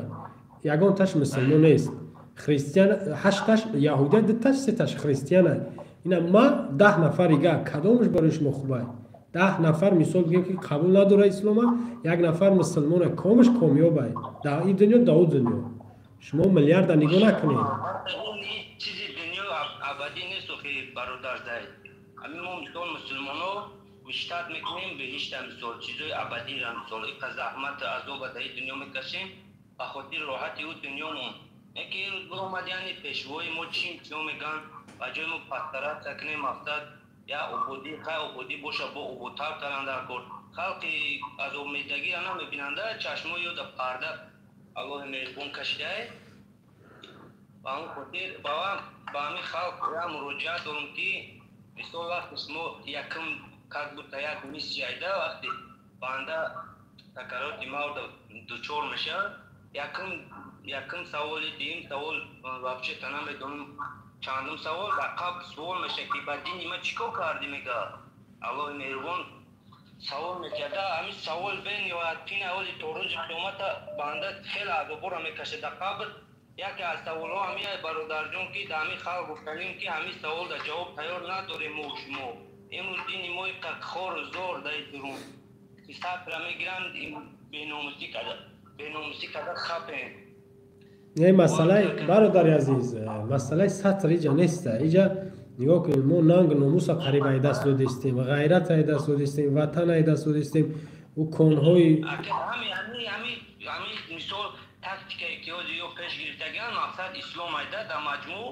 ягонташ мусулмон нест, христиан ҳашташ, яҳудия дуташ, сеташ христианай. Ина ма 10 нафарига кадомаш барои шумо хубай? 10 нафар, мисол бигем, ки қабул надора ислома, як нафар мусулмона, комаш комёбай дар ин дунё, дар ӯ дунё. Шумо миллиарда нигоҳ накунед. Чизи дунё абадӣ нест, охи, бародар Зайд. Ҳамин мо, мисол, мусулмоно миштат мекунем беҳишта, мисол, чизои абадиро, мисол, иқа заҳмату азоба дар ин дунё мекашем ба хотири роҳати ӯ дунёмон. Яке рӯз биромад, яъне пешвои мо чим чиё мегӯянд, ба ҷои мо пастаратса кунем, мақсад я ободӣ, хай ободӣ боша, бо ободтар кардан дар кор. Халқи азобмедагиро намебинанда, чашмои ёда парда Аллоҳи меҳрубон кашидае. Ба ҳамон хотир ба ҳамин халқ я муроҷиат дорам, ки мисол, вақте шумо якум как будто як миссияйда, вақте банда сакароти мавт дучор мешавад, якум саволи, дуюм савол, вообще та намедонам чандум савол, дар қабр суол мешавад, ки ба дини ма чӣ кор кардӣ, мега. Аллоҳи меҳрубон савол мекарда. Ҳамин савол бениҳоят қин аввали то рӯзи қиёмата банда хеле азобҳоро мекашад дар қабр. Яке аз саволҳо ҳамин, бародарҷон, ки дар ҳамин халқ гуфтанем, ки ҳамин савол дар ҷавоб тайёр надорем мо шумо. Имрӯз дини мо хору зор дар дурун ки сатра мегиранд, беномусӣ карда, беномусӣ карда хапем. Не, масъалаи, бародари азиз, масъалаи сатр иҷа неста. Иҷа Нигоҳ кунед, мо нанг номуса қариб ай даст додистем, ғайрат ай даст додистем, ватан ай даст додистем. Ӯ конҳои мисол тактикае ки ҳозир ё пеш гирифтагиан, мақсад ислом айда дар маҷмӯъ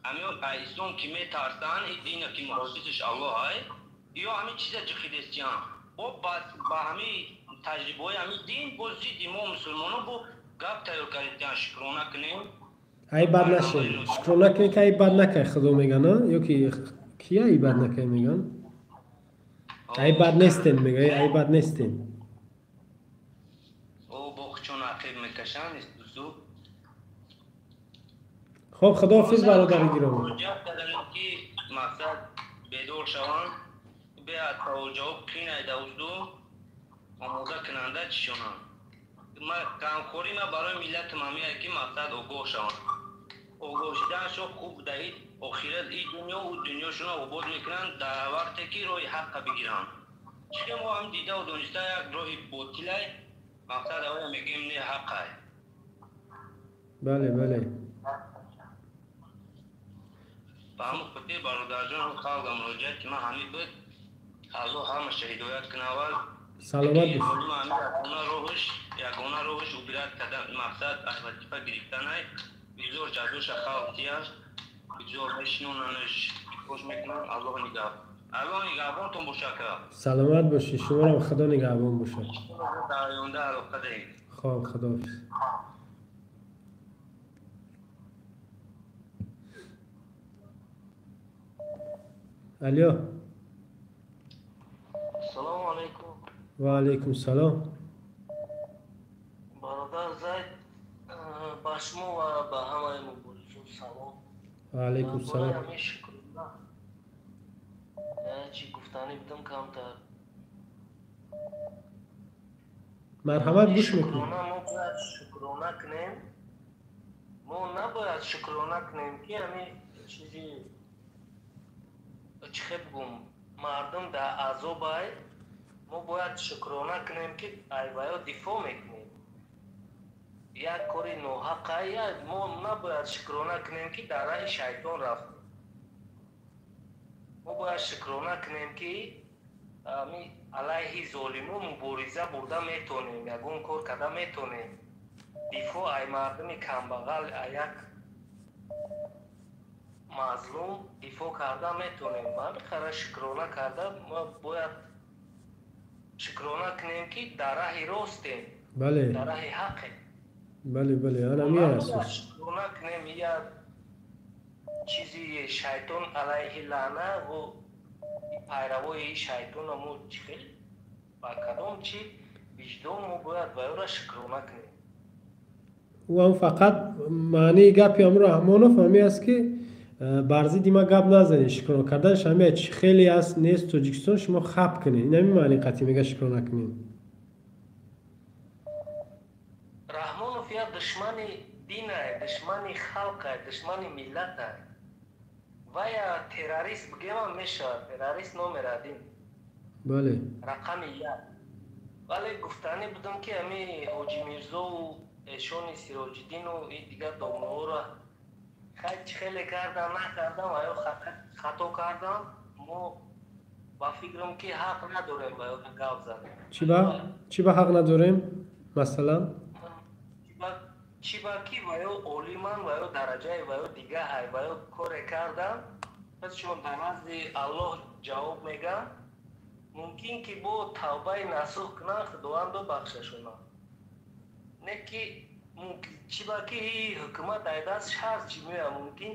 ҳамин ислом ки метарсанд, ин дина ки муҳофизаш Аллоҳ ай, ё ҳамин чиза ҷихидестиян. Бо ба ҳамин таҷрибаҳои ҳамин дин бо зидди мо мусулмоно бо гап тайёр кардиан, шукрона кунем. Ай бад нашем. Шукрона кунем ки ай бад накай, худо меган, ё ки кия ай бад накай меган? Ай бад нестем мега, ай бад нестем. Хоб, худоҳофиз бародари гиромӣ. Ки мақсад бедор шаванд, беад саволҷавоб қинайда узду омода кунанда чишонанд. Ғамхорӣ ма барои миллатам ҳамия ки мақсад огоҳ шаванд. Огоҳ шуданашон хуб дар охират и дунё ӯ дунёшонро обод мекунанд дар вақте ки роҳи ҳаққа бигиранд. Чике мо ҳам дидаву дониста як роҳи ботилай, мақсад аввал мегӯем не ҳаққай. Бале, бале. Ба ҳамон хотир бародарҷон, халқа муроҷиати ман ҳамин буд. Аллоҳ ҳамаша ҳидоят кунад аввал. Саломат бош. Ягона роҳш, ягона роҳш убират кардан, мақсад аз вазифа гирифтанай. Бигзор ҷазоша халқ тияш, бигзор мешинонанаш, хош мекунанд. Аллоҳ нигаҳ. Аллоҳ нигаҳбонтон бошад ака. Саломат бошӣ, шуморам худо нигаҳбон бошад. Дар оянда алоқа дорем. Хоб, худоҳофиз. Алло. Салому алайкум. Ва алайкум салом. Бародар Зайд, ба шумо ва ба ҳамаи муборизон салом. Ва алайкум салом. Чӣ гуфтанӣ будам камтар. Марҳамат, гӯш мекунем. Мо бояд шукрона кунем. Мо набояд шукрона кунем ки ҳамин чизи чӣ хел бигӯм, мардум дар азобай, мо бояд шукрона кунем ки айваё дифоъ мекунем. Як кори ноҳақай, мо набояд шукрона кунем ки дар раҳи шайтон рафтем. Мо бояд шукрона кунем ки алайҳи золимо мубориза бурда метонем, ягон кор карда метонем. Дифоъ ай мардуми камбағал, ай як мазлум дифоъ карда метонем. Ба ҳамин қадар шукрона карда мо бояд шукрона кунем ки дар раҳи ростем, дар раҳи ҳақем. Бале, бале, ана ҳамин аст. Шукрона кунем як чизи шайтон алайҳи лаъна ва пайравои шайтона мо чӣ хел ба кадом чи виҷдон мо бояд ба ӯра шукрона кунем. Ӯ ҳам фақат маънии гапи Амру Раҳмонов ҳамин аст ки бар зидди ма гап назанед. Шукрона карданаш ҳамин чи хеле аст нест Тоҷикистон, шумо хаб кунед. Ин ҳамин маънии қатъӣ мега шукрона кунед. Раҳмонов як душмани динай, душмани халқай, душмани миллатай. Вая террорист бигемам мешавад, террорист номер один. Бале. Рақами як. Вале гуфтанӣ будам ки ҳамин Ҳоҷи Мирзову Эшони Сироҷиддину и дигар домнаҳоро хай чӣ хеле кардам, накардам, ва ё хато кардам, мо ба фикрам ки ҳақ надорем ба ё гап занем. Чӣ ба ҳақ надорем, масалан? Чӣ ба ки ва ё олиман, ва ё дараҷаи ва ё дигаҳай, ва ё коре кардам, пас шумо дар назди Аллоҳ ҷавоб мегам, мумкин ки бо тавбаи насуҳ кунанд, Худованд бибахшашонад. Не ки чӣ ба ки ҳукумат дар дастш ҳаст, чӣ меояд, мумкин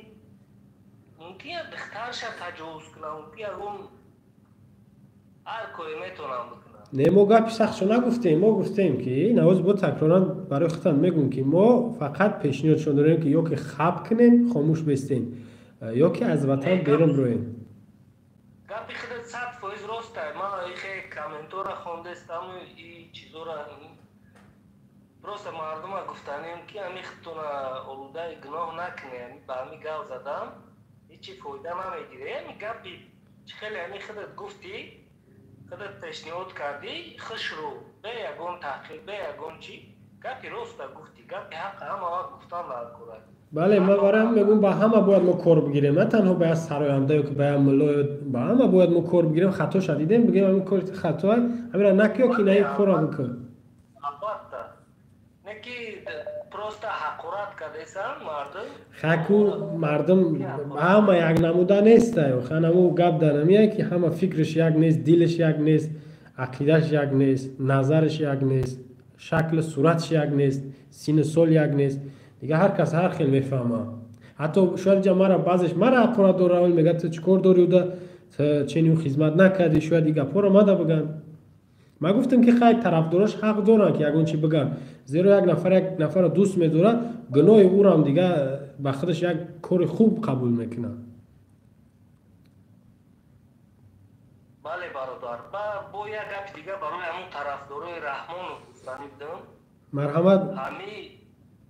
як духтарша таҷовуз кунад, мумкин ягон ҳар коре метавонам бикунам. Не, мо гапи сахтшо нагуфтем. Мо гуфтем ки навоз бо такроран барои худтан мегӯм ки мо фақат пешниҳодшон дорем ки ё ки хаб кунем, хомӯш бестем, ё ки аз ватан берун бироем. Гапи худат 100% ростай. Ман ихе комментора хондестаму и чизора просто мардума гуфтанем ки ҳамин худтона олудаи гуноҳ накунем. Ба ҳамин гап задам ҳечи фоида намегирем. Ҳамин гапи чӣ хеле ҳамин худат гуфтӣ, худат пешниҳод кардӣ, хушрӯ, бе ягон таҳқир, бе ягон чӣ, гапи роста гуфтӣ, гапи ҳаққа ҳама вақт гуфтан дар кор аст. Бале, ман барои мегӯям, ба ҳама бояд мо кор бигирем, на танҳо ба як сароянда ё ки ба як мулло, ба ҳама бояд мо кор бигирем. Хатоша дидем, бигем ҳамин кори хатоа, ҳамира накё ки на ин корро бикун. Албатта, не ки просто ҳақорат кардесан мардум. Хаку мардум ҳама як намуда нестай. Ханаму гап дар намеяй ки ҳама фикриш як нест, дилиш як нест, ақидаш як нест, назариш як нест, шаклу суратиш як нест, сину сол як нест. Дигар ҳар кас ҳар хел мефаҳмад. Ҳатто шояд ҷа мара баъзеш мара ҳақорат дора, мега ту чӣ кор дорӣ уда, чени хизмат накардӣ, шояд и гапҳоро мада биган. Ман гуфтам ки хай, тарафдорош ҳақ доранд ки ягон чи биган, зеро як нафар як нафарро дӯст медорад, гуноҳи ӯрам дигар ба худаш як кори хуб қабул мекунад. Бале, бародар, бо як гапи дигар барои ҳамун тарафдорои Раҳмонов гуфтанӣ будам. Марҳамат. Ҳами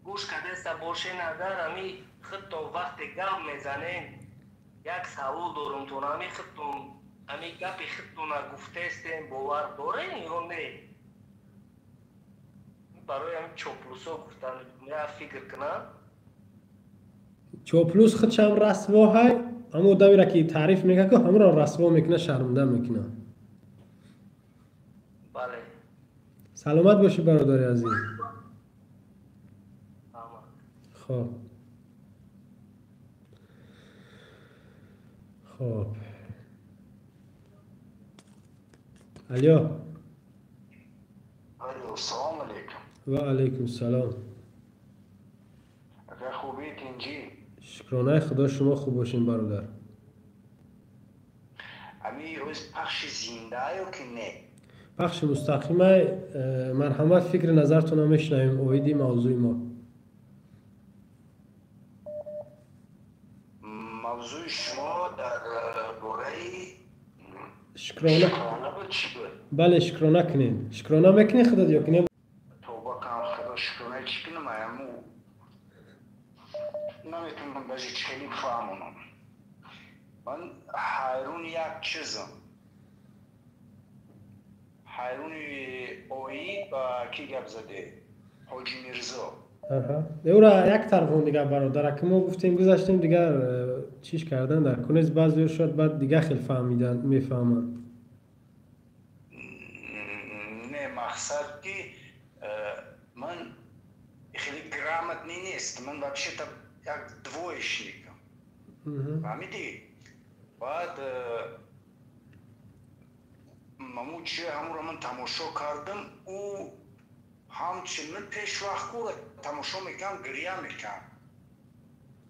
гӯш кардеста бошен, агар ҳами худтон вақте гап мезанен, як савол дорум тон, ҳами худтон ҳами гапи худтона гуфтестен, бовар дорен ё не? Барои ҳами чоплусо гуфтан, як фикр кунам. Чоплус худшам расвоҳай, ҳамон одамеро ки таъриф мекунад, ки ҳамонро расво мекунад, шармда мекунад. Бале. Саломат бошӣ, бародари азиз. Хоб, хоб, алё. Алё, салом алейкум. Ва алейкум салом. Ака, хубӣ, тинҷӣ? Шукронаи худо, шумо хуб бошем, бародар. Ами рӯз пахши зинда ё ки не? Пахши мустақимай. Марҳамат, фикри назартонро мешунавем оиди мавзӯи мо. Мавзӯи шумо дар бораи шукрона буд, чӣ буд? Бале, шукрона кунем. Шукрона мекунӣ худат ё ки не? Тавба кунам, худо, шукрона чӣ кунам? Аяму наметавонам даже хеле фаҳмонам. Ман ҳайрони як чизам, ҳайрони оид ба кӣ гап заде, Ҳоҷи Мирзо. Ӯра як тарафон дигар, бародар, ки мо гуфтем, гузаштем, дигар чиш кардан дар кунез, баъзеҳо шояд баъд дигар хел фаҳмидан мефаҳманд. Не, мақсад ки ман хеле грамотный нест, ман вообще-то як двоечникам, фаҳмидӣ? Баъд маму чи ҳамуро ман тамошо кардам, ӯ ҳамчун ман пешвақт кӯра тамошо мекунам, гиря мекунам.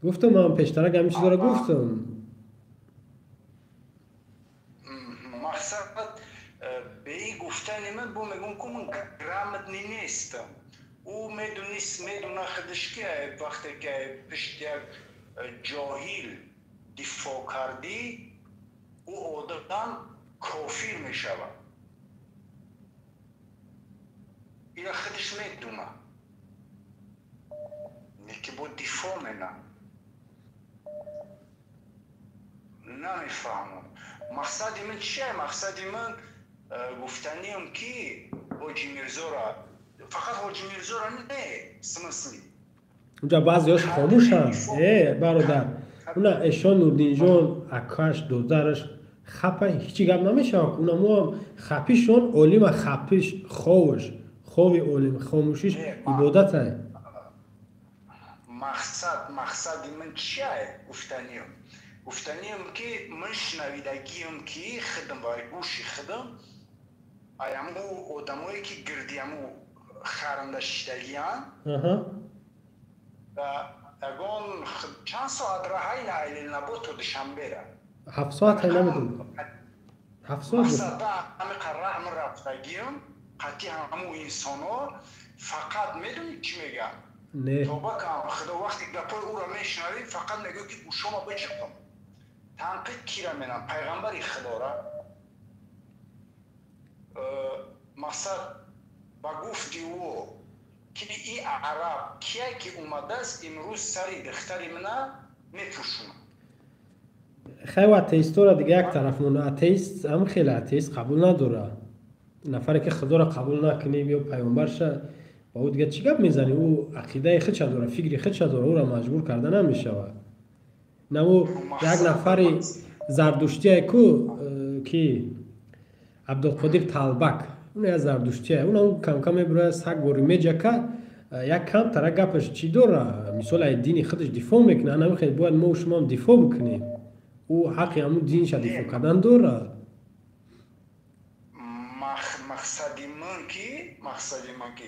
Гуфтам, ман пештарак ҳамин чизоро гуфтам. Мақсад, бе гуфтани ман бо мегӯм, ку ман грамотный нестам. Ӯ медонист, медона худаш ки вақте ки пишти як ҷоҳил дифоъ кардӣ, ӯ одам кофир мешавад. Ина худаш медуна, ки бо дифоъ мена. Намефаҳмам, мақсади ман чие. Мақсади ман гуфтаниам, ки Ҳоҷи Мирзора, фақат Ҳоҷи Мирзора не, смысли. Унҷа баъзеҳош хомӯшанд, э бародар, уна Эшон Нурдинҷон, акаш, додараш хапа, ҳечи гап намешавад. Уна моам хапишон олима, хапиш ховш, хови олим, хомӯшиш ибодатай. Мақсади ман чие, гуфтаниам, гуфтаниам ки ман шунавидагиам, ки худам ба гӯши худам аяму одамое ки гирди аму харанда шиштагиянд, ягон чанд соат раҳай найлилнабо то Душанбера. 7 соат ҳай, намедонам, 7 соат. Ҳамиқа раҳ ман рафтагиам қатъи ҳаму инсонҳо, фақат медонӣ чӣ мегӯянд? Не. Тоба кам, худо, вақте гапҳои ӯро мешунавӣ, фақат мегӯяд, ки гӯшома бичиқам. Танқид кира менам? Пайғамбари худора. Мақсад, ба гуфти ӯ, ки и араб кие ки омадааст, имрӯз сари духтари мана мепӯшонад. Хай, атеистора дига як тараф мона. Атеист ҳам хеле атеист қабул надорад. Нафаре ки худоро қабул накунем ё пайғамбарша Ба ӯ дига чӣ гап мезанӣ? Ӯ ақидаи худша дора, фикри худша дора, ӯро маҷбур карда намешавад. На ӯ як нафари зардуштие ку, ки Абдулқодир Талбак, он як зардуштие, он камкам мебурояд, саг бори меҷака, як кам тара гапаш чӣ дора, мисол ай дини худаш дифоъ мекунад. Намехоҳед, бояд мо шумоам дифоъ бикунем. Ӯ ҳаққи ҳамун динша дифоъ кардан дорад. Мақсади ман ки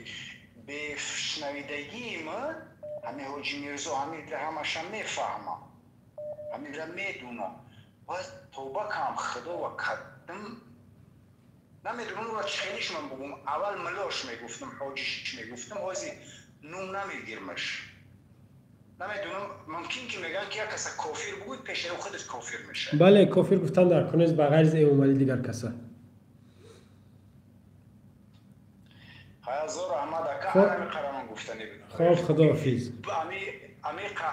бешунавидагии ман ҳамин Ҳоҷи Мирзо ҳаминра ҳамаша мефаҳмам, ҳаминра медунам. Бояд тоба кам худо ва кадам намедонам ӯро чӣ хелиш ман бугум. Аввал милош мегуфтам, ҳоҷиш мегуфтам, ҳозир нум намегирмаш. Намедонам, мумкин ки мегӯянд ки як каса кофир бугӯй, пешаи ӯ худаш кофир мешавад. Бале, кофир гуфтан дар кор нест, ба ғайр аз Эмомалӣ дигар каса. Ҳазор раҳмат ака, ҳамин қарамон гуфтанӣ будам. Хоб, худоҳофиз. Амиқа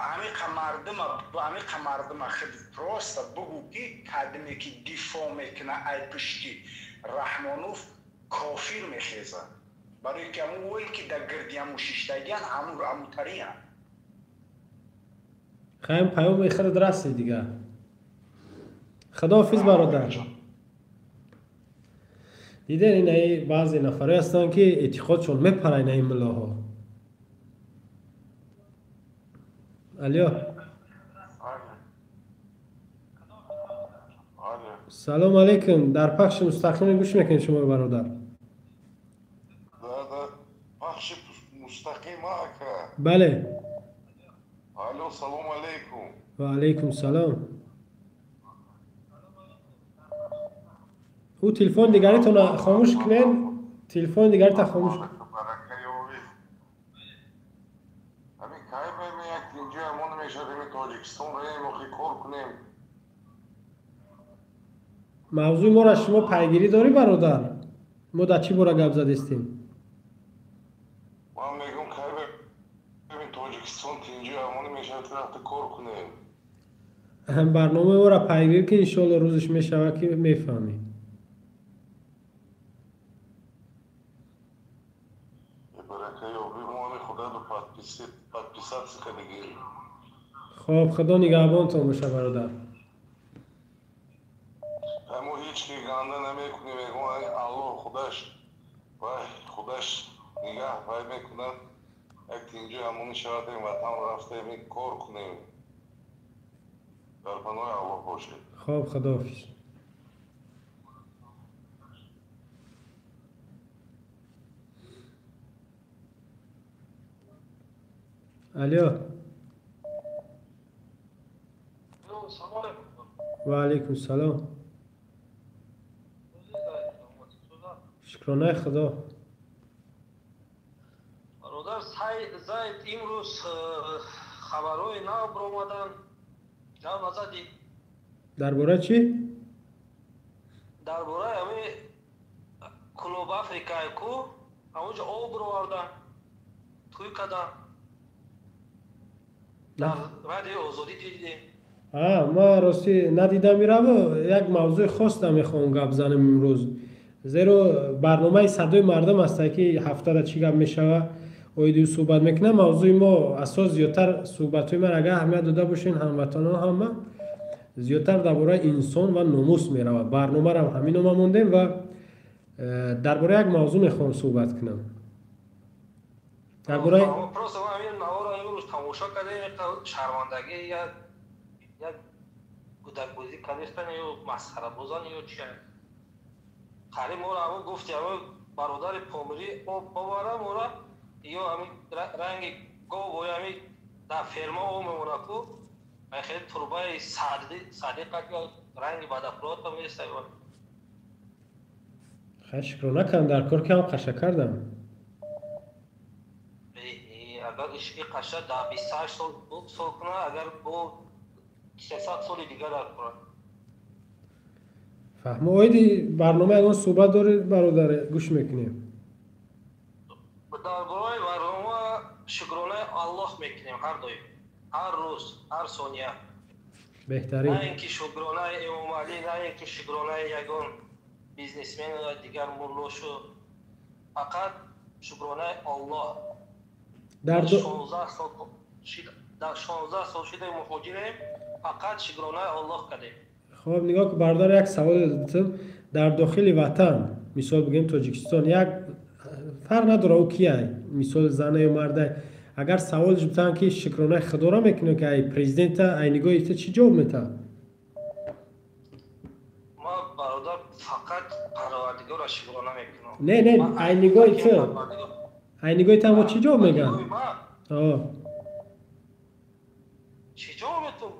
мардума худ просто бугӯ ки кадме ки дифоъ мекуна ай пушти Раҳмонов кофир мехезад. Барои ки ҳамун ое ки дар гирди ҳамун шиштагиан, ҳамутариян. Хаем паёми худат расид дига. Худоҳофиз бародар. Диден инаи баъзе нафарое ҳастанд ки эътиқодшон мепара инаи муллоҳо. Алё. Салом алейкум. Дар пахши мустақим гӯш мекунед шумо бародар? Пахши мустақим ака. Бале. Алё, салом алейкум. Ва алейкум салом. Ӯ телефон дигаритона хомӯш кунед, телефони дигарита хомӯш кунед. Мавзӯи моро шумо пайгирӣ дорӣ бародар? Мо дар чӣ бора гап задистем? Ман мегӯм кай Тоҷикистон тинҷи амон мешавад, рафта кор кунем. Барномаи моро пайгирӣ ки иншоалло рӯзиш мешавад ки мефаҳмӣ. Хоб, худо нигаҳбонтон бошад бародар. Мо ҳеҷ ки ганда намекунем, мегӯм Аллоҳ худаш вай худаш нигаҳ вай мекунад. Як тинҷи амони шавад, ватан рафтем кор кунем. Дар паноҳи Аллоҳ бошед. Хоб, худоҳофиз. Алё. Ва алейкум салом. Шукронаи Худо. Бародар Зайд, имрӯз хабарҳои нав баромаданд. Гап назадӣ? Дар бораи чӣ? Дар бораи ҳамин клуб Африкаи ку, ҳамонҷо об бароварданд, тӯй карданд. Дар радиои Озодӣ дидем. Ман ростӣ надидам ираво, як мавзӯи хос намехоҳам гап занем имрӯз. Зеро барномаи садои мардум аст ки ҳафтада чӣ гап мешава, оиди ӯ суҳбат мекунам. Мавзӯи мо асос зиёдтар суҳбатҳои ман агар аҳамият дода бошен ҳамватанон ҳама зиёдтар дар бораи инсон ва номус меравад. Барномарам ҳамин нома мондем ва дар бораи як мавзӯъ мехоҳам суҳбат кунам. Дар бораи просто ҳамин наворо имрӯз тамошо кардем, шармандагӣ як гудакбозӣ кардистан ё масхарабозан ё чи. Қариб моро ҳамон гуфти ҳамон бародари Помирӣ об овара мора ё ҳамин ранги гов ё ҳамин дар ферма об мемона ку, хеле турбаи садиқа ранги бадафлота места. Хай, шукро накардам, дар кор ки ҳам қаша кардам. Агар ишқи қаша дар 28 сол кунад, агар бо 300 соли дигар дар кунад. Фаҳмо, оиди барнома ягон суҳбат доред бародар, гӯш мекунем. Дар бораи барнома шукронаи Аллоҳ мекунем ҳар доим, ҳар рӯз, ҳар сония. Беҳтарин. На ин ки шукронаи Эмомалӣ, на ин ки шукронаи ягон бизнесмен ва дигар муллошу, фақат Шукронаи Аллоҳ. Дар 16 сол дар 16 сол шидаи муҳоҷирем, фақат шукронаи Аллоҳ кардем. Хоб, нигоҳ кун бародар, як савол додам. Дар дохили ватан, мисол бигӯем Тоҷикистон, як фарқ надора ӯ кияй, мисол зана ё мардай, агар саволш битан ки шукронаи худоро мекунӣ ки ай президента, ай нигоҳи ту чӣ ҷавоб метаҳад? Ман бародар фақат Парвардигорро шукрона мекунам. Не, не, ай нигоҳи ту, ай нигоҳи ту ҳамо чӣ ҷавоб мегӯянд? Чӣ ҷавоб метавон?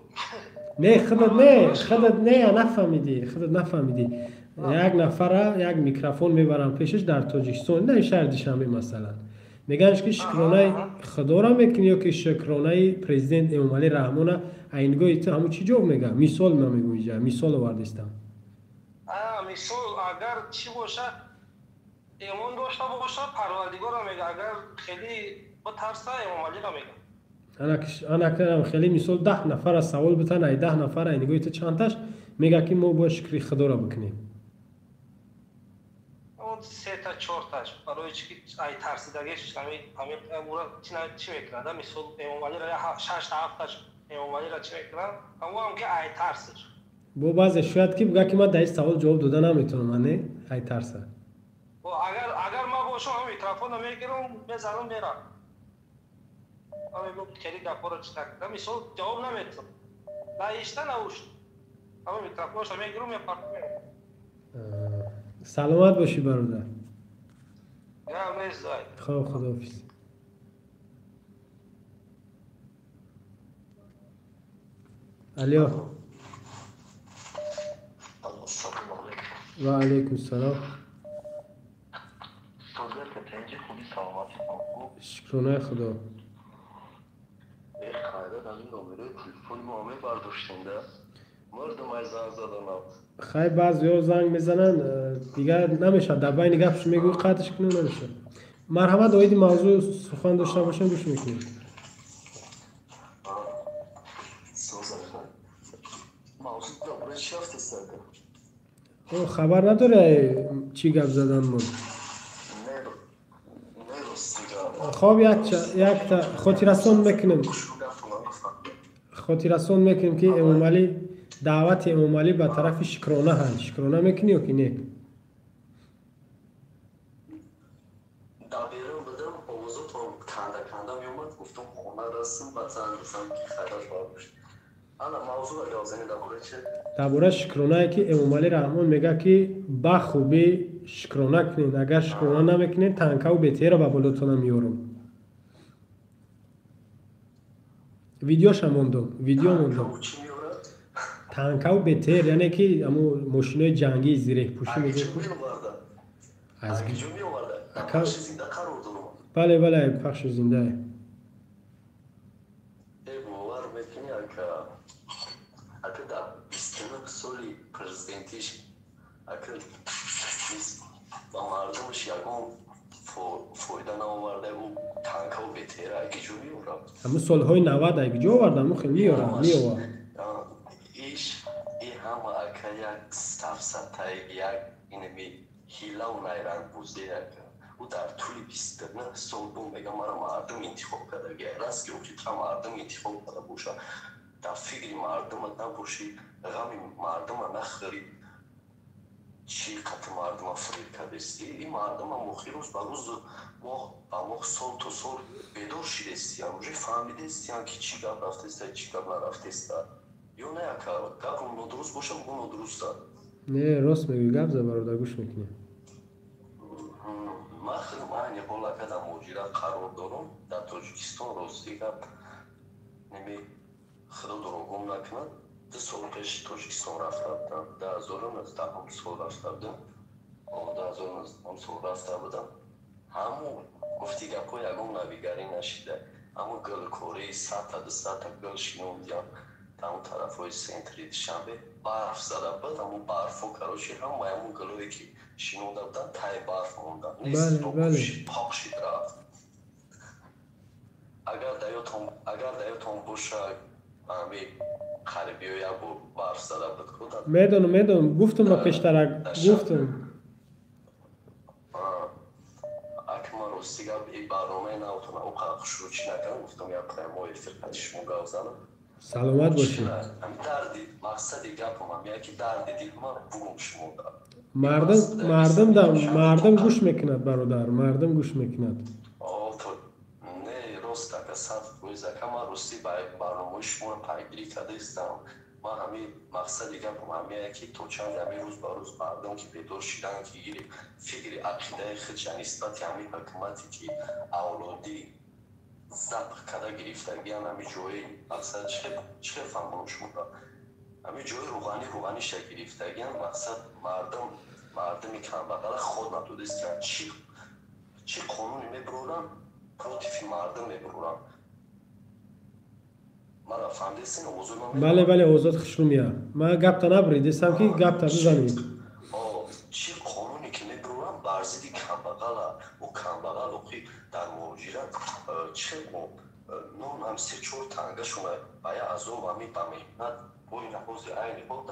Не, худат не, худат не, нафаҳмидӣ, худат нафаҳмидӣ. Як нафара як микрофон мебаранд пешаш дар Тоҷикистон, на шаҳри Душанбе масалан. Мегӯянд ки шукронаи худоро мекунӣ ё ки шукронаи президент Эмомалӣ Раҳмона, ай нигоҳи ту ҳамун чӣ ҷавоб мегӯяд? Мисол ман мегӯям инҷа, мисол овардистам. Мисол агар чӣ бошад, имон дошта бошад, Парвардигорро мегӯяд, агар хеле битарса, Эмомалиро мегӯяд. Анакам хеле мисол 10 нафара савол битан, ай 10 нафар ай нигоҳи ту чандташ мегӯяд ки мо бояд шукри худоро бикунем? Сета чорташ, барои чи ки ай тарсидагиш ҳамин ура чӣ мекунад? Мисол Эмомалиро шашта ҳафташ Эмомалиро чӣ мекунад? Ҳамон ки ай тарсиш. Бо баъзе шояд ки бигӯяд ки ман дар ин савол ҷавоб дода наметавонам, не? Ай тарса. Агар ман бошам, ҳамин микрофонро мегирам, мезанам, мерам. Ман мегӯям хеле гапҳоро чӣ накунам, мисол ҷавоб наметавонам. На ишта, на ушт. Ҳамин микрофонашро мегирам, мепартам, мерам. Саломат бошӣ бародар. Хоб, худоҳофиз. Алё. Ва алайкум салом. Шукронаи Худо. Хай, баъзеҳо занг мезананд, дигар намешавад, дар байни гапш мегӯй қатъш кунӣ, намешавад. Марҳамат, оиди мавзӯъ сухан дошта бошем, гӯш мекунем. Хабар надорӣ чӣ гап задан мон? Хоб, якта хотиррасон мекунем, хотиррасон мекунем ки Эмомалӣ, даъвати Эмомалӣ ба тарафи шукрона ҳаст. Шукрона мекунӣ ё ки не? Дар бораи шукронае ки Эмомалӣ Раҳмон мегӯяд ки ба хубӣ шукрона кунед, агар шукрона намекунед, танкаву бетера ба болотона меорам. Видеоша мондум, видео мондум. Танкаву бетер, яъне ки ҳамун мошинои ҷангии зиреҳпӯшӣ мегӯяд. Бале, бале, пахши зиндае. Ба мардумаш ягон фоида наоварда, ӯ танкаву бетера айкиҷо меорад? Ҳамун солҳои 90 айкиҷо овард, ҳамун хел меорад, меовард. Иш и ҳама ака як сафсатаи, як инами ҳилаву найрангбозӣ ака. Ӯ дар тӯли 29 сол бо мега мара мардум интихоб карда, раст ки охитра мардум интихоб карда боша, дар фикри мардумат набошӣ, ғами мардума нахӯрӣ, чӣ қадр мардума фиреб кардастӣ? Ин мардума охир рӯз ба рӯз, моҳ ба моҳ, сол то сол бедор шидастиян, уже фаҳмидастиян ки чӣ гап рафтаста, чӣ гап нарафтаста. Ё не ака, гап нодуруст боша, бугӯ нодуруста. Не, рост мегӯӣ, гап за бародар, гӯш мекунем. Ман хеле айни ҳол ака дар муҳоҷират қарор дорам, дар Тоҷикистон. Рости гап неми худо дурӯғгум накунад, 2 сол пеш Тоҷикистон рафта будам, 2019 сол рафта будам, 2019 сол рафта будам. Ҳамун гуфти гапҳо ягон навигарӣ нашида, ҳамун гулкории 100-та 200-та гул шинондиям дар он тарафҳои центри Душанбе, барф зада буд, ҳамун барфҳо, короче, ҳамаи ҳамун гулое ки шинонда буданд, таи барф монданд, нест, пок шид рафт. Агар даётон боша, ҳами қарибиё як бор барф зада буд. Медонам, медонам, гуфтум ба пештарак, гуфтум. Ака ман Рости гап, и барномаи навтона о қадр хушрӯ чӣ накардам, гуфтам як прямой эфир қати шумо гап занам. Саломат бошед. Дарди мақсади гапам ҳам яки дарди дилма бугум шумо. Мардум мардум гӯш мекунад, бародар, мардум гӯш мекунад. Не, рост ака, 100% ака, ман ростӣ барномаи шуморо пайгирӣ карда истам. Ман ҳамин мақсади гапам ҳамяе ки то чанд ҳамин рӯз ба рӯз мардум ки бедор шидан, ки гири фикри ақидаи худша нисбати ҳамин ҳукумате ки авлодӣ забт карда гирифтагиан, ҳамин ҷои мақсад чӣ хел фаҳмонам шуморо, ҳамин ҷои рӯғанӣ рӯғаниша гирифтагиан, мақсад мардуми камбағала худ надодистиян. Чӣ қонуне мебуроранд, против и мардум мебуроранд. Бале, бале, озод хушрӯ мея. Ман гапта набуридистам ки гапта бизанӣ. Чӣ қонуне ки мебуроранд бар зидди камбағала, ӯ камбағал охи дар муҳоҷират чӣ нон ҳам се-чор тангашона ба я азоб ҳами ба меҳнат бо ин ҳозир айни ҳол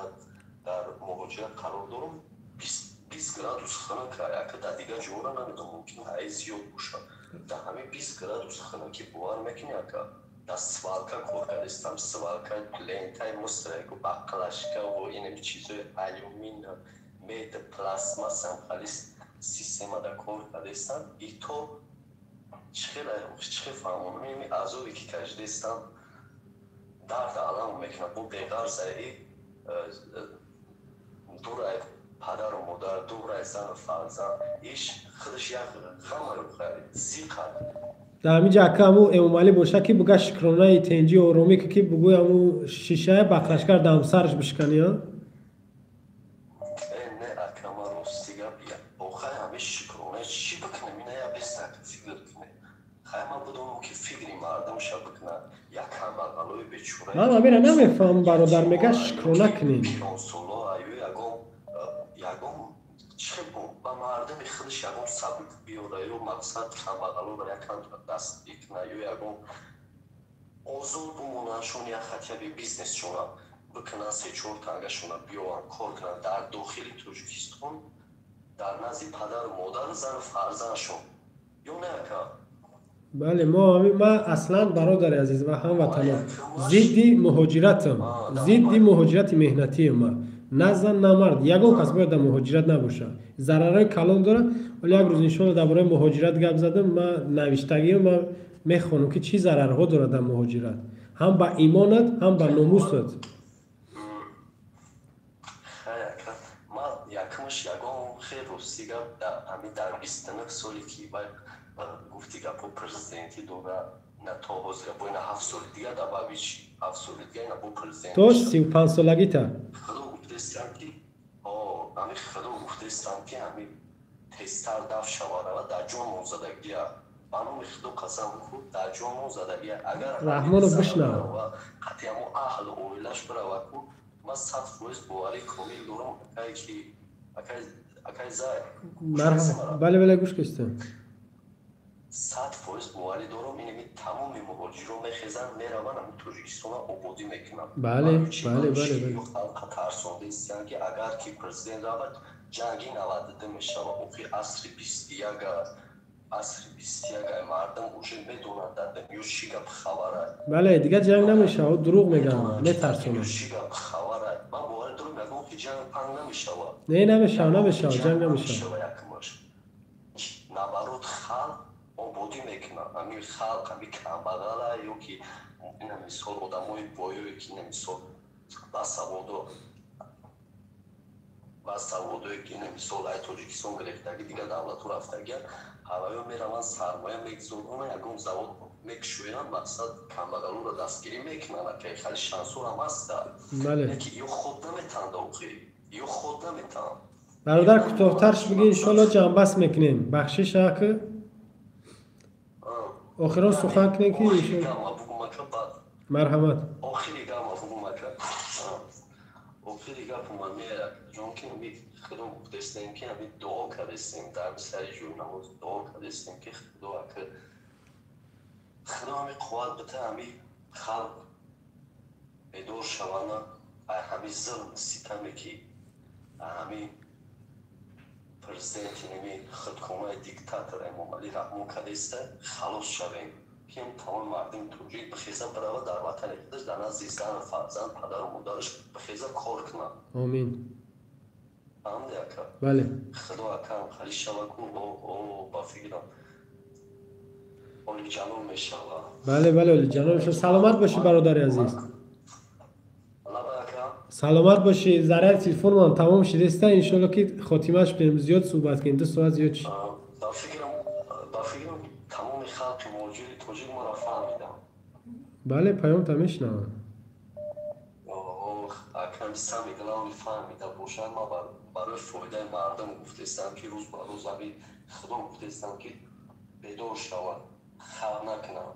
дар муҳоҷират қарор дорум, 20 градус хунук, ака, дар дигар ҷоҳоро намедонам, мумкин ҳай зиёд бошад, дар ҳамин 20 градус хунукӣ, бовар мекунӣ, ака, дар свалка кор кардистам, свалка лентаи мусораку баклажка ва инами чизои алюмин, мед, пластмассам хали система дар кор кардистам. И то чихел фаҳмонам, ими азобе ки кашидистам дард алам мекунад. Бо беғарзаи дурай падару модар, дурай зану фарзанд, иш худаш як ғамаю зиқа. Дар ҳамин ҷа, ака, ҳаму Эмомалӣ боша ки буга шукронаи тенҷи оромӣ ки бугӯй ҳаму шишая баклажкар дар сараш бишканӣ, а? Не, ака, ман рости гап, охай ҳамин шукрона чӣ бикунем, ина я бестак фикр кунем. Хай, ман будонам ки фикри мардумша бикунад, як камбағалои бечора. Ман ҳамира намефаҳмам, бародар, мега шукрона кунем. Пиронсоло аю ягон чӣ ба мардуми худаш ягон сабук биёра ё мақсад камбағалоро якам даст бикуна ё ягон озод бимонандшон, як хотя бы бизнесшона бикунанд, се-чор тангашона биёранд, кор кунанд дар дохили Тоҷикистон, дар назди падару модару зану фарзандшон, ё не, ака? Бале, мо ман аслан, бародари азиз ва ҳамватанон, зидди муҳоҷиратам, зидди муҳоҷирати меҳнатиам. Ман на зан, на мард, ягон кас бояд дар муҳоҷират набошад, зарарҳои калон дорад. Вале як рӯз иншоалло дар бораи муҳоҷират гап задам, ман навиштагиам, ман мехонам ки чӣ зарарҳо дорад дар муҳоҷират, ҳам ба имонат, ҳам ба номусат. Ман якумаш ягон хел рости гап, ҳамин дар 29 соле ки гуфти гапо президентӣ дора, на то ҳозир бо ина 7 соли дигар, дар баъди 7 соли дигар ина бо президент. То 35-солагита. Худо гуфтаистам ки ҳамин, худо гуфтаистам ки ҳамин тезтар даф шава, рава дар ҷон задагия, ба номи худо қасам хӯр, дар ҷон задагия, агар Раҳмонов, бишнав. Қатъи ҳамо аҳлу оилаш бирава ку, ман 100% боварии комил дорам, акае ки акай зай. Бале, бале, гӯш кистам. 100% боварӣ дорам, инами тамоми муҳоҷиро мехезанд, мераванд, ҳамин Тоҷикистона ободӣ мекунанд. Бале, бале, бале, бале. Халқа тарсондаистиянд ки агар ки президент равад, ҷанги 92 мешавад. Охи асри 21, асри 21, мардум уже медонанд дар дунё чӣ гап хабара. Бале, дигар ҷанг намешавад, дурӯғ мегӯянд, метарсонанд. Чӣ гап хабара. Ман боварӣ дорам, ягон ки ҷанг панг намешавад. Не, намешавад, намешавад, ҷанг намешавад. Якумаш наоборот халқ ободӣ мекунад. Ҳамин халқ, ҳамин камбағала ё ки ина мисол одамои боёе ки ина мисол басаводое ки ина мисол ай Тоҷикистон гирифтаги, дигар давлатҳо рафтагиан, ҳаваё мераванд, сармоя мегузоранд, ягон завод мекушоянд, мақсад камбағалоро дастгирӣ мекунанд. Акай хали шансорам ҳаста, ки ё худ наметаванд, охи ё худ наметаванд. Бародар, кӯтоҳтарш бигӣ, иншоалло ҷамъбаст мекунем. Бахшиш, ака, охирон сухан кунем ки, марҳамат. Охири гапа бугум, ака, охири гапума меяд ҷон, ки ами худо гуфтаистем ки ами дуо кардастем, дар сари ҷӯй намоз дуо кардастем ки худо, ака, худо ами қувват бита, ами халқ бедор шавана, ай ҳами зулм ситаме ки ҳами Президенти ними худкомаи диктатор Эмомалӣ Раҳмон кардеста халос шавем, ки тамоми мардуми тоҷик бихеза, бирава дар ватани худаш, дар назди зану фарзанд, падару модараш бихеза, кор кунад. Омин. Фаҳмиди, ака? Бале. Худо акам хали шаваку, о ба фикрам, олиҷаноб мешава. Бале, бале, олиҷаноб мешава. Саломат бошӣ, бародари азиз. Лаба, ака. Саломат бошӣ. Заряди телефонмон тамом шудеста, иншолло ки хотимаш кунем. Зиёд суҳбат кунем, 2 соат зиёд шид. Ба фикрам, тамоми халқи муҳоҷири тоҷик маро фаҳмидам. Бале, паёмта мешунавам. Акам, самое главное, фаҳмида бошад. Ман барои фоидаи мардум гуфтестам, ки рӯз ба рӯз ами худо гуфтестам, ки бедор шавад, хав накунам,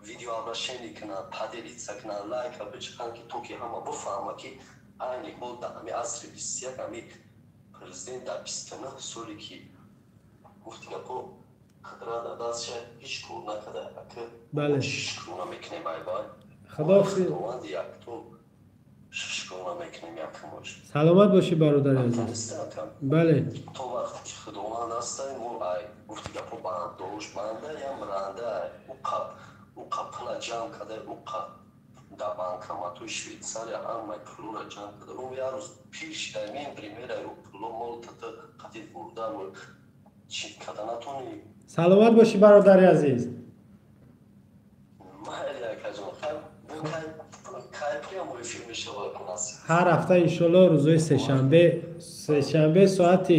видеообращение кунам, поделиться кунам, лайка бичиқам, ки то ки ҳама бифаҳма, ки айни ҳол дар ҳами асри 21 ҳами президент дар 29 соли ки гуфти гапо қудрат дар дастша ҳеҷ кор накарда, ака. Шукрона мекунем, айбай. Худованди якто, шукрона мекунем якумош. Саломат бошӣ, бародари азиз, бале. То вақте ки Худованд ҳастай, мо ай гуфти гапо бандош банда ям ранда уқа пула ҷамъ карда, уқа дар банкоматҳои Швейтсария ҳамаи пулура ҷамъ карда, ӯ як рӯз пир шида мембри, мерай, ӯ пуло мол тата қатӣ бурда чӣ карда натонӣ. Саломат бошӣ, бародари азиз. Майли, акаҷон, кай прямой эфир мешавад? Ҳар ҳафта, иншолло, рӯзои сешанбе, сешанбе соати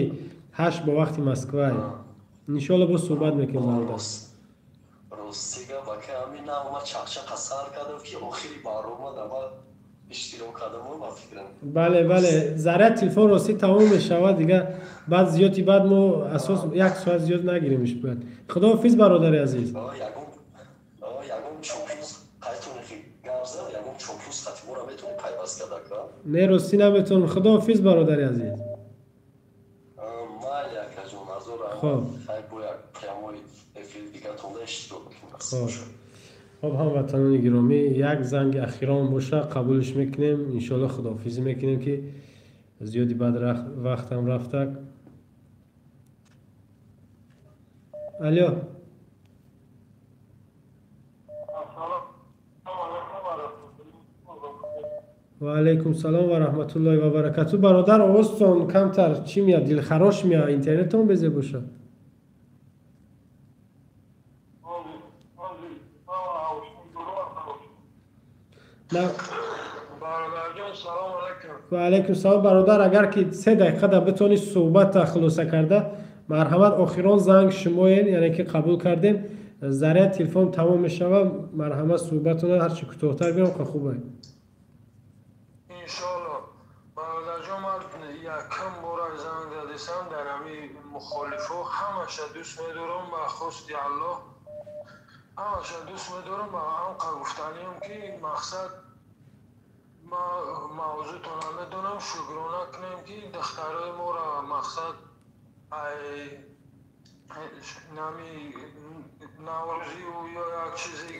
8 бо вақти Москва, иншолло, боз суҳбат мекунем, бародар. Ростига, бака, ҳамин нав ма чақчақа сар кардам, ки охири барнома дама иштирок кардам, ба фикрам. Бале, заряд телефон ростӣ тамом мешавад дига, баъд зиёди баъд мо асос як соат зиёд нагиремиш бояд. Худоҳофиз, бародари азиз. Ягон чоплус қайтони гап зад, ягон чоплус хати мора метавони пайваст кардака? Не, ростӣ наметавонам. Худоҳофиз, бародари азиз. Майли, акаҷон, азор. Хоб. Хай, бо як прямой эфир дигатонда иштирок. Хоб, ҳамватанони гиромӣ, як занги ахирон боша, қабулш мекунем, иншоалло, худоҳофизӣ мекунем, ки зиёди баъд вақтам рафтак. Алё. Ва алайкум салом ва раҳматуллоҳи ва баракату. Бародар, овозтон камтар чӣ меяд, дилхарош меяд, интернетон безе бошад. Ва алайкум салом, бародар. Агар ки 3 дақиқада битонӣ суҳбата хулоса карда, марҳамат. Охирон занг шумоен, яъне ки қабул кардем, заряд телефон тамом мешавад. Марҳамат, суҳбатона ҳарчи кӯтоҳтар биём, хубе. Иншоалло, бародарҷон, ман якум бора занг задисам. Дар ҳами мухолифо ҳамаша дӯст медорам, ба хости Аллоҳ ҳамаша дӯст медорам. Ба ҳамқа гуфтаниам, ки мақсад ма мавзӯъто намедонам. Шукрона кунем, ки духтарои моро мақсад ай нами наврӯзию ё як чизи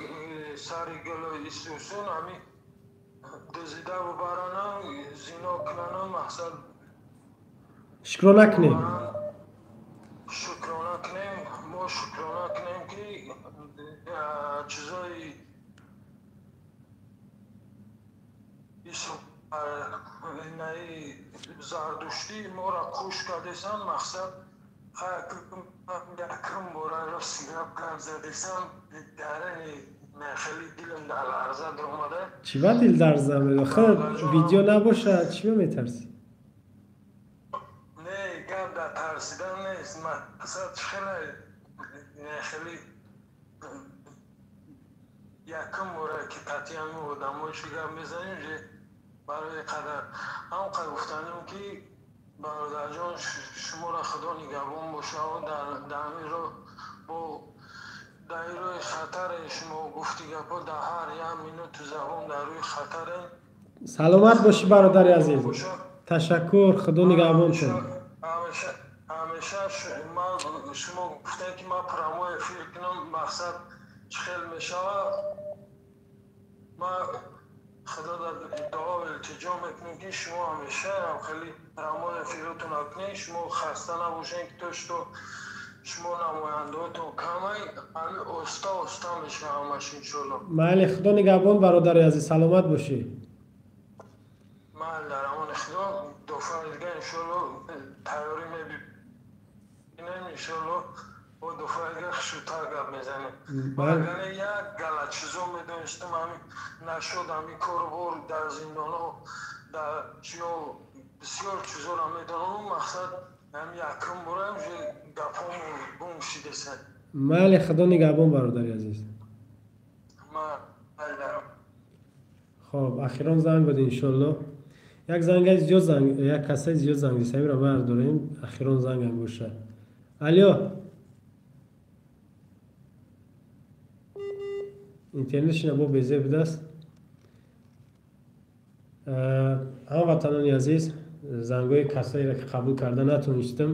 сари гулу истусун ҳами дузида бубаранам, зино кунанам, мақсад. Шукрона кунем. Шукрона кунем, мо шукрона кунем, ки чизои наи зардуштӣ моро қуш кардесан. Мақсад, якум бора рости гап гап задесам, дарани хеле дилам дар ларза даромада. Чӣ ба дил ларза медо? Хуб, видео набошад, чӣ ба метарсӣ? Не, гап дар тарсидан нест. Мақсад, хеле хеле якум бора ки қатъиян одамои ши гап мезанем же барои қадар ҳамқа гуфтанем, ки бародарҷон, шуморо Худо нигаҳбон бошад. Дар ҳамин роҳ, бо дар ин роҳи хатаре, шумо гуфти гапҳо, дар ҳар як минуту забон дар рӯи хатаре. Саломат бошӣ, бародари азиз, ташаккур, Худо нигаҳбонтон. Ҳамеша шумо гуфтем, ки ман прямой эфир кунам, мақсад чӣ хел мешавад? Ман Худо дар дуо илтиҷо мекунем, ки шумо ҳамеша ҳам хеле рамои эфиротон кунед, шумо хаста набошед, ки то что шумо намояндаотон камай, ҳами оста оста мешава ҳамаш, иншоалло. Майли, Худо нигаҳбон, бародари азиз, саломат бошӣ. Майли, дар амони Худо, дафъаи дига иншоалло тайёрӣ мебинем, иншоалло бо дафъаи дига хушрӯтар гап мезанем. Агар як гала чизо медонистам, ҳами нашуд, ҳами кору бор дар зиндонҳо, дар чиё бисёр чизоро медонам, мақсад ҳами якум бора уже гапҳомо гум шидеса. Майли, Худо нигаҳбон, бародари азиз. Хоб, ахирон занг буд, иншоалло. Як зангаи зиёд занг, як касаи зиёд занг зисамиро бардорем, ахирон зангам боша. Алё, интернетшина бо безе будааст. Ҳамватанони азиз, зангҳои касаеро ки қабул карда натонистам,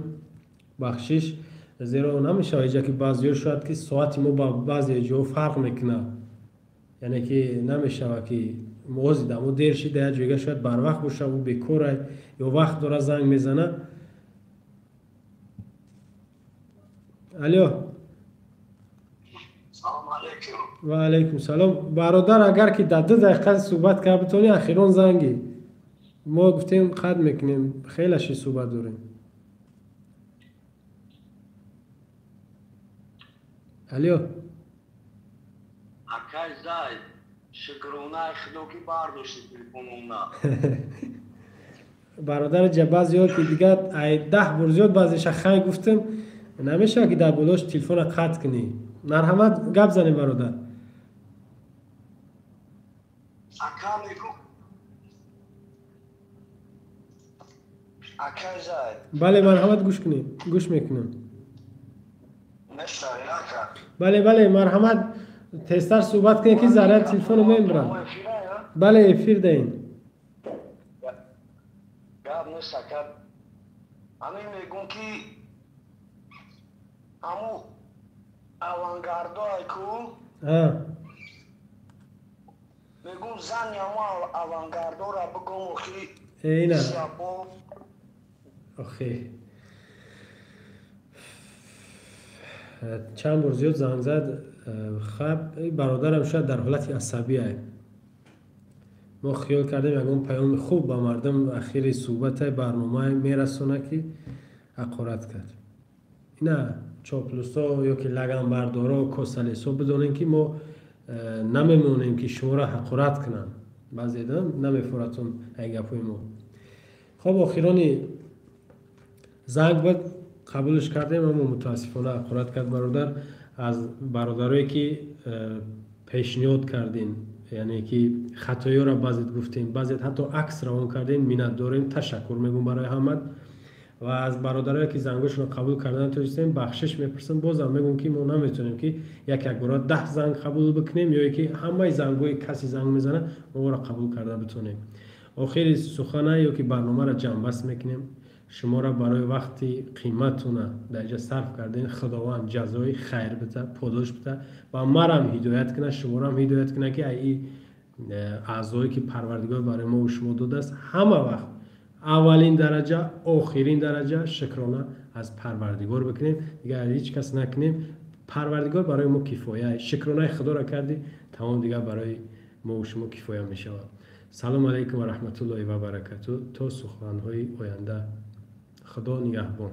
бахшиш, зеро намешавад иҷа ки баъзеҳо шояд ки соати мо ба баъзе ҷоҳо фарқ мекунад, яъне ки намешавад ки ози дамо дер шида, як ҷойга шояд барвақт боша, ӯ бекорай ё вақт дора, занг мезана. Алё, ва алайкум салом, бародар. Агар ки дар 2 дақиқа суҳбат карда битонӣ, ахирон занги мо гуфтем, қатъ мекунем, хелаши суҳбат дорем. Алё. Акай Зай, шукронаи Худо, ки бардошти телефонона. Бародар, ҷа баъзеҳо ки дигар ай 10 бор зиёд баъзеша хай гуфтем, намешавад ки дар болош телефона қатъ кунӣ. Марҳамат, гап занем, бародар. Ака мегу, акай Зай. Бале, марҳамат, гӯш кунем, гӯш мекунем. Мешнавӣ, ака? Бале, бале, марҳамат, тезтар суҳбат кунем, ки заряд телефоно мембирад. Бале, эфир даин. Гап нест, ака. Ҳамин мегум, ки ҳаму авангардо айку, мегум, зани ҳаму авангардора бигум, охи. Ина, охи, чанд бор зиёд занг зад. Хаб, бародарам шояд дар ҳолати асабие. Мо хиёл кардем, ягон паёми хуб ба мардум ахири суҳбатай барномае мерасона, ки ҳақорат кард. Ина чоплусо ё ки лаганбардоро, косалесо, бидонем, ки мо намемонем, ки шуморо ҳақорат кунанд. Баъзе намефоратон ай гапҳои мо. Хоб, охирони занг буд, қабулш кардем, аммо мутаассифона ҳақорат кард бародар. Аз бародарое ки пешниҳод кардем, яъне ки хатоёро баъзет гуфтем, баъзет ҳатто акс равон кардем, миннат дорем, ташаккур мегӯм барои ҳамат. Ва аз бародарое ки зангошонро қабул карда натонистем, бахшиш мепурсам. Бозам мегӯм, ки мо наметавонем, ки як якбора 10 занг қабул бикунем ё ки ҳамаи зангҳои касе занг мезанад, мо ӯро қабул карда битонем. Охири сухана ё ки барномаро ҷамъбаст мекунем. Шуморо барои вақти қиматона дар инҷа сарф кардем, Худованд ҷазои хайр бита, подош бита ва марам ҳидоят кунад, шуморо ҳидоят кунад, ки аи аъзое ки Парвардигор барои мо шумо додааст, ҳама вақт аввалин дараҷа, охирин дараҷа шукрона аз Парвардигор бикунем, дигар аз ҳеҷ кас накунем. Парвардигор барои мо кифоя. Шукронаи Худоро кардӣ, тамом, дигар барои мо шумо кифоя мешавад. Салому алайкум ва раҳматуллоҳи ва баракату. То суханҳои оянда, Худо нигаҳбон.